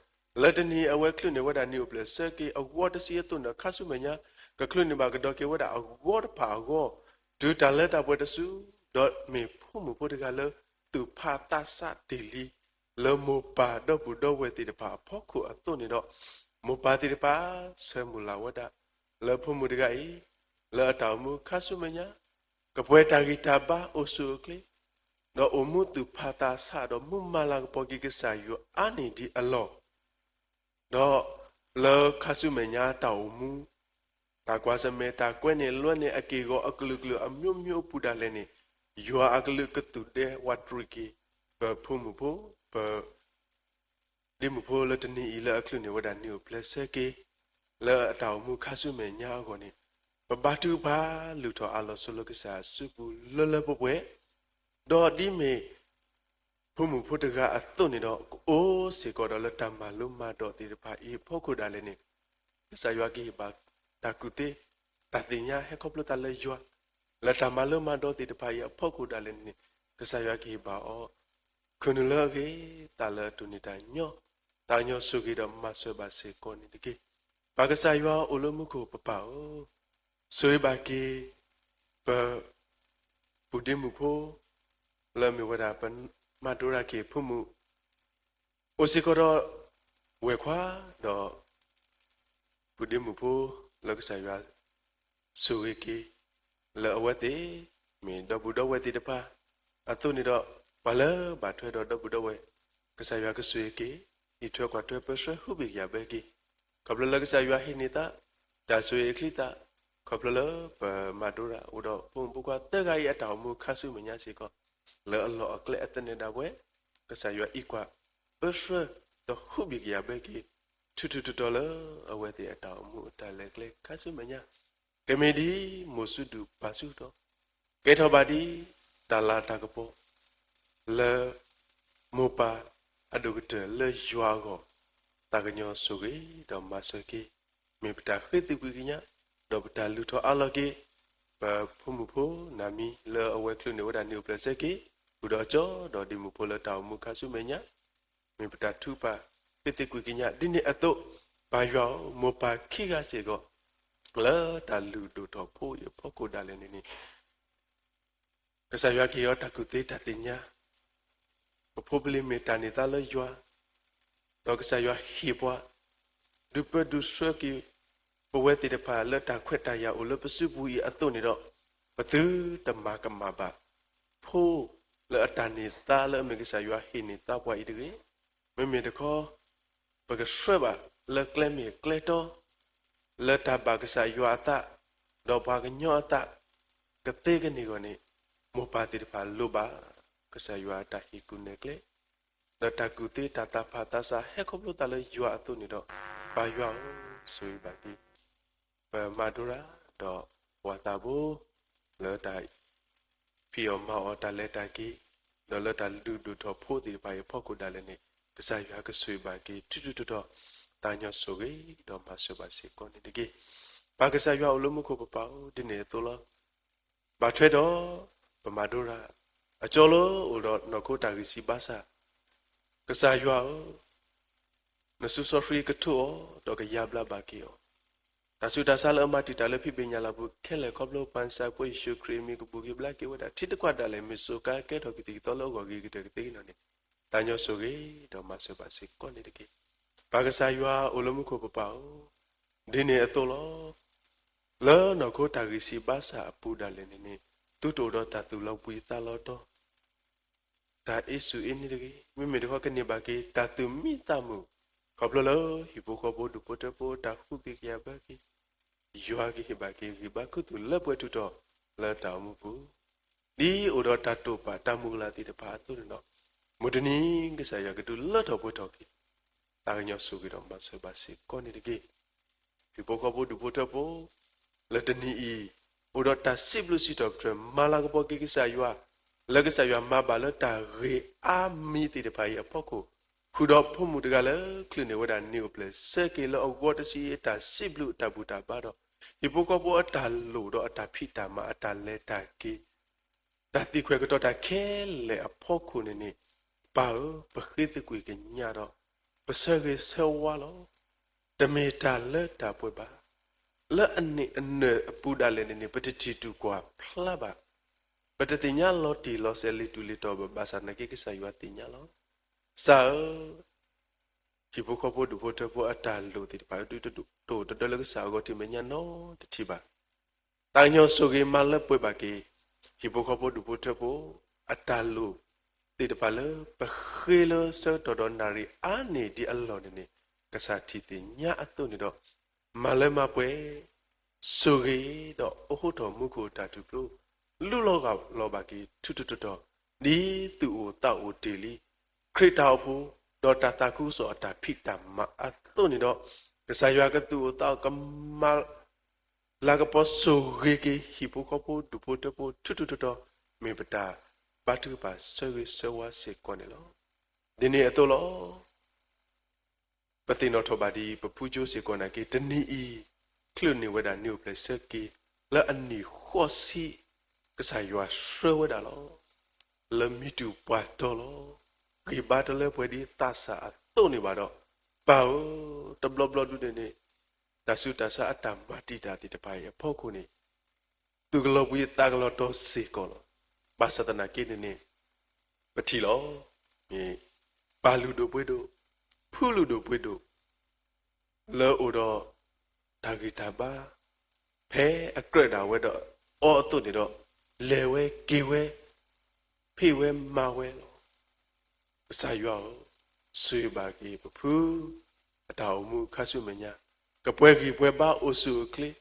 လၢတနံၤအံၤအဝဲချုးန့ၢ်ဝဲဒၣ်နံၣ်အိၣ်ဖျဲၣ်ဆၢက့ၤအဂီၢ်တဆံအသိးန့ၣ်ဒီး ခါဆူမဲာ်ညါ ကချုးန့ၢ်ဘၣ်ကဒီးက့ၤဝဲဒၣ်အဂီၢ်တဖၣ်အဂီၢ်, တုၤတၢ်လၢတၢ်ပှဲၤတစု, ဒီးမ့ၢ်ဖိမုၣ်ဖိတဂၤလၢ သူၣ်ဖးသးဆးတ့ၢ်လံ လၢမိၢ်ပၢ်ဒီပုၢ်ဒီဝဲၢ်သ့ၣ်တဖၣ်အဖီခိၣ်အသိးန့ၣ်ဒီး, မိၢ်ပၢ်သ့ၣ်တဖၣ် ဆၢမုၢ်လၢ်ဝဲဒၣ် လၢဖိမုၣ်တဂၤအံၤ လၢအတၢ်အိၣ်မူခါဆူမဲာ်ညါ ကပှဲၤတၢ်ဂံၢ်တၢ်ဘါအိၣ်ဆူၣ်အိၣ်ချ့, ဒီးအိၣ်မူသူၣ်ဖးသးဆးဒီးမူမၤလၤကပီၤက့ၤကစၢ်ယွၤအါန့ၢ်ဒံးအလီၢ်, ဒီးလၢခါဆူမဲာ်ညါတၢ်အိၣ်မူ တၢ်ကွၢ်ဆၢၣ်မဲာ် တၢ်ကွဲန့ၢ်လွဲန့ၢ်အက့ၢ်အဂီၤအကလုာ်ကလုာ်အမျိုးမျိုးအပူၤဒၣ်လဲာ်န့ၣ်, ယွၤအကလုာ်ကသူၣ်ဒဲဝးတရံးက့ၤ ပဖိမုၣ်ဖိ ပ ဒ့မုၣ်ဖိလၢတနံၤအံၤလၢအချုးန့ၢ်ဝဲဒၣ်နံၣ်အိၣ်ဖျဲၣ်ဆၢက့ၤ လၢအတၢ်အိၣ်မူခါဆူမဲာ်ညါအဂီၢ်န့ၣ်, ပဘါထုကဖၣ်လုၢ်ထီၣ်အးလီၤဆိလၢကစၢ်အစုပူၤလၢလၢပှဲၤပှဲၤ, ဒီးဒ်မ့ၢ် ဖိမုၣ်ဖိတဂၤအသိးန့ၣ်ဒီး ကအိၣ်စ့ၢ်ကီးဒီးလၢတၢ်မၤလိမၤဒိးသ့ၣ်တဖၣ်အံၤအဖီခိၣ်ဒၣ်လဲာ်န့ၣ်, ကစၢ်ယွၤကဟ့ၣ်ဘၣ်တၢ်ကူၣ်သ့, တၢ်သ့ၣ်ညါဟဲခီဖျိသးလၢယွၤ, လၢတၢ်မၤလိမၤဒိးသ့ၣ်တဖၣ်အံၤအဖီခိၣ်ဒၣ်လဲာ်န့ၣ်, ကစၢ်ယွၤကဟ့ၣ်ဘၣ်အီၤ ခုၣ်နုာ်လၢအဂ့ၤ တၢ်လၢအတိၢ်န့ၢ်တၢ်ညီ, တၢ်ကညီၤဆိၣ်ဂ့ၤဒီးမၤစၢၤဘၣ်စ့ၢ်ကီးန့ၣ်တက့ၢ်. ပၢ်ကစၢ်ယွၤအိၣ်လၢမူခိၣ်ပပၢ်ဧၢ, ဆိၣ်ဂ့ၤဘၣ်က့ၤ ပ ပုၢ်ဒ့မုၣ်ဖိ လၢအမ့ၢ်ဝဲဒၣ်ပမၤဒိရၤခ့ၣ်ဖိမုၣ် အိၣ်စ့ၢ်ကီးဒီး ဝဲၢ်ခွါဒီး ပုၢ်ဒ့မုၣ်ဖိ လၢကစၢ်ယွၤဆိၣ်ဂ့ၤက့ၤ လၢအဝဲသ့ၣ် မ့ၢ်ဒီပုၢ်ဒီဝဲၢ်သ့ၣ်တဖၣ် အသိးန့ၣ်ဒီး ပှၤလၢဘၣ်ထွဲဒီးဒီပုၢ်ဒီဝဲၢ် ကစၢ်ယွၤကဆိၣ်ဂ့ၤက့ၤ အံးထွဲကွၢ်ထွဲပၢဆှၢဟုဘံၣ်ကယာ်ဘၢက့ၤ ခီဖျိလၢကစၢ်ယွၤဟ့ၣ်န့ၢ်သး တၢ်ဆိၣ်ဂ့ၤအချံသၣ် ခီဖျိလၢပမၤဒိရၤအိၣ်ဒီး ဖိမုၣ်ဖိခွါသၢဂၤအံၤအတၢ်အိၣ်မူခါဆူမဲာ်ညါစ့ၢ်ကီး လၢအလီၢ်အကျဲအသနၢၣ်ဒၣ်ဝဲ ကစၢ်ယွၤအံးကွၢ် ပၢဆှၢ ဒီးဟုဘံၣ်ကယာ်ဘၢက့ၤ ထူထူတီတီလၢအဝဲသ့ၣ်အတၢ်အိၣ်မူအတၢ်လဲၤကျဲခါဆူမဲာ်ညါ ကမ့ၢ်ဒ်မိၢ်စုဒုၣ်ပၢ်စုတီၤ ကဲထီၣ်ဘၣ်ဒ်တၢ်လၤတၢ်ကပီၤ လၢ မိၢ်ပၢ် အဒိၣ်ကတၢၢ်လၢယွၤအဂီၢ်, သးကညီၤဆိၣ်ဂ့ၤဒီးမၤစၢၤက့ၤ, မ့ၢ်ပတၢ်ဃ့သကွံာ်ကညး, ဒီးပတၢ်လုၢ်ထီၣ်အါလီၤက့ၤ ပဖိမုၣ်ဖိနၤမံၤလၢအဝဲချုးန့ၢ်ဝဲဒၣ်နံၣ်အိၣ်ဖျဲၣ်ဆၢက့ၤ, ဃုာ်ဒီးကၠီဒီးဒ့မုၣ်ဖိလၢတၢ်အိၣ်မူခါဆူမဲာ်ညါ, မ့ၢ်ပတၢ်ထုကဖၣ်ဃ့သကွံာ်ကညးဒ်န့ၣ်အသိး, ပၢ်ယွၤဧၢ, မိၢ်ပၢ်ခံဂၤစ့ၢ်ကီး လၢတၢ်လုၢ်ဒိၣ်ထီၣ်ဖိအံၤအဖီခိၣ်ဒၣ်လဲာ်န့ၣ်န့ၣ် ကစၢ်ယွၤကဟ့ၣ်အီၤတၢ်ကူၣ်သ့တၢ်သ့ၣ်ညါ, ပဖိပလံၤမ့ၢ်တၢ်န့ၢ်သါလၢယွၤ, ဒီးကစၢ်ယွၤဟ့ၣ်ပှၤ, ဒုးပၢဒုးဆှၢက့ၤ ပဝဲသ့ၣ်တဖၣ်လၢတၢ်ခွဲးတၢ်ယာ်အိၣ်လၢပစုပူၤအံၤအသိးန့ၣ်ဒီး, ပသုတမၤကမၣ်ဘၣ် ဖိလၢအတၢ်န့ၢ်သါလၢအမ့ၢ်ကစၢ်ယွၤဟ့ၣ်န့ၢ်သါပှၤအံၤတဂ့ၤ. မ့မ့ၢ်တခီ ပကဆှၢဘၣ်လၢကျဲမ့ၢ်ကျဲတီ, လၢတၢ်ဘၣ်ကစၢ်ယွၤအသး, ဒီးပှၤကညီအသး, ကသ့ကန့ၢ်အဂီၢ်န့ၣ်, မိၢ်ပၢ်သ့ၣ်တဖၣ်လိၣ်ဘၣ် ကစၢ်ယွၤအတၢ်ဟ့ၣ်ကူၣ်နဲၣ်ကျဲ, ဒီးတၢ်ကူၣ်သ့တၢ်သးဖးသးစၢ်ဟဲခီဖျိသးလၢယွၤအသိးန့ၣ်ဒီး, ပၢ်ယွၤဧၢ, ဆိၣ်ဂ့ၤဘၣ်က့ၤ ပမၤဒိရၤ, ဒီးပှၤသးဘိ လၢတၢ် ဖံးအီၣ်မၤအီၣ်တၢ်လဲၤတၢ်က့ၤ, ဒီးလၢတၢ်လုၢ်ဒိၣ်ထီၣ်ဖိသ့ၣ်တဖၣ်အံၤအဖီခိၣ်ဒၣ်လဲာ်န့ၣ်, ကစၢ်ယွၤကဆိၣ်ဂ့ၤဘၣ်က့ၤ ထူထူတီတီ, သးကညီၤဆိၣ်ဂ့ၤဒီးမၤစၢၤဘၣ်စ့ၢ်ကီးန့ၣ်တက့ၢ်. ပၢ်ကစၢ်ယွၤအိၣ်လၢမူခိၣ်ပပၢ်ဧၢ, ဒ်န့ၣ်အသိးလီၤ. ဘၣ်ထွဲဒီး ပမၤဒိရၤ, အကၠီလၢအိၣ်ဒီးနီၢ်ခိတၢ်ဂံၢ်စၢ်ဘါစၢ်, ကစၢ်ယွၤဧၢ, နစုစီဆှံကထိအီၤ, ဒီးကယါဘျါဘၣ်က့ၤအီၤ, တၢ်ဆူးတၢ်ဆါလၢအမၤတံာ်တာ်လၢဖံးဘ့ၣ်ညၣ်လၤပူၤခဲလၢာ်ခီဖျိ ပၢ်ကစၢ်ဖိယ့ၣ်ၡူးခရံာ်အမံၤကဘူးက့ၤဘျါက့ၤဝဲဒၣ် ထံတကွၢ်ဒၣ်လဲာ် မ့ၢ်စိၤကါကဲထီၣ်ကသံၣ်ကသီလၢအဂီၢ်ဂ့ၤကတၢၢ်ကသ့အဂီၢ်န့ၣ်, သးကညီၤဆိၣ်ဂ့ၤဒီးမၤစၢၤဘၣ်စ့ၢ်ကီးန့ၣ်တက့ၢ်. ပၢ်ကစၢ်ယွၤအိၣ်လၢမူခိၣ်ပပၢ်ဧၢ, ဒ်န့ၣ်အသိးလီၤ. လၢနီၢ်ခိတၢ်ဂံၢ်စၢ်ဘါစၢ်အပူၤဒၣ်လဲာ်န့ၣ်န့ၣ်, သုတအိၣ်ဒီးတၢ်သူၣ်လီၤဘှံးသးလီၤတီၤ တၢ်အ့စူၢ်အ့န့တဂ့ၤ. မ့မ့ၢ်တခီကန့ၢ်ဘၣ်က့ၤ တၢ်သူၣ်မံသးမုာ်, ခီဖျိလၢဟံၣ်ဖိဃီဖိဒူၣ်ဖိထၢဖိတၢ်ဃုက့ၤကယၤဘၢက့ၤ, ယွၤကဟ့ၣ်ဘၣ်က့ၤဂံၢ်ဘါခူသူၣ်လၢပှဲၤထူးထီၣ်လၢတၢ်အိၣ်မူပူၤ, ဒ်အိၣ်ဒီးတၢ်တိာ်ပာ်တၢ်မုၢ်လၢ်သ့ၣ်တဖၣ်အသိးန့ၣ်ဒီး, မုၢ်တနံၤကစၢ်ယွၤကဒုးလၢထီၣ်ပှဲၤထီၣ်က့ၤ, သးကညီၤဆိၣ်ဂ့ၤဒီးမၤစၢၤဘၣ်စ့ၢ်ကီးန့ၣ်တက့ၢ်. ဟံၣ်ဖိဃီဖိဒူၣ်ဖိထၢဖိ လၢတနံၤအံၤ အိၣ်ဒီးတၢ်စံးဘျုးစံးထီၣ်ပတြၢၤ မၤလၤကပီၤက့ၤကစၢ်ယွၤ, လၢကစၢ်ယွၤမၤဘၣ်လၢတၢ်ဂ့ၤအါမံၤသ့ၣ်တဖၣ်အံၤအဖီခိၣ်, ဃုာ်ဒီးဖိမုၣ်တဂၤလၢချုးန့ၢ်ဝဲဒၣ်နံၣ်အိၣ်ဖျဲၣ်ဆၢက့ၤလၢအဂီၢ်တဆံအတၢ်စံးဘျုးအတၢ်ဘူၣ်တၢ်ဘါဒီး, ဟံၣ်ဖိဃီဖိအတၢ်လိၣ်ဒီးအတၢ်ဖံးတၢ်မၤအတၢ်လဲၤတၢ်က့ၤ တၢ်သံကွၢ်ကတိၤတၢ်ခဲလၢာ်အဖီခိၣ်န့ၣ်န့ၣ်, ပၢ်ဧၢ, ပဃ့သကွံာ်ကညးဒီး ပဆၢဂ့ၤဆၢဝါလီၤ. တမ့ၢ်တၢ်လၢတၢ်ပှဲၤဘၣ်. လၢအန့ၣ်အနၢၣ်အပူၤဒၣ်လဲာ်န့ၣ်န့ၣ် ပတထံၣ်တူၢ်ကွၢ်ဖျါဘၣ်. ပတသ့ၣ်ညါလီၤတံၢ်လီၤဆဲးလံာ်တူၢ်လံာ်တီၤဘၣ်ဘၣ်ဆၣ်သနာ်က့ ကစၢ်ယွၤသ့ၣ်ညါလီၤ. ကစၢ်ဧၢ, ဟံၣ်ဖိဃီဖိဒူၣ်ဖိထၢဖိအတၢ်လိၣ်သ့ၣ်တဖၣ် ဒုးတဒိၣ်တဒၢလၢကစၢ်အဂီၢ်ထံးမဲာ်ညါနီတထံၣ်ဘၣ်. သးကညီၤဆိၣ်ဂ့ၤမၤလၢပှဲၤဘၣ်က့ၤ ဟံၣ်ဖိဃီဖိဒူၣ်ဖိထၢဖိ အတၢ်လိၣ်သ့ၣ်တဖၣ်လၢ ပဃ့လၢဆၢကတီၢ်ဒီးနၣ်ရံၣ်အါန့ၢ်ဒံးအလီၢ်န့ၣ်န့ၣ် ကစၢ်ထံၣ်သ့ၣ်ညါအသိးန့ၣ်ဒီး မၤလၢမၤပှဲၤ ဆိၣ်ဂ့ၤဒီးအိးထီၣ်မူခိၣ်အတၢ်ထူၣ်ဖျိ လူလီၤဂာ်လီၤဘၣ်က့ၤထူထူတီတီ ဒ်သူၣ်အိၣ်သးအိၣ်တ့ၢ်လံ ခရံာ်တၢ်အိၣ်ဖှိၣ် ဒီးတၢ်သးခုကစီၣ်အတၢ်ဖံးတၢ်မၤအသိးန့ၣ်ဒီး ကစၢ်ယွၤကသူၣ်အိၣ်သးအိၣ်ကမၤ လၤကပီၤဆိၣ်ဂ့ၤက့ၤဟံၣ်ဖိဃီဖိဒူၣ်ဖိထၢဖိထူထူတီတီ မ့ၢ်ပတၢ်ဘါထုကဖၣ်ဆၢဂ့ၤဆၢဝါစ့ၢ်ကီးန့ၣ်လီၤ. ဒ်န့ၣ်အသိးလီၤ. ပသ့ၣ်နီၣ်ထီၣ်ဘၣ်ဒ်အံၤ ပဖုကၠိစ့ၢ်ကီးနာ်က့ တနံၤအံၤ ချုးန့ၢ်ဝဲဒၣ်နံၣ်အိၣ်ဖျဲၣ်ဆၢက့ၤ လၢအနံၣ်ဃိးဆံ ကစၢ်ယွၤဆှၢဝဲဒၣ်လီၤ. လၢမံၤတူၢ်ပှၤတီလီၤ. ဂံၢ်ဘါတလၢပှဲၤဒ်သးစၢ်အသိးန့ၣ်ဘၣ်ဒီး ပၢ်ဧၢ, တဘျီဘျီဒုန့ၣ်န့ၣ် တၢ်ဆူးတၢ်ဆါအတၢ်မၤတံာ်တာ်သ့ၣ်တဖၣ်အံၤအဖီခိၣ်န့ၣ် သူၣ်ကလီၤဘှံးသးကလီၤတီၤစ့ၢ်ကီးလီၤ. ဘၣ်ဆၣ်သနာ်က့န့ၣ်န့ၣ် ပထံၣ်လီၤ. မ့ၢ်ပၢ်လုၢ်ဒိၣ်ပှ့ၤဒိၣ်, ဖုလုၢ်ဒိၣ်ပှ့ၤဒိၣ် လၢအိၣ်ဒီးတၢ်ဂံၢ်တၢ်ဘါ ဖဲအကြၢးဒၣ်ဝဲဒီးအီၤအသိးန့ၣ်ဒီး လဲၤဝဲက့ၤဝဲ ဖံးဝဲမၤဝဲလီၤ. ကစၢ်ယွၤဧၢ, ဆိၣ်ဂ့ၤဘၣ်က့ၤပဖု အတၢ်အိၣ်မူခါဆူမဲာ်ညါ ကပှဲၤဂံၢ်ပှဲၤဘါအိၣ်ဆူၣ်အိၣ်ချ့ ဒ်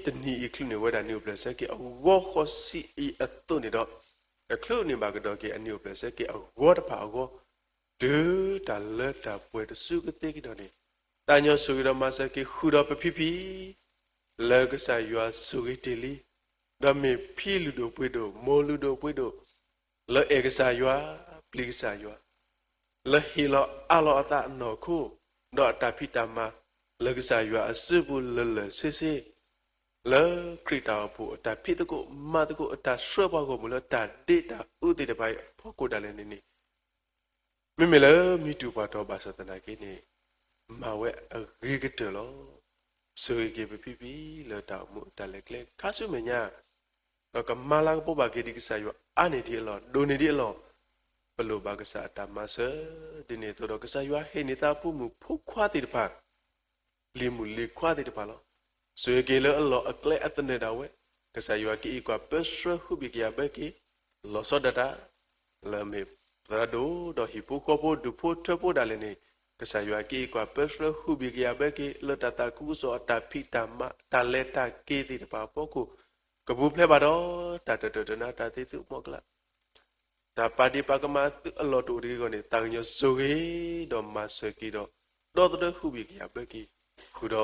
တနံၤအံၤ ချုးန့ၢ်ဝဲဒၣ်နံၣ်အိၣ်ဖျဲၣ်ဆၢက့ၤအဂီၤဃိးဆံအံၤအသိးန့ၣ်ဒီး ကချုးန့ၢ်ဘၣ်ကဒီးက့ၤအနံၣ်အိၣ်ဖျဲၣ်ဆၢက့ၤအဂီၤတဖၣ်အဂီၢ် တုၤတၢ်လၢတၢ်ပှဲၤတစုကသ့ကဒီးန့ၣ် သးကညီၤဆိၣ်ဂ့ၤဒီးမၤစၢၤက့ၤ ဃုာ်ဒီးပဖံဖံ လၢကစၢ်ယွၤဆိၣ်ဂ့ၤတ့ၢ်လံ, ဒီးမ့ၢ်ဖံလုၢ်ဒိၣ်ပှ့ၤဒိၣ် မိၢ်လုၢ်ဒိၣ်ပှ့ၤဒိၣ် လၢအဲၣ်ကစၢ်ယွၤ ပျံၤကစၢ်ယွၤ လၢဟ့ၣ်လီၤအးလီၤအသးအနီၢ်ခိ, ဒီးအတၢ်ဖံးတၢ်မၤ လၢကစၢ်ယွၤအစုပူၤလၢာ်လၢာ်ဆ့ဆ့, လၢခရံာ်တၢ်အိၣ်ဖှိၣ် အတၢ်ဖံးသကိး မၤသကိး အတၢ်ဆှၢပှၤဂီၢ်မုၢ်လၢတၢ်ဒ့တၢ်အူသ့ၣ်တဖၣ်အံၤအဖီခိၣ်ဒၣ်လဲာ်န့ၣ်န့ၣ်, မ့မ့ၢ်လၢမ့ၢ်တူၢ်ပှၤတီၤဘၣ်ဆၣ်သနာ်က့န့ၣ်, မၤဝဲအဂ့ၤကတၢၢ်လီၤ. ဆိၣ်ဂ့ၤက့ၤပဖံဖံလၢတၢ်အိၣ်မူအတၢ်လဲၤကျဲခါဆူမဲာ်ညါ, ဒီးကမၤလၤကပီၤဘၣ်က့ၤဒံးကစၢ်ယွၤအါန့ၢ်ဒံးအလီၢ် ဒိၣ်န့ၢ်ဒံးအလီၢ်, ပလိၣ်ဘၣ်ကစၢ်အတၢ်မၤစၢၤ, ဒ်န့ၣ်အသိးဒီးကစၢ်ယွၤဟ့ၣ်န့ၢ်သးဖိမုၣ်ဖိခွါသ့ၣ်တဖၣ် လံၤမုၣ်လံၤခွါသ့ၣ်တဖၣ်လီၤ. ဆိၣ်ဂ့ၤက့ၤလၢအလီၢ်အကျဲအသနၢၣ်ဒၣ်ဝဲ, ကစၢ်ယွၤကအံးကွၢ်ပၢဆှၢဟူးဘံၣ်ကယာ်ဘၢက့ၤ, လီၤဆီဒၣ်တၢ်, လၢအမ့ၢ်သရၣ်ဒိၣ်ဒီးဟံၣ်ဖိဃီဖိဒူၣ်ဖိထၢဖိဒၣ်လဲာ်န့ၣ်, ကစၢ်ယွၤကအံးကွၢ်ပၢဆှၢဟူးဘံၣ်ကယာ်ဘၢက့ၤ လၢတၢ်သးခုကစီၣ်အတၢ်ဖံးတၢ်မၤ တၢ်လဲၤတၢ်က့ၤသ့ၣ်တဖၣ်အဖီခိၣ်, ကပူၤဖျဲးဘၣ်ဒီး တၢ်တတၢၢ်တနါတၢ်သ့သုးမီၤကလး တၢ်ပာ်ဒ့ၣ်ပာ်ကမၣ်သုးအလီၢ်တအိၣ်တဂ့ၤအဂီၢ်န့ၣ် သးကညီၤဆိၣ်ဂ့ၤဒီးမၤစၢၤက့ၤဒီး ဒီသဒၢဟူးဘံၣ်ကယာ်ဘၢက့ၤ, ဃုာ်ဒီ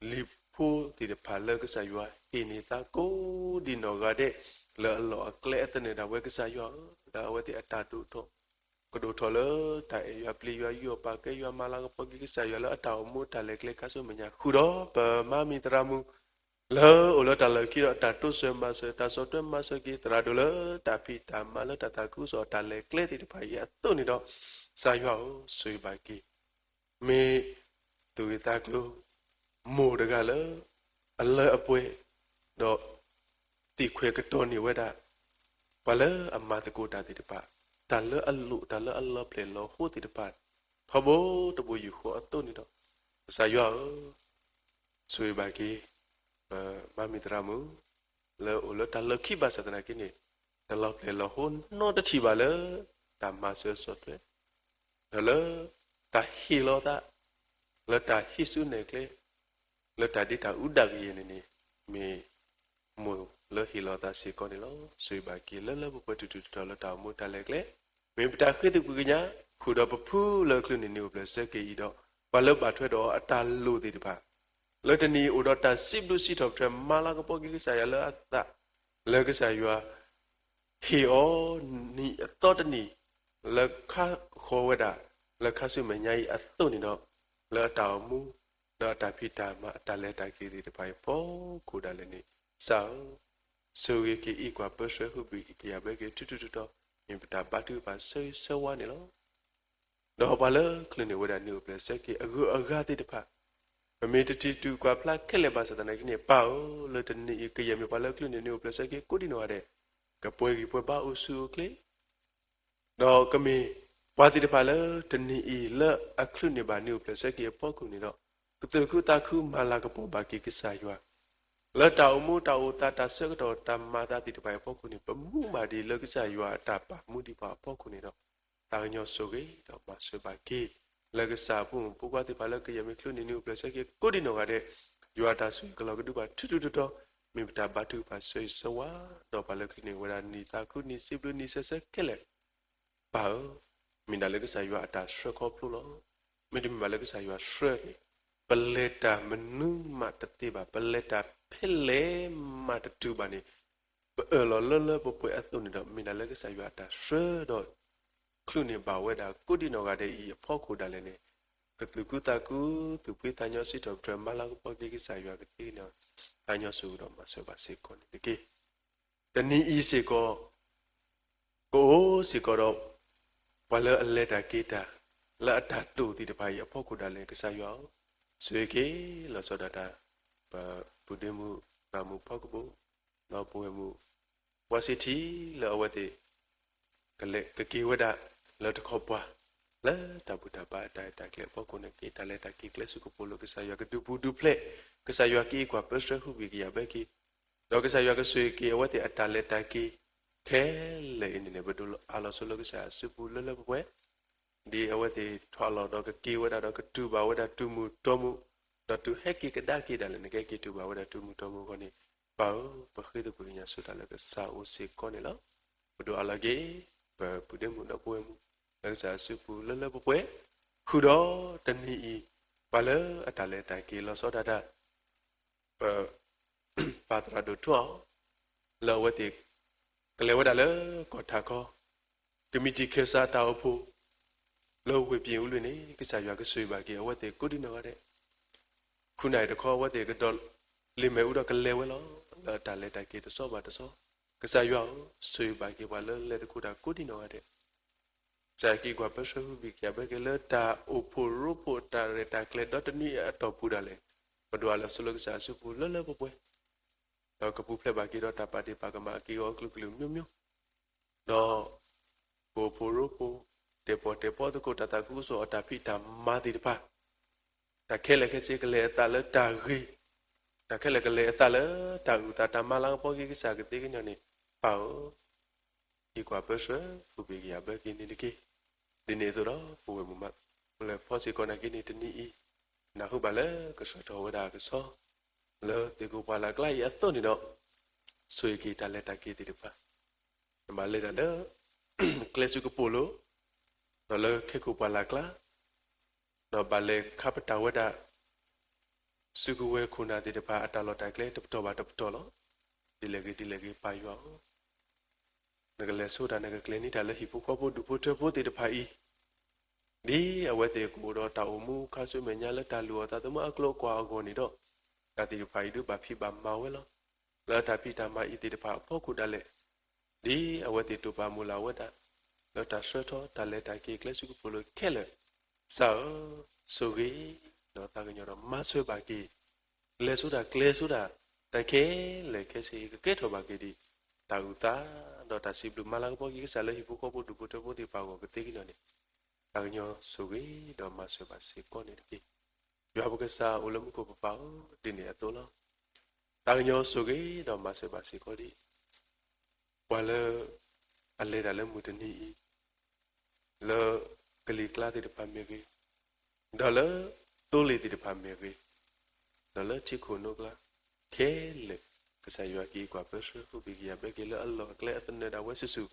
းလံၤဖိသ့ၣ်တဖၣ်လၢကစၢ်ယွၤဟ့ၣ်န့ၢ်သးကိးဒံးနီၢ်ဂၤဒဲး လၢအလီၢ်အကျဲအသနၢၣ်ဒၣ်ဝဲကစၢ်ယွၤဧၢ, လၢအဝဲသ့ၣ်အတၢ်ဒိၣ်ထီၣ် ကဒိၣ်ထီၣ်လၢတၢ်အဲၣ်ယွၤပျံၤယွၤယူးယီၣ်ပာ်ကဲယွၤမၤလၤကပီၤက့ၤကစၢ်ယွၤလၢအတၢ်အိၣ်မူတၢ်လဲၤကျဲခါဆူမဲာ်ညါ ဃုာ်ဒီးပမါမံၤသရၣ်မုၣ် လၢအိၣ်လၢတၢ်လၢခံဒီးတၢ်တိစၢၤမၤစၢၤ တၢ်ဆီၣ်ထွဲမၤစၢၤက့ၤသရၣ်ဒိၣ်လၢတၢ်ဖံးတၢ်မၤလၢတၢ်သးခုကစီၣ်အတၢ်လဲၤကျဲသ့ၣ်တဖၣ်အံၤအသိးန့ၣ်ဒီး ကစၢ်ယွၤဧၢ ဆိၣ်ဂ့ၤဘၣ်က့ၤ မ့ၢ်သူၣ်ဂ့ၤသးကျိၤ မိၢ်တဂၤလၢ အလၢအပှဲၤ ဒီး သံၣ်ခွဲးကတီၤန့ၢ်ဝဲဒၣ် ပှၤလၢအမၤသကိးတၢ်သ့ၣ်တဖၣ် တၢ်လၢအလိၣ်တၢ်လၢအလီၤပျဲၢ်လီၤဟိသ့ၣ်တဖၣ် ထီဘိတဘိယူၢ်ဃီအသိးန့ၣ်ဒီး ကစၢ်ယွၤဧၢ ဆိၣ်ဂ့ၤဘၣ်က့ၤ ပမါမံၤသရၣ်မုၣ် လၢအိၣ်လၢတၢ်လၢခံဘၣ်ဆၣ်သနာ်က့န့ၣ် တလီၤပျဲၢ်လီၤဟိနီတထံၣ်ဘၣ်လၢ တၢ်မၤစၢၤဆီၣ်ထွဲ ဒီးလၢ တၢ်ဟ့ၣ်လီၤသး လၢတၢ်ဟံးစုနဲၣ်ကျဲ လၢတၢ်ဒ့တၢ်အူဒၣ်ကယဲၢ်န့ၣ်န့ၣ် မ့ၢ်မိၢ်လၢဟ့ၣ်လီၤသးစ့ၢ်ကီးန့ၣ်လီၤ. ဆိၣ်ဂ့ၤဘၣ်က့ၤလၢလၢပှဲၤပှဲၤထူထူတီတီလၢတၢ်အိၣ်မူတၢ်လဲၤကျဲ မ့ၢ်ပတၢ်ဃ့သကွံၢ်ကညး ဃုာ်ဒီးပဖုလၢအချုးန့ၢ်နံၣ်အိၣ်ဖျဲၣ်ဆၢက့ၤအံၤဒီး ပှၤလၢဘၣ်ထွဲဒီးအတၢ်လိၣ်သ့ၣ်တဖၣ် လၢတနံၤအံၤအိၣ်ဒီးတၢ်စံးဘျုးစံးထီၣ်ပတြၢၤမၤလၤကပီၤက့ၤကစၢ်ယွၤလၢအသး လၢကစၢ်ယွၤ ဟ့ၣ်အီၤနံၣ်အသီတနံၣ် လၢခါဃီၤဝဲဒၣ် လၢခါဆူမဲာ်ညါအံၤအသိးန့ၣ်ဒီး လၢအတၢ်အိၣ်မူ ဒီးအတၢ်ဖံးတၢ်မၤအတၢ်လဲၤတၢ်က့ၤသ့ၣ်တဖၣ်အံၤအဖီခိၣ်ဒၣ်လဲာ်န့ၣ် ကစၢ်ဧၢ ဆိၣ်ဂ့ၤက့ၤအံးကွၢ်ပၢဆှၢဟူးဘံၣ်ကယာ်ဘၢက့ၤထူထူတီတီ မ့ၢ်ပတၢ်ဘါထုကဖၣ်ဆၢဂ့ၤဆၢဝါန့ၣ်လီၤ. ဒီးပှၤလၢချုးန့ၢ်ဝဲဒၣ်နံၣ်အိၣ်ဖျဲၣ်ဆၢက့ၤအဂုၤအဂၤသ့ၣ်တဖၣ် ပမ့ၢ်တထံၣ်တူၢ်ကွၢ်ဖျါခဲလၢာ်ဘၣ်ဆၣ်သနာ်က့န့ၣ် ပၢ်ဧၢ လၢတနံၤအံၤကယဲၢ်မ့ၢ်ပှၤလၢချုးန့ၢ်နံၣ်အိၣ်ဖျဲၣ်ဆၢက့ၤကိးဒံနီၢ်ဂၤဒဲး ကပှဲၤဂံၢ်ပှဲၤဘါအိၣ်ဆူၣ်အိၣ်ချ့ ဒီးကမ့ၢ်ပှၤသ့ၣ်တဖၣ်လၢတနံၤအံၤလၢအချုးန့ၢ်ဘၣ်နံၣ်အိၣ်ဖျဲၣ်ဆၢက့ၤအဖီခိၣ်န့ၣ်ဒီး ကသူၣ်ခုသးခုမၤလၤကပီၤဘၣ်က့ၤကစၢ်ယွၤ လၢတၢ်အိၣ်မူတၢ်အိၣ်သးတၢ်ဆၢကတီၢ်တၢ်မၤသးသ့ၣ်တဖၣ်အံၤအဖီခိၣ်န့ၣ် ပမူဘၣ်ဒံးလၢကစၢ်ယွၤအတၢ်ပာ်မူဒံးပှၤအဖီခိၣ်န့ၣ်ဒီး သးကညီၤဆိၣ်ဂ့ၤဒီးမၤစၢၤဘၣ်က့ၤ လၢကစၢ်အဖိမုၣ်ဖိခွါသ့ၣ်တဖၣ်လၢကယဲၢ်မ့ၢ်ချုးန့ၢ်နံၣ်အိၣ်ဖျဲၣ်ဆၢက့ၤ ကိးဒံနီၢ်ဂၤဒဲး ယွၤအတၢ်ဆိၣ်ဂ့ၤကလီၤကဒုဘၣ်ထူထူတီတီ မ့ၢ်ပတၢ်ဘါထုကဖၣ်ဆၢဂ့ၤဆၢဝါ ဒီးပှၤလၢချုးန့ၢ်ဝဲဒၣ်နံၣ်သးခုနံၣ်စံးဘျုးနံၣ်ဆဲးဆဲးခဲလၢာ် ပၢ်ဧၢ, မ့ၢ်ဒၣ်လၢကစၢ်ယွၤအတၢ်ဆှၢခီဖျိလီၤ. မ့တမ့ၢ်ဘၣ်လၢကစၢ်ယွၤဆှၢန့ၣ် ပလဲၤတၢ်မနုၤမးတသ့ဘၣ်, ပလဲၤတၢ်ဖဲလဲၣ်မးတတုၤဘၣ်န့ၣ် ပအၢၣ်လီၤလၢလၢပှဲၤပှဲၤအသိးန့ၣ်ဒီး မ့ၢ်ဒၣ်လၢကစၢ်ယွၤအတၢ်ဆှၢဒီး ချုးန့ၢ်ဘၣ်ဝဲဒၣ်ကိးဒံနီၢ်ဂၤဒဲးအံၤအဖီခိၣ်ဒၣ်လဲာ်န့ၣ် ကသူၣ်ခုသးခု သူၣ်ဖှံသးညီ စံးထီၣ်ပတြၢၤမၤလၤကပီၤက့ၤကစၢ်ယွၤကသ့န့ၣ် သးညီဆိၣ်ဂ့ၤဒီးမၤစၢၤဘၣ်စ့ၢ်ကီးန့ၣ်တက့ၢ်. တနံၤအံၤစ့ၢ်ကီး ကအိၣ်စ့ၢ်ကီးဒီး ပှၤလၢအလဲၤတၢ်က့ၤတၢ် လၢအတၢ်တိာ်သ့ၣ်တဖၣ်အံၤအဖီခိၣ်ဒၣ်လဲာ် ကစၢ်ယွၤဧၢ, ဆိၣ်ဂ့ၤက့ၤလီၤဆီဒၣ်တၢ် ပပုၢ်ဒ့မုၣ် သရၣ်မုၣ်ဖီကဘိၣ် ဒီးပဝဲၢ်မုၣ် ပှၤစ့ထံ လၢအဝဲသ့ၣ် ကလဲၤကက့ၤဝဲဒၣ်လၢတခီပှၤ လၢတၢ်ဘူၣ်တၢ်ဘါအတၢ်အဲၣ်တၢ်ကျဲအဖီခိၣ်န့ၣ် က့ၤတၢ်လဲၤတၢ်က့ၤကျဲဆူကပိာ်လိၤကစၢ်ယွၤကဒုးပူၤဒုးဖျဲး, ကစၢ်ယွၤကအံးကွၢ်ပၢဆှၢဟူးဘံၣ်ကယာ်ဘၢက့ၤ, ဒီးကစၢ်ယွၤကဆိၣ်ဂ့ၤက့ၤအဝဲသ့ၣ်အတၢ်လဲၤတၢ်က့ၤ ခဲလၢာ်အံၤန့ၣ်န့ၣ် ပဒိးအးလီၤဆိလၢကစၢ်ယွၤအစုပူၤလၢလၢပှဲၤပှဲၤ ဒ်အဝဲသ့ၣ်ထီၣ်လီၤဒီးကက့ၤဝဲဒၣ်ဒီးကတူၢ်ဘၣ်ဝဲဒၣ်တုၤမုၢ်တီမုၢ်, ဒီးတုၤဟဲက့ၤကဒါက့ၤဒၣ်လဲာ်န့ၣ် ကဟဲက့ၤတူၢ်ဘၣ်ဝဲဒၣ်တုၤမုၢ်တီမုၢ်အဂီၢ်န့ၣ်, ပၢ်ဧၢ, ပဃ့သကွံၢ်ကညးဆူတၢ်လၢကစၢ်အအိၣ်စ့ၢ်ကီးန့ၣ်လီၤ. ပဒိးအးလီၤက့ၤ ပပုၢ်ဒ့မုၣ်ဒီးပဝဲၢ်မုၣ် လၢကစၢ်အစုပူၤလၢလၢပှဲၤပှဲၤ, ဃုာ်ဒီးတနံၤအံၤ ပှၤလၢအတၢ်လဲၤတၢ်က့ၤလီၤဆီဒၣ်တၢ် ပ ပၢ်သရၣ်ဒိၣ်ထူအီၤ လၢအဝဲသ့ၣ် ကလဲၤဝဲဒၣ်လၢကီၢ်ထးခီ ကမံးတံာ်ခၢၣ်စးတၢ်အိၣ်ဖှိၣ် လၢဝ့ၢ်ပၠ့ၣ်အူလွံၢ်န့ၣ် ကစၢ်ယွၤကဆိၣ်ဂ့ၤဘၣ်က့ၤအဝဲသ့ၣ်ကိးဒံနီၢ်ဂၤဒဲး, ခုနၣ်အံၤတခီအဝဲသ့ၣ်ကဒီးလ့ၣ်မဲာ်အူဒီးကလဲၤဝဲလီၤ. လၢတၢ်လဲၤတၢ်က့ၤတစီဘၣ်တစီ, ကစၢ်ယွၤဧၢ, ဆိၣ်ဂ့ၤဘၣ်က့ၤပှၤလၢလဲၤသကိးတၢ်ကိးဒံနီၢ်ဂၤဒဲး ကစၢ်ယွၤက့ၤကွၢ်ပၢဆှၢဟူးဘံၣ်က့ၤအဘၢက့ၤလၢတၢ်အိၣ်ဖှိၣ်ရိဖှိၣ်တၢ်ရဲၣ်တၢ်ကျဲၤဒီတနွံအတီၢ်ပူၤဒၣ်လဲာ်, ပဒိၣ်အလၢာ်ဆိးလၢကစၢ်အစုပူၤလၢလၢပှဲၤပှဲၤ, ဒီးကပူၤဖျဲးဘၣ်က့ၤဒီးတၢ်ပာ်ဒ့ၣ်ပာ်ကမၣ်အက့ၢ်အဂီၤအကလုာ်ကလုာ်မျိုးမျိုး, ဒီး ကအိၣ်ဖှိၣ်ရိဖှိၣ်, တဲာ်ပီၣ်တဲာ်ပီသကိးတၢ်သးခုကစီၣ်အတၢ်ဖံးတၢ်မၤသ့ၣ်တဖၣ်, တၢ်ခဲလၢာ်ခဲဆ့ကလဲၤအသးလၢတၢ်ဂ့ၤ, တၢ်ခဲလၢာ်ကလဲၤအသးလၢတၢ်အုၣ်သးတၢ်မၤလၤကပီၤက့ၤကစၢ်ကသ့ကညီၤန့ၣ်, ပၢ်ဧၢ, ဟံးကွၢ်ပၢဆှၢဟူးဘံၣ်က့ၤအဘၢက့ၤန့ၣ်တက့ၢ်. ဒ်န့ၣ်အသိးဒီးပဝဲၢ်မုၢ်မး, ပလဲၤဖီစ့ၢ်ကီးနာ်က့န့ၣ်တနံၤအံၤ, နၢ်ဟူဘၣ်လၢကဆှၢထီၣ်ဝဲဒၣ်ကဆီ လၢသ့ၣ်ခိၣ်ပှၢ်လၢ်ကျါအံၤအသိးန့ၣ်ဒီး, ဆိၣ်ဂ့ၤက့ၤတၢ်လဲၤတၢ်က့ၤသ့ၣ်တဖၣ်, နဘၣ်လဲၤတၢ်လၢ ကျဲစုကပိာ်လိၤ, ဒီးလၢခဲခိၣ်ပှၢ်လၢ်ကျါ, ဒီးဘၣ်လဲၤခါပတာ်ဝဲဒၣ် စုကဝဲၤခိၣ်နၢ်သ့ၣ်တဖၣ်အတၢ်လီၢ်တၢ်ကျဲတပတီၢ်ဘၣ်တပတီၢ်လီၤ. ဒ်လဲၣ်ဂ့ၤဒ်လဲၣ်ဂ့ၤ ပၢ်ယွၤဧၢ, နကလဲၤဆိတၢ် နကကျဲၤန့ၢ်တၢ်လၢဟံၣ်ဖိဃီဖိဒူၣ်ဖိထၢဖိသ့ၣ်တဖၣ်အံၤ, ဒ်အဝဲသ့ၣ်ကအိၣ်ဒီးတၢ်အိၣ်မူခါဆူမဲာ်ညါလၢတၢ်လုၢ်အီၣ်သးသမူအကျိၤအကွာ်အဂီၢ်န့ၣ်ဒီး, တၢ်သ့ၣ်တဖၣ်အံၤဒုးဘၣ်ဖံးဘၣ်မၤဝဲလီၤ. လၢတၢ်ဖံးတၢ်မၤအံၤသ့ၣ်တဖၣ်အဖီခိၣ်ဒၣ်လဲာ်, ဒ်အဝဲသ့ၣ်တိာ်ပာ်မုၢ်လၢ်ဝဲဒၣ်, လၢတၢ်ဆှၢထီၣ်တၢ်လဲၤတၢ်က့ၤကျဲစုကပိာ်လိၤခဲလၢာ်, ကစၢ်ဧၢ, ဆိၣ်ဂ့ၤ, ဒီးသးကညီၤဒီးမၤစၢၤဘၣ်က့ၤ လဲၤဆိတၢ်ကျဲၤဆိတၢ်, တၢ်ခဲလၢာ်ခဲဆ့အံၤ ကကဲထီၣ်ဘၣ်က့ၤဒ် တၢ်အုၣ်သး, ဒီးတၢ်စံးဘျုးမၤလၤကပီၤက့ၤကစၢ်လၢဟံၣ်ဖိဃီဖိဒူၣ်ဖိထၢဖိသ့ၣ်တဖၣ်အဂီၢ်ကသ့ကညီၤန့ၣ်, သးကညီၤဆိၣ်ဂ့ၤဒီးမၤစၢၤဘၣ်စ့ၢ်ကီးန့ၣ်တက့ၢ်. ယွၤပကစၢ်အိၣ်လၢမူခိၣ်ပပၢ်ဧၢ, ဒ်န့ၣ်အသိးလီၤ. သးကညီၤဆိၣ်ဂ့ၤဒီးမၤစၢၤဘၣ်စ့ၢ်ကီးဒ် ပှၤလၢ အလဲၤတၢ်လၢမုၢ်တနံၤအံၤ လၢကလံၤကျါသ့ၣ်တဖၣ်မ့ၢ်ဂ့ၤ, ဒီးလၢသိလ့ၣ်သ့ၣ်တဖၣ်မ့ၢ်ဂ့ၤ, ဒီးလၢထံခိၣ်နိကျါ ခဲလၢာ် ကစၢ်ယွၤက့ၤကွၢ်ပၢဆှၢဟူးဘံၣ်က့ၤအဘၢက့ၤလၢအလီၢ်အကျဲအသနၢၣ်ဒၣ်ဝဲစုာ်စုာ်,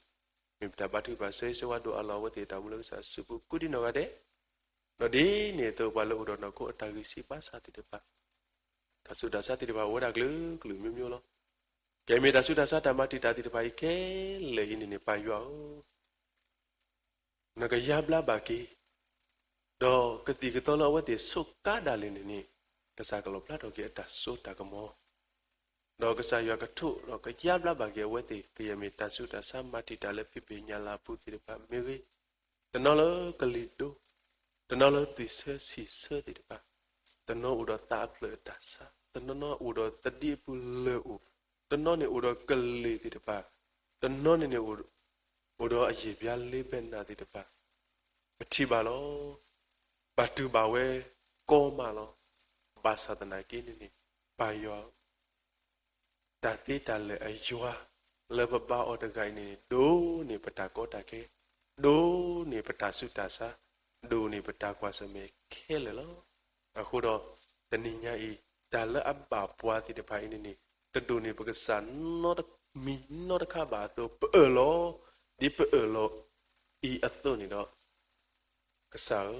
မ့ၢ်ပတၢ်ဘါထုကဖၣ်ဆၢဂ့ၤဆၢဝါဒိၣ်အလီၢ်အဝဲသ့ၣ်အတၢ်အိၣ်မူလၢကစၢ်စုပူၤကိးဒံနီၢ်ဂၤဒဲး, ဒီးဒ်န့ၣ်အသိးပှၤလၢအိၣ်ဒီးနီၢ်ခိအတၢ်ဂံၢ်စၢ်ဘါစၢ်သ့ၣ်တဖၣ် တၢ်ဆူးတၢ်ဆါသ့ၣ်တဖၣ်အိၣ်ဝဲဒၣ်ကလုာ်ကလုာ်မျိုးမျိုးလီၤ. ကဲမ့ၢ်တၢ်ဆူးတၢ်ဆါတၢ်မၤတံာ်တာ်သ့ၣ်တဖၣ်အံၤခဲလၢာ်အံၤန့ၣ်န့ၣ် ပၢ်ယွၤဧၢ, နကယါဘျါဘၣ်က့ၤ, ဒီးကသံၣ်ကသီလၢအဝဲသ့ၣ်ဆိးကါဒၣ်လဲာ်န့ၣ်န့ၣ်, ကစၢ်ကလီၣ်ဖျါထီၣ်က့ၤအတၢ်စိတၢ်ကမီၤ, ဒီးကစၢ်ယွၤကထိးဒီးကယါဘျါဘၣ်က့ၤအဝဲသ့ၣ် ကယဲၢ်မ့ၢ်တၢ်ဆူးတၢ်ဆါမၤတံာ်တာ်လၢဖံးဖံးညၣ်လၤအပူၤသ့ၣ်တဖၣ်မ့ၢ်ဂ့ၤ, တနီၤလၢကလံၤဒိ, တနီၤလၢသွံၣ်ဆၢဆံၣ်ဆၢသ့ၣ်တဖၣ်, တနီၤအိၣ်ဒီးသးအဖျၢၣ်အတၢ်ဆါ, တနီၤနီၤအိၣ်ဒီးသဒံအပူၤလၢာ်အိၣ်, တနီၤန့ၣ်အိၣ်ဒီးကလ့ၢ်သ့ၣ်တဖၣ်, တနီၤန့ၣ်န့ၣ် အိၣ်ဒီးအယံာ်ဘျါလ့ဘဲနၢ်သ့ၣ်တဖၣ်, ပထံၣ်ဘၣ်လီၤ. ဘၣ်တူၢ်ဘၣ်ဝဲကီမးလီၤ. ဘၣ်ဆၣ်သနာ်က့န့ၣ်န့ၣ် ပၢ်ယွၤဧၢ, တၢ်သ့တၢ်လၢာ်အယွၤ လၢပဘါအီၤတဂၤအံၤန့ၣ် ဒိၣ်န့ၢ်ပတၢ်ကီတၢ်ခဲ, ဒိၣ်န့ၢ်ပတၢ်ဆူးတၢ်ဆါ, ဒိၣ်န့ၢ်ပတၢ်ကွၢ်ဆၢၣ်မဲာ်ခဲလၢာ်လီၤ. အဃိဒီး တနံၤညါအံၤ တၢ်လၢအဘၣ်ပှၤသ့ၣ်တဖၣ်အံၤန့ၣ်န့ၣ် တဒိၣ်န့ၢ်ပကစၢ်နီတမံၤနီတခါဘၣ်အသိး ပအၢၣ်လီၤ, ဒ်ပအၢၣ်လီၤအံၤအသိးန့ၣ်ဒီး ကစၢ်ဧၢ,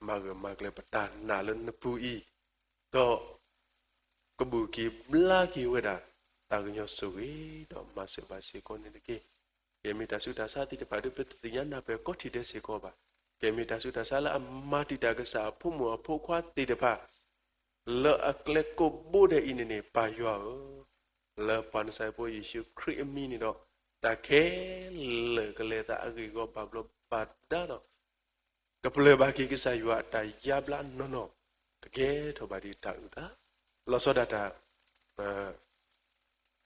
မၤဂၢၢ်မၤကျၢၤပတၢ်နာ်လၢနပူၤအံၤ, ဒီး ကဘူၣ်က့ၤဘျါက့ၤဝဲဒၣ် တၢ်ကညီၤဆိၣ်ဂ့ၤဒီးမၤစၢၤဘၣ်စ့ၢ်ကီးန့ၣ်တက့ၢ်. ကဲမ့ၢ်တၢ်ဆူးတၢ်ဆါသ့ၣ်တဖၣ်ဒီး ပတသ့ၣ်ညါနၢ်ပၢၢ်ကီထံၣ်ဒဲးစ့ၢ်ကီးဘၣ်. ကဲမ့ၢ်တၢ်ဆူးတၢ်ဆါလၢအမၤတံာ်တာ်ကစၢ်အဖိမုၣ်အဖိခွါသ့ၣ်တဖၣ် လၢအကျဲကိးဘိဒဲးအံၤန့ၣ်န့ၣ် ပၢ်ယွၤဧၢ, လၢပှၤနစၤဖိယ့ၣ်ၡူးခရံာ်အမံၤန့ၣ်ဒီး တၢ်ခဲလၢာ်ကလဲၤသးအဂ့ၢ်အဂီၢ်ဘၣ်ဘျီးဘၣ်ဒါဒီး ကပျၢ်ဘၣ်က့ၤကစၢ်ယွၤအတၢ်ယါဘျါနီၢ်နီၢ်, ကကဲထီၣ်ဘၣ်ဒ်တၢ်အုၣ်သး, လီၤဆီဒၣ်တၢ် ပ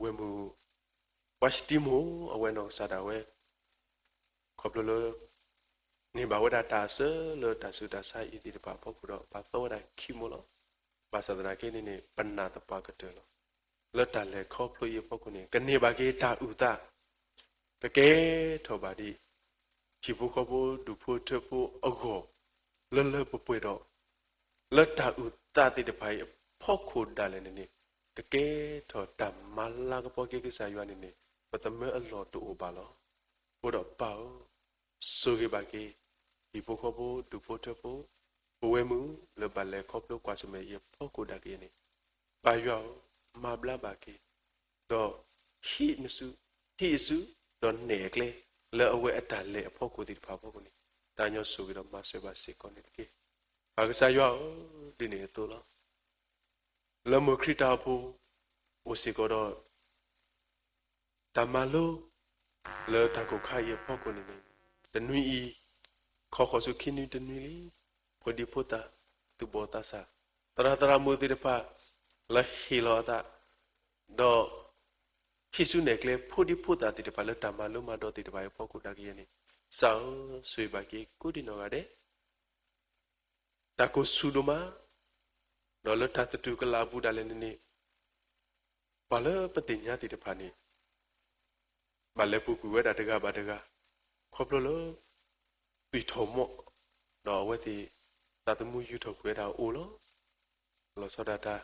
ဝဲၢ်မုၢ် ပှၤစတံမိၣ် အဝဲနီၢ်ကစၢ်ဒၣ်ဝဲ ခီဖျိလၢ န့ၢ်ဘၣ်ဝဲဒၣ်တၢ်အစၢလၢတၢ်ဆူးတၢ်ဆါအံၤသ့ၣ်တဖၣ်အဖီခိၣ်ဒီး ဘၣ်သီဝဲဒၣ်ခံမိၢ်လီၤ. ဘၣ်ဆၣ်သနာ်က့န့ၣ်န့ၣ် ပနာ်သပှၢ်ကတၢၢ်လီၤ. လၢတၢ်လဲၤခီဖျိအံၤအဖီခိၣ်န့ၣ် ကန့ၢ်ဘၣ်က့ၤတၢ်အုၣ်သး, ကကဲထီၣ်ဘၣ်ဒ် ဟံၣ်ဖိဃီဖိဒူၣ်ဖိထၢဖိအဂီၢ် လၢလၢပှဲၤပှဲၤဒီး လၢတၢ်အုၣ်သးသ့ၣ်တဖၣ်အံၤအဖီခိၣ်ဒၣ်လဲာ်န့ၣ်န့ၣ် ကကဲထီၣ်တၢ်မၤလၤကပီၤက့ၤကစၢ်ယွၤန့ၣ်န့ၣ် ပသမၢအလီၢ်တအိၣ်ဘၣ်လီၤ. အဃိဒီးပၢ်ဧၢ, ဆိၣ်ဂ့ၤဘၣ်က့ၤ ဟံၣ်ဖိဃီဖိဒူၣ်ဖိထၢဖိ ပဝဲၢ်မုၢ်လၢဘၣ်လဲၤခီဖျိကွၢ်ဆၢၣ်မဲာ်အံၤအဖီခိၣ်ဒၣ်က့ၤန့ၣ်, ပၢ်ယွၤဧၢ, မၤဘျါဘၣ်က့ၤ ဒီး ဟံးအစု, ဟံးအစု, ဒီးနဲၣ်အကျဲ လၢအဝဲအတၢ်လဲၤအဖီခိၣ်သ့ၣ်တဖၣ်အဖီခိၣ်န့ၣ်, တၢ်ညီဆိၣ်ဂ့ၤဒီးမၤစၢၤဘၣ်စ့ၢ်ကီးန့ၣ်တက့ၢ်. ပၢ်ကစၢ်ယွၤဧၢ, ဒ်န့ၣ်အသိးလီၤ. လၢမိၢ်ခရံာ်တၢ်အိၣ်ဖှိၣ်အိၣ်စ့ၢ်ကီးဒီး တၢ်မၤလိ လၢတၢ်ကိၢ်ခါအံၤအဖီခိၣ်န့ၣ်န့ၣ်, တနွံအံၤ ခီဃီၤဆူခံနွံတနွံလံ, ဖိဒံဖိသၣ် သူၣ်ဘီၣ်သးစၢ် သရၣ်သရၣ်မုၣ်သ့ၣ်တဖၣ် လၢဟ့ၣ်လီၤအသး ဒီးဟံးစုနဲၣ်ကျဲဖိဒံဖိသၣ်သ့ၣ်တဖၣ်လၢတၢ်မၤလိမၤဒိးသ့ၣ်တဖၣ်အံၤအဖီခိၣ်နာ်က့ယဲန့ၣ်, ကစၢ်ဧၢ, ဆိၣ်ဂ့ၤဘၣ်က့ၤကိးဒံနီၢ်ဂၤဒဲး တၢ်ကိၢ်ဆူၣ်ဒိၣ်မး, ဒီးလၢတၢ်သတူၢ်ကလာ်အပူၤဒၣ်လဲာ်န့ၣ်န့ၣ်, ပှၤလၢပသ့ၣ်ညါသ့ၣ်တဖၣ်န့ၣ် ဘၣ်လဲၤပူၤကွံာ်ဝဲဒၣ်တဂၤဘၣ်တဂၤ, ခီဖျိလၢ သွံၣ်ထီၣ်မီၢ်, ဒီးအဝဲသ့ၣ် သးသမူယူာ်ထီၣ်ကွံာ်ဝဲဒၣ်အအိၣ်လီၤ. လီၤဆီဒၣ်တၢ်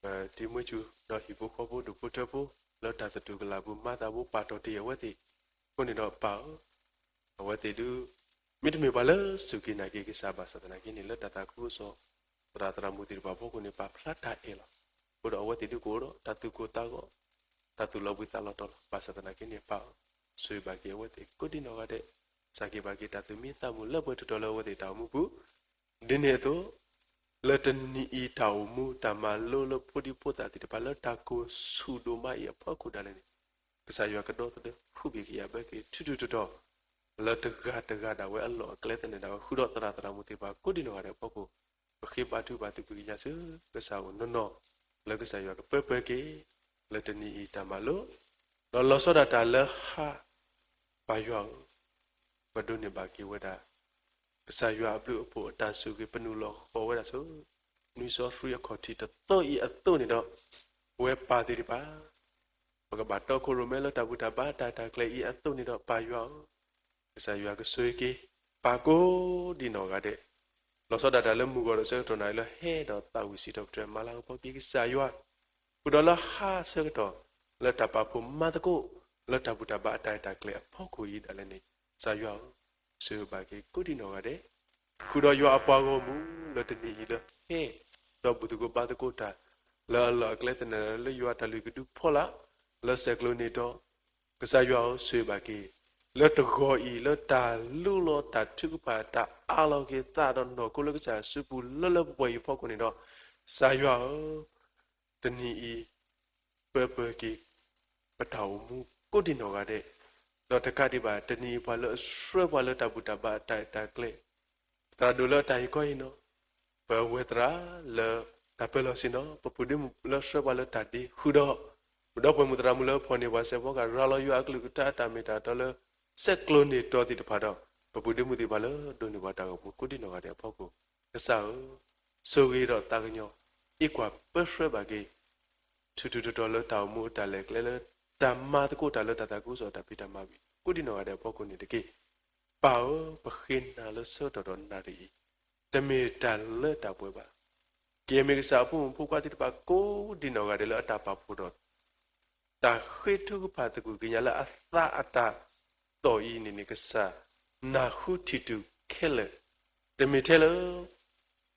ပတံၤမွဲဆူၣ် ဒီးဟံၣ်ဖိဃီဖိဒူၣ်ဖိထၢဖိ လၢတၢ်သတူၢ်ကလာ်ပူၤ မၤသးဖိပာ်ထီၣ်တ့ၢ်အဝဲသ့ၣ်အဃိန့ၣ်ဒီးပၢ်ဧၢ, အဝဲသ့ၣ်ဒုး မ့တမ့ၢ်ပှၤလၢစူၢ်က့ၤနာ်က့ၤကစၢ်ဘၣ်ဆၣ်သနာ်က့န့ၣ် လၢတၢ်သးခုကစီၣ် သရၣ်သရၣ်မုၣ်သ့ၣ်တဖၣ်အဖီခိၣ်န့ၣ် ပာ်ဖျါတၢ်အဲၣ်လီၤ. အဃိဒီးအဝဲသ့ၣ်ဒုးကအိၣ်ဒီးတၢ်သူၣ်ကိၢ်သးဂီၤ, တၢ်သူၣ်လီၤဘှံးသးလီၤတီၤလီၤ. ဘၣ်ဆၣ်သနာ်က့န့ၣ်ပၢ်ဧၢ, ဆိၣ်ဂ့ၤဘၣ်က့ၤအဝဲသ့ၣ်ကိးဒံနီၢ်ဂၤဒဲး, စၢ်က့ၤဘၣ်က့ၤတၢ်သူၣ်မံသးမုာ်လၢပှဲၤထီၣ်ထီလၢအဝဲသ့ၣ်တၢ်အိၣ်မူပူၤ ဒ်န့ၣ်အသိး, လၢတနံၤအံၤတၢ်အိၣ်မူတၢ်မၤလိလၢဖိဒံဖိသၣ်သ့ၣ်တဖၣ်လၢတၢ်ကိၢ်ဆူၣ်ဒိၣ်မးအံၤအဖီခိၣ်ဒၣ်လဲာ်န့ၣ်, ကစၢ်ယွၤကဒီသဒၢဃုာ်ဘၣ်က့ၤယၤဘၣ်က့ၤ ထူထူတီတီ လၢတဂၤတဂၤဒၣ်ဝဲအလီၢ်အကျဲသနၢၣ်ဒၣ်ဝဲဃုာ်ဒီးသရၣ်သရၣ်မုၣ်သ့ၣ်တဖၣ်ကိးဒံနီၢ်ဂၤဒဲးအဖီခိၣ်, ပဃ့ဘါထုကဖၣ်သးကွံာ်ကညးဆူကစၢ်အအိၣ်နီၢ်နီၢ်, လၢကစၢ်ယွၤကပၢပၢက့ၤ လၢတနံၤအံၤတၢ်မၤလိ ဒီးလီၤဆီဒၣ်တၢ်လၢဟါ, ပၢ်ယွၤဧၢ, ပဒိးန့ၢ်ဘၣ်က့ၤဝဲဒၣ် ကစၢ်ယွၤအဘျုးအဖှိၣ်အတၢ်ဆိၣ်ဂ့ၤ ပနုာ်လီၤဃီၤဝဲဒၣ်ဆူ နွံစီဆှံအခီၣ်ထံးတသီအံၤအသိးန့ၣ်ဒီး, ပဝဲပၢ်သ့ၣ်တဖၣ် ပကဘၣ်တီခိၣ်ရိၣ်မဲလၢတၢ်ဘူၣ်တၢ်ဘါတၢ်အဲၣ်တၢ်ကျဲၤအံၤအသိးန့ၣ်ဒီး ပၢ်ယွၤဧၢ, ကစၢ်ယွၤကဆိၣ်ဂ့ၤက့ၤ ပၢ်ကိးဒံနီၢ်ဂၤဒဲး, လီၤဆီဒၣ်တၢ်လၢမုၢ်ဂီၤဒီးဆၢကတီၢ်နၢ်လၢဟဲဒီးသးဝံၣ်စံးထီၣ်ပတြၢၤမၤလၤကပီၤက့ၤကစၢ်ယွၤ, ဃုာ်ဒီးလၢဟါဆၢကတီၢ် လၢတၢ်ပာ်ဖှိၣ်မၤသကိး လၢတၢ်ဘူၣ်တၢ်ဘါအတၢ်အဲၣ်တၢ်ကျဲၤအဖီခိၣ်အံၤဒၣ်လဲာ်န့ၣ်, ကစၢ်ယွၤဧၢ, ဆိၣ်ဂ့ၤဘၣ်က့ၤကိးဒံနီၢ်ဂၤဒဲး, ဃုာ်ဒီးယွၤအပှၤဂီၢ်မုၢ်လၢတနံၤအံၤလၢဟဲ, ဒီးဘူၣ်သကိးဘါသကိးတၢ် လၢအလီၢ်အကျဲသနၢၣ်လၢယွၤတၢ်လုၢ်ကဒုဖီလာ် လၢဆဲးကျိးန့ၢ်ဒီး, ကစၢ်ယွၤဧၢ, ဆိၣ်ဂ့ၤဘၣ်က့ၤ လၢတဂီၤအံၤ လၢတၢ်လူလီၤတၢ်ထုကဖၣ်တၢ်အးလီၤက့ၤသးဒီးနီၢ်ခိလၢကစၢ်စုပူၤလၢလၢပှဲၤပှဲၤအံၤအဖီခိၣ်န့ၣ်ဒီး, ကစၢ်ယွၤဧၢ, တနံၤအံၤ ပၢပၢက့ၤ ပတၢ်အိၣ်မူကိးဒံနီၢ်ဂၤဒဲး, ဒီးတကးဒံးဘၣ် တနံၤအံၤပှၤလၢအဆှၢပှၤလၢတၢ်ဘူၣ်တၢ်ဘါအတၢ်အဲၣ်တၢ်ကျဲၤ, သရၣ်ဒိၣ်လၢအတၢ်ဟ့ၣ်ခီဟ့ၣ်နီၤ, ပဝဲသရၣ်လၢတၢ်ပၢလီၢ်ဆ့ၣ်နီၤ, ပပုၢ်ဒ့မုၣ်လၢဆှၢပှၤလၢတၢ်ဒ့ဃုာ်ဒီး, ပဒီပုၢ်ဝဲၢ်မုၣ်သရၣ်မုၣ်လၢဖီၣ်န့ၢ်ပှၤစဲးဖီကဟၣ်ရၤလီၤယွၤအကလုၢ်ကထါအတၢ်မ့ၢ်တၢ်တီလၢ ဆဲးကျိးန့ၢ်တီသ့ၣ်တဖၣ်ဒီး, ပပုၢ်ဒ့မုၣ်သ့ၣ်တဖၣ်လၢဒိးန့ၢ်ပှၤတၢ်ဂီၤမူကိးဒံနီၢ်ဂၤဒဲးအဖီခိၣ်, ကစၢ်ဧၢ, ဆိၣ်ဂ့ၤဒီးသးကညီၤ, အံးကွၢ်ပၢဆှၢဘၣ်က့ၤ ထူထူတီတီလၢတၢ်အိၣ်မူအတၢ်လဲၤကျဲလၢ တၢ်မၤသကိးတၢ်လၢတၢ်သးခုကစီၣ်တၢ်ဖံးတၢ်မၤဝံၤ ကိးဒံနီၢ်ဂၤဒဲးအဖီခိၣ်န့ၣ်တက့ၢ်. ပၢ်ဧၢ, ပဃ့နၤလၢဆၢကတီၢ်ဒီးနၣ်ရံၣ်အံၤ, တမ့ၢ်တၢ်လၢတၢ်ပှဲၤဘၣ်. ကယဲၢ်မ့ၢ်ကစၢ်အဖိမုၣ်ဖိခွါသ့ၣ်တဖၣ်ကိးဒံနီၢ်ဂၤဒဲးလၢအတၢ်ပာ်ဖှိၣ်ဒီး တၢ်ဃ့ထုကဖၣ်သကိးက့ၤညါလၢအသးအတၢ်သီၣ်အံၤန့ၣ်န့ၣ် ကစၢ်နၢ်ဟူထံၣ်တုၤခဲလၢာ်, တမ့ၢ်ထဲလၢ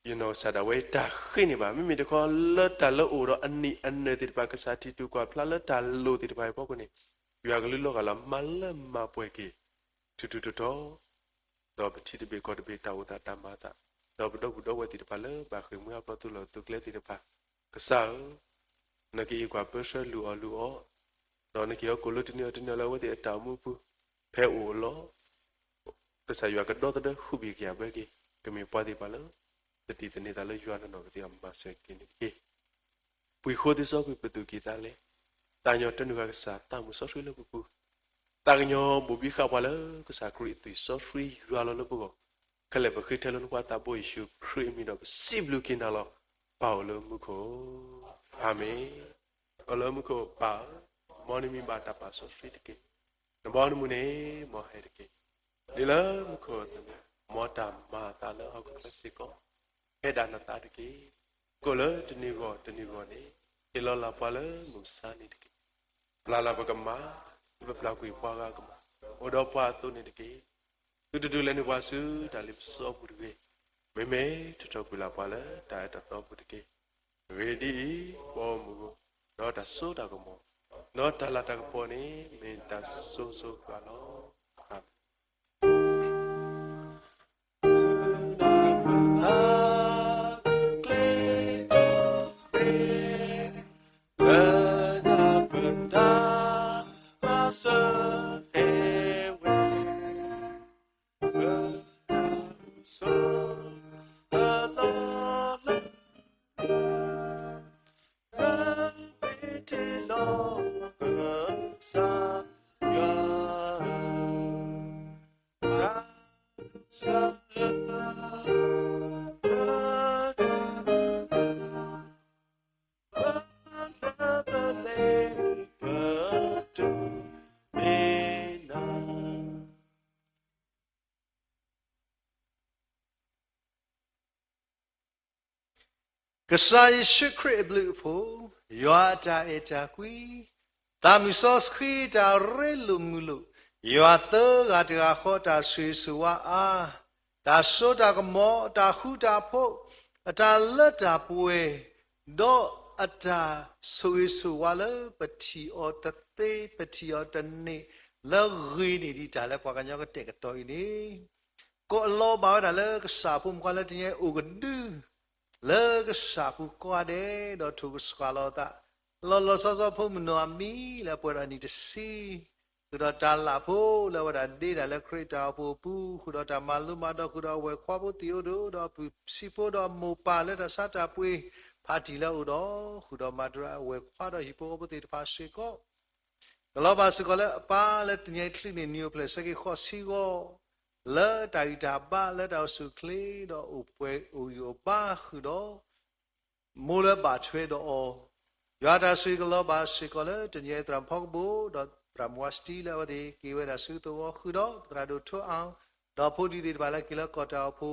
ယနီၢ်ကစၢ်ဒၣ်ဝဲတၢ်ဃ့န့ၣ်ဘၣ်. မ့မ့ၢ်တခီလၢတၢ်လၢအိၣ်ဒီးအနံၣ်အနၢၤသ့ၣ်တဖၣ် ကစၢ်ထံၣ်တုၤကွၢ်ဖျါလၢတၢ်လိၣ်သ့ၣ်တဖၣ်အံၤအဖီခိၣ်န့ၣ်, ယွၤကလုၢ်လီၤဂာ်လီၤမၤလၢမၤပှဲၤက့ၤ ထူထူတီတီ ဒီးပထံတဘ့ၣ်ကီၢ်တဘ့ၣ်တၢ်အိၣ်သးတၢ်မၤအသး, ဒီးပဒီပုၢ်ဒီဝဲၢ်သ့ၣ်တဖၣ်လၢဘၣ်ဃ့ၢ်မှံဟးဖျိးသူၣ်လီၤသူၣ်ကျဲသ့ၣ်တဖၣ်, ကစၢ်ဧၢ, နကအံးကွၢ်ပၢဆှၢလုၢ်အီၣ်လုၢ်အီ, ဒီးနကအီၣ်ကိၣ်လၢတနံၤအီၤတနံၤအီၤလၢအဝဲသ့ၣ်အတၢ်အိၣ်မူအပူၤ, ဖဲအိၣ်အလီၢ် ကစၢ်ယွၤကဒီသဒၢဃုာ်ဘ့ၣ်က့ၤအဝဲက့ၤ, ကမ့ၢ်ပှၤသ့ၣ်တဖၣ်လၢ သတံၢ်သန့ၤသးလၢယွၤနီၢ်နီၢ်ကသ့အီၤမၤစၢၤက့ၤန့ၣ်တက့ၢ်. ပှၤဃိသ့စီကွံာ်ပသူၣ်ကံၢ်သးလဲ, သးကညီၤတနုာ်ဃာ်ကစၢ်သးမုာ်စီဆှံလၢပပူၤ, သးကညီၤဘိၣ်ဘံဃာ်ပှၤလၢကစၢ်ခရံာ်အသွံၣ်စီဆှံယွၤလီၤလၢပဂီၢ်, ခဲလၢာ်ပဃ့ထဲလၢနဖိသးဘိယ့ၣ်ၡူးခရံာ်အမံၤဒီးပစံးဘျုးက့ၤနၤလီၤ. ပၢ်အိၣ်လၢမူခိၣ်, အၤမ့ၣ်. အိၣ်လၢမူခိၣ်ပၢ်ဧၢ, မ်နမံၤဘၣ်တၢ်ပာ်စီဆှံတက့ၢ်. နဘီနမုၢ်န့ၣ် မ်ဟဲတက့ၢ်. ဒ်လၢမူခိၣ်အသိးန့ၣ်, မ်တၢ်မၤအသးလၢဟီၣ်ခိၣ်ချၢစ့ၢ်ကီး ဟဲဒၣ်နသးတက့ၢ်. ကိးလၢတနံၤဂီၢ်တနံၤဂီၢ်န့ၣ်, ဟ့ၣ်လီၤလၢ်ပှၤလၢမုၢ်မဆါန့ၣ်တက့ၢ်. ပျၢ်လၢ်ပကမၣ်, ပပျၢ်ကွံာ်ပှၤဂၤကမၣ်, အိၣ်ဒီးပှၤအသိးန့ၣ်တက့ၢ်. သုတဒုးလဲၤနုာ်ပှၤဆူတၢ်လ့ပစီအပူၤတဂ့ၤ, မ့မ့ၢ်ထုးထီၣ်ကွံာ်လၢ်ပှၤလၢတၢ်အဲၣ်တၢ်သီအပူၤတက့ၢ်. အဂ့ၢ်ဒ်အံၤ, ပအိၣ်မုၢ်ဧၢ, ဒီးတၢ်စိတၢ်ကမီၤ, ဒီးတၢ်လၤတၢ်ကပီၤန့ၣ် မ့ၢ်တၢ်စိၤစိၤဃၣ်ဃၣ်လီၤ. အၤမ့ၣ်. ကစၢ်ယ့ၣ်ၡူးခရံာ်အဘျုးအဖှိၣ်, ယွၤအတၢ်အဲၣ်တၢ်ကွံ, သးမုၢ်စီဆှံတၢ်ရ့လိာ်မုာ်လိာ်, ယွၤသၢဂၤတဂၤဃီတၢ်ဆိၣ်ဂ့ၤဆိၣ်ဝါအါ, တၢ်စိတၢ်ကမီၤ, တၢ်ဃူတၢ်ဖိး, အတၢ်လၢတၢ်ပှဲၤ, ဒီးအတၢ်ဆိၣ်ဂ့ၤဆိၣ်ဝါလၢ ပထံၣ်အီၤတသ့ ပထံၣ်အီၤတန့ၢ်, လၢဂ့ၤန့ၢ်ဒံးတၢ်လၢပှၤကညီကတဲာ်ကတီၤအံၤန့ၣ် ကိးလီၤဘၣ်ဝဲဒၣ်လၢကစၢ်ဖိမုၣ်ခွါလၢတနံၤအံၤအိၣ်ကဒု လၢကစၢ်ပူၤကိးဂၤဒဲး ဒီးထိၣ်ကဆှီလီၤအသး လီၤလီၤဆီဆီဖိမုၣ်နီၢ်အမံၤလၢအပှဲၤဒီးနံၣ်တဆံ, ဃုာ်ဒီးတၢ်လၢ်ဖိလၢအဝဲဒၣ်ဒ့ဒၣ်လၢခရံာ်တၢ်အိၣ်ဖှိၣ်အပူၤ, ဃုာ်ဒီးတၢ်မၤလိမၤဒိး ဃုာ်ဒီးအဝဲၢ်ခွါဖိသ့ၣ်အိၣ်ဒီး ဒီးအပုၢ်ဆံးဖိဒီးမိၢ်ပၢ်လၢတၢ်ဆါတၢ်ပှ့ၤ ဖးတံၢ်လၢအအိၣ်ဒီး ဃုာ်ဒီးမၤတရၢအဝဲၢ်ခွါဒီးဟံၣ်ဖိဃီဖိသ့ၣ်တဖၣ်စ့ၢ်ကီး ကလီၤဘၣ်စ့ၢ်ကီးလၢအပၢ်လၢတနံၤအံၤချုးန့ၣ် နံၣ်အိၣ်ဖျဲၣ်ဆၢက့ၤဃိးဆံဂီၢ်, လၢတၢ်ဂံၢ်တၢ်ဘါလၢတၢ်အိၣ်ဆူၣ်အိၣ်ချ့ ဒီးအိၣ်ပှဲၤအိၣ်ဂံၢ်အိၣ်ဘါဃုာ်ဒီး မိၢ်လၢဘၣ်ထွဲဒီးအီၤ, ယွၤတၢ်ဆိၣ်ဂ့ၤကလီၤဘၣ်စ့ၢ်ကီးလၢတနံၤအံၤသရၣ်မုၣ်ဖီကဘိၣ် ဒီးသရၣ်မုၣ်ဝါစတံလၢအဝဲသ့ၣ်က့ၤဝဲဒၣ်ဆူသဝီဃုာ်ဒီး သရၣ်ဒိၣ်ထိအီၤ ဒီးဖိဒံသ့ၣ်တဖၣ်လၢက့ၤလၢကီၢ်တၢ်အိၣ်ဖှိၣ်,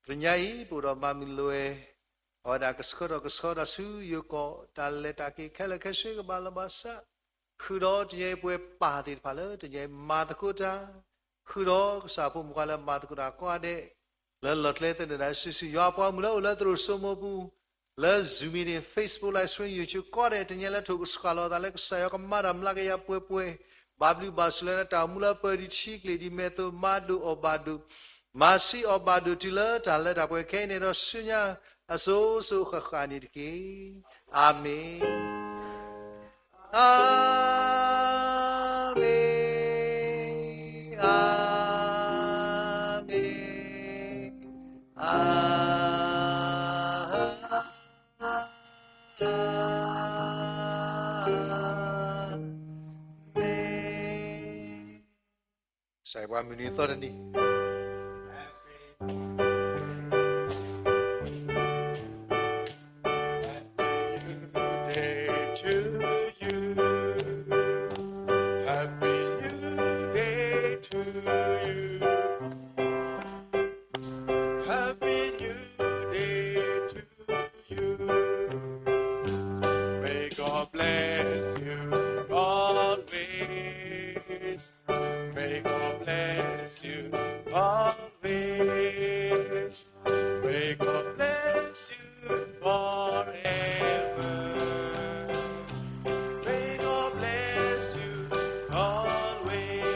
တနံၤအံၤပအိၣ်ဒီးမၤမုၢ်လၢ်ဝဲ အဝဲဒၣ်ကဆှၢထီၣ်ကဆှီတၢ်ဆူယိၤကီၢ် တၢ်လဲၤတၢ်က့ၤခဲလၢာ်ခဲဆ့ကဘၣ်လီၤဘၣ်စး ဃုာ်ဒီးတနံၤအံၤပဝဲပၢ်သ့ၣ်တဖၣ်လၢတနံၤအံၤမၤသကိးတၢ်, ဃုာ်ဒီးကစၢ်ဖိမုၣ်ခွါလၢမၤသကိးတၢ်ကိးဂၤဒဲး, လၢလီၢ်ကျဲသနၢၣ်ဒၣ်စုာ်စုာ် ယွၤပှၤမုၢ်လၢအိၣ်လၢသရိာ်စိမိပူၤ, လၢ Zoom meeting, Facebook live stream, YouTube ကိးဂၤဒဲး တနံၤအံၤလၢထိၣ်ကဆှီလီၤအသးလၢကစၢ်ယွၤကမၤတၢ်မျးကယၤပှဲၤပှဲၤ, ဘၣ်ဘျုးဘၣ်ဆိၣ်လၢနတၢ်အိၣ်မူလၢပၢၢ်ဒံးထံကျ့ၤဒံးမဲာ်သိး မၤဒိၣ်အီၣ်ဘၣ်ဒိၣ်, မၤဆံးအီၣ်ဘၣ်ဒိၣ်တုၤလၢတၢ်လၢတၢ်ပှဲၤခဲအံၤန့ၣ်ဒီးဆူညါ အစိၤစိၤဃၣ်ဃၣ်န့ၣ်တက့ၢ်. အၤမ့ၣ်. အၤမ့ၣ်, အၤမ့ၣ်, အၤမ့ၣ်. ကစၢ်ယွၤပှၤမုၢ်နံၤသီတနံၤ Happy New Day to you. Happy New Day to you. Happy New Day to you. May God bless you always. May God bless you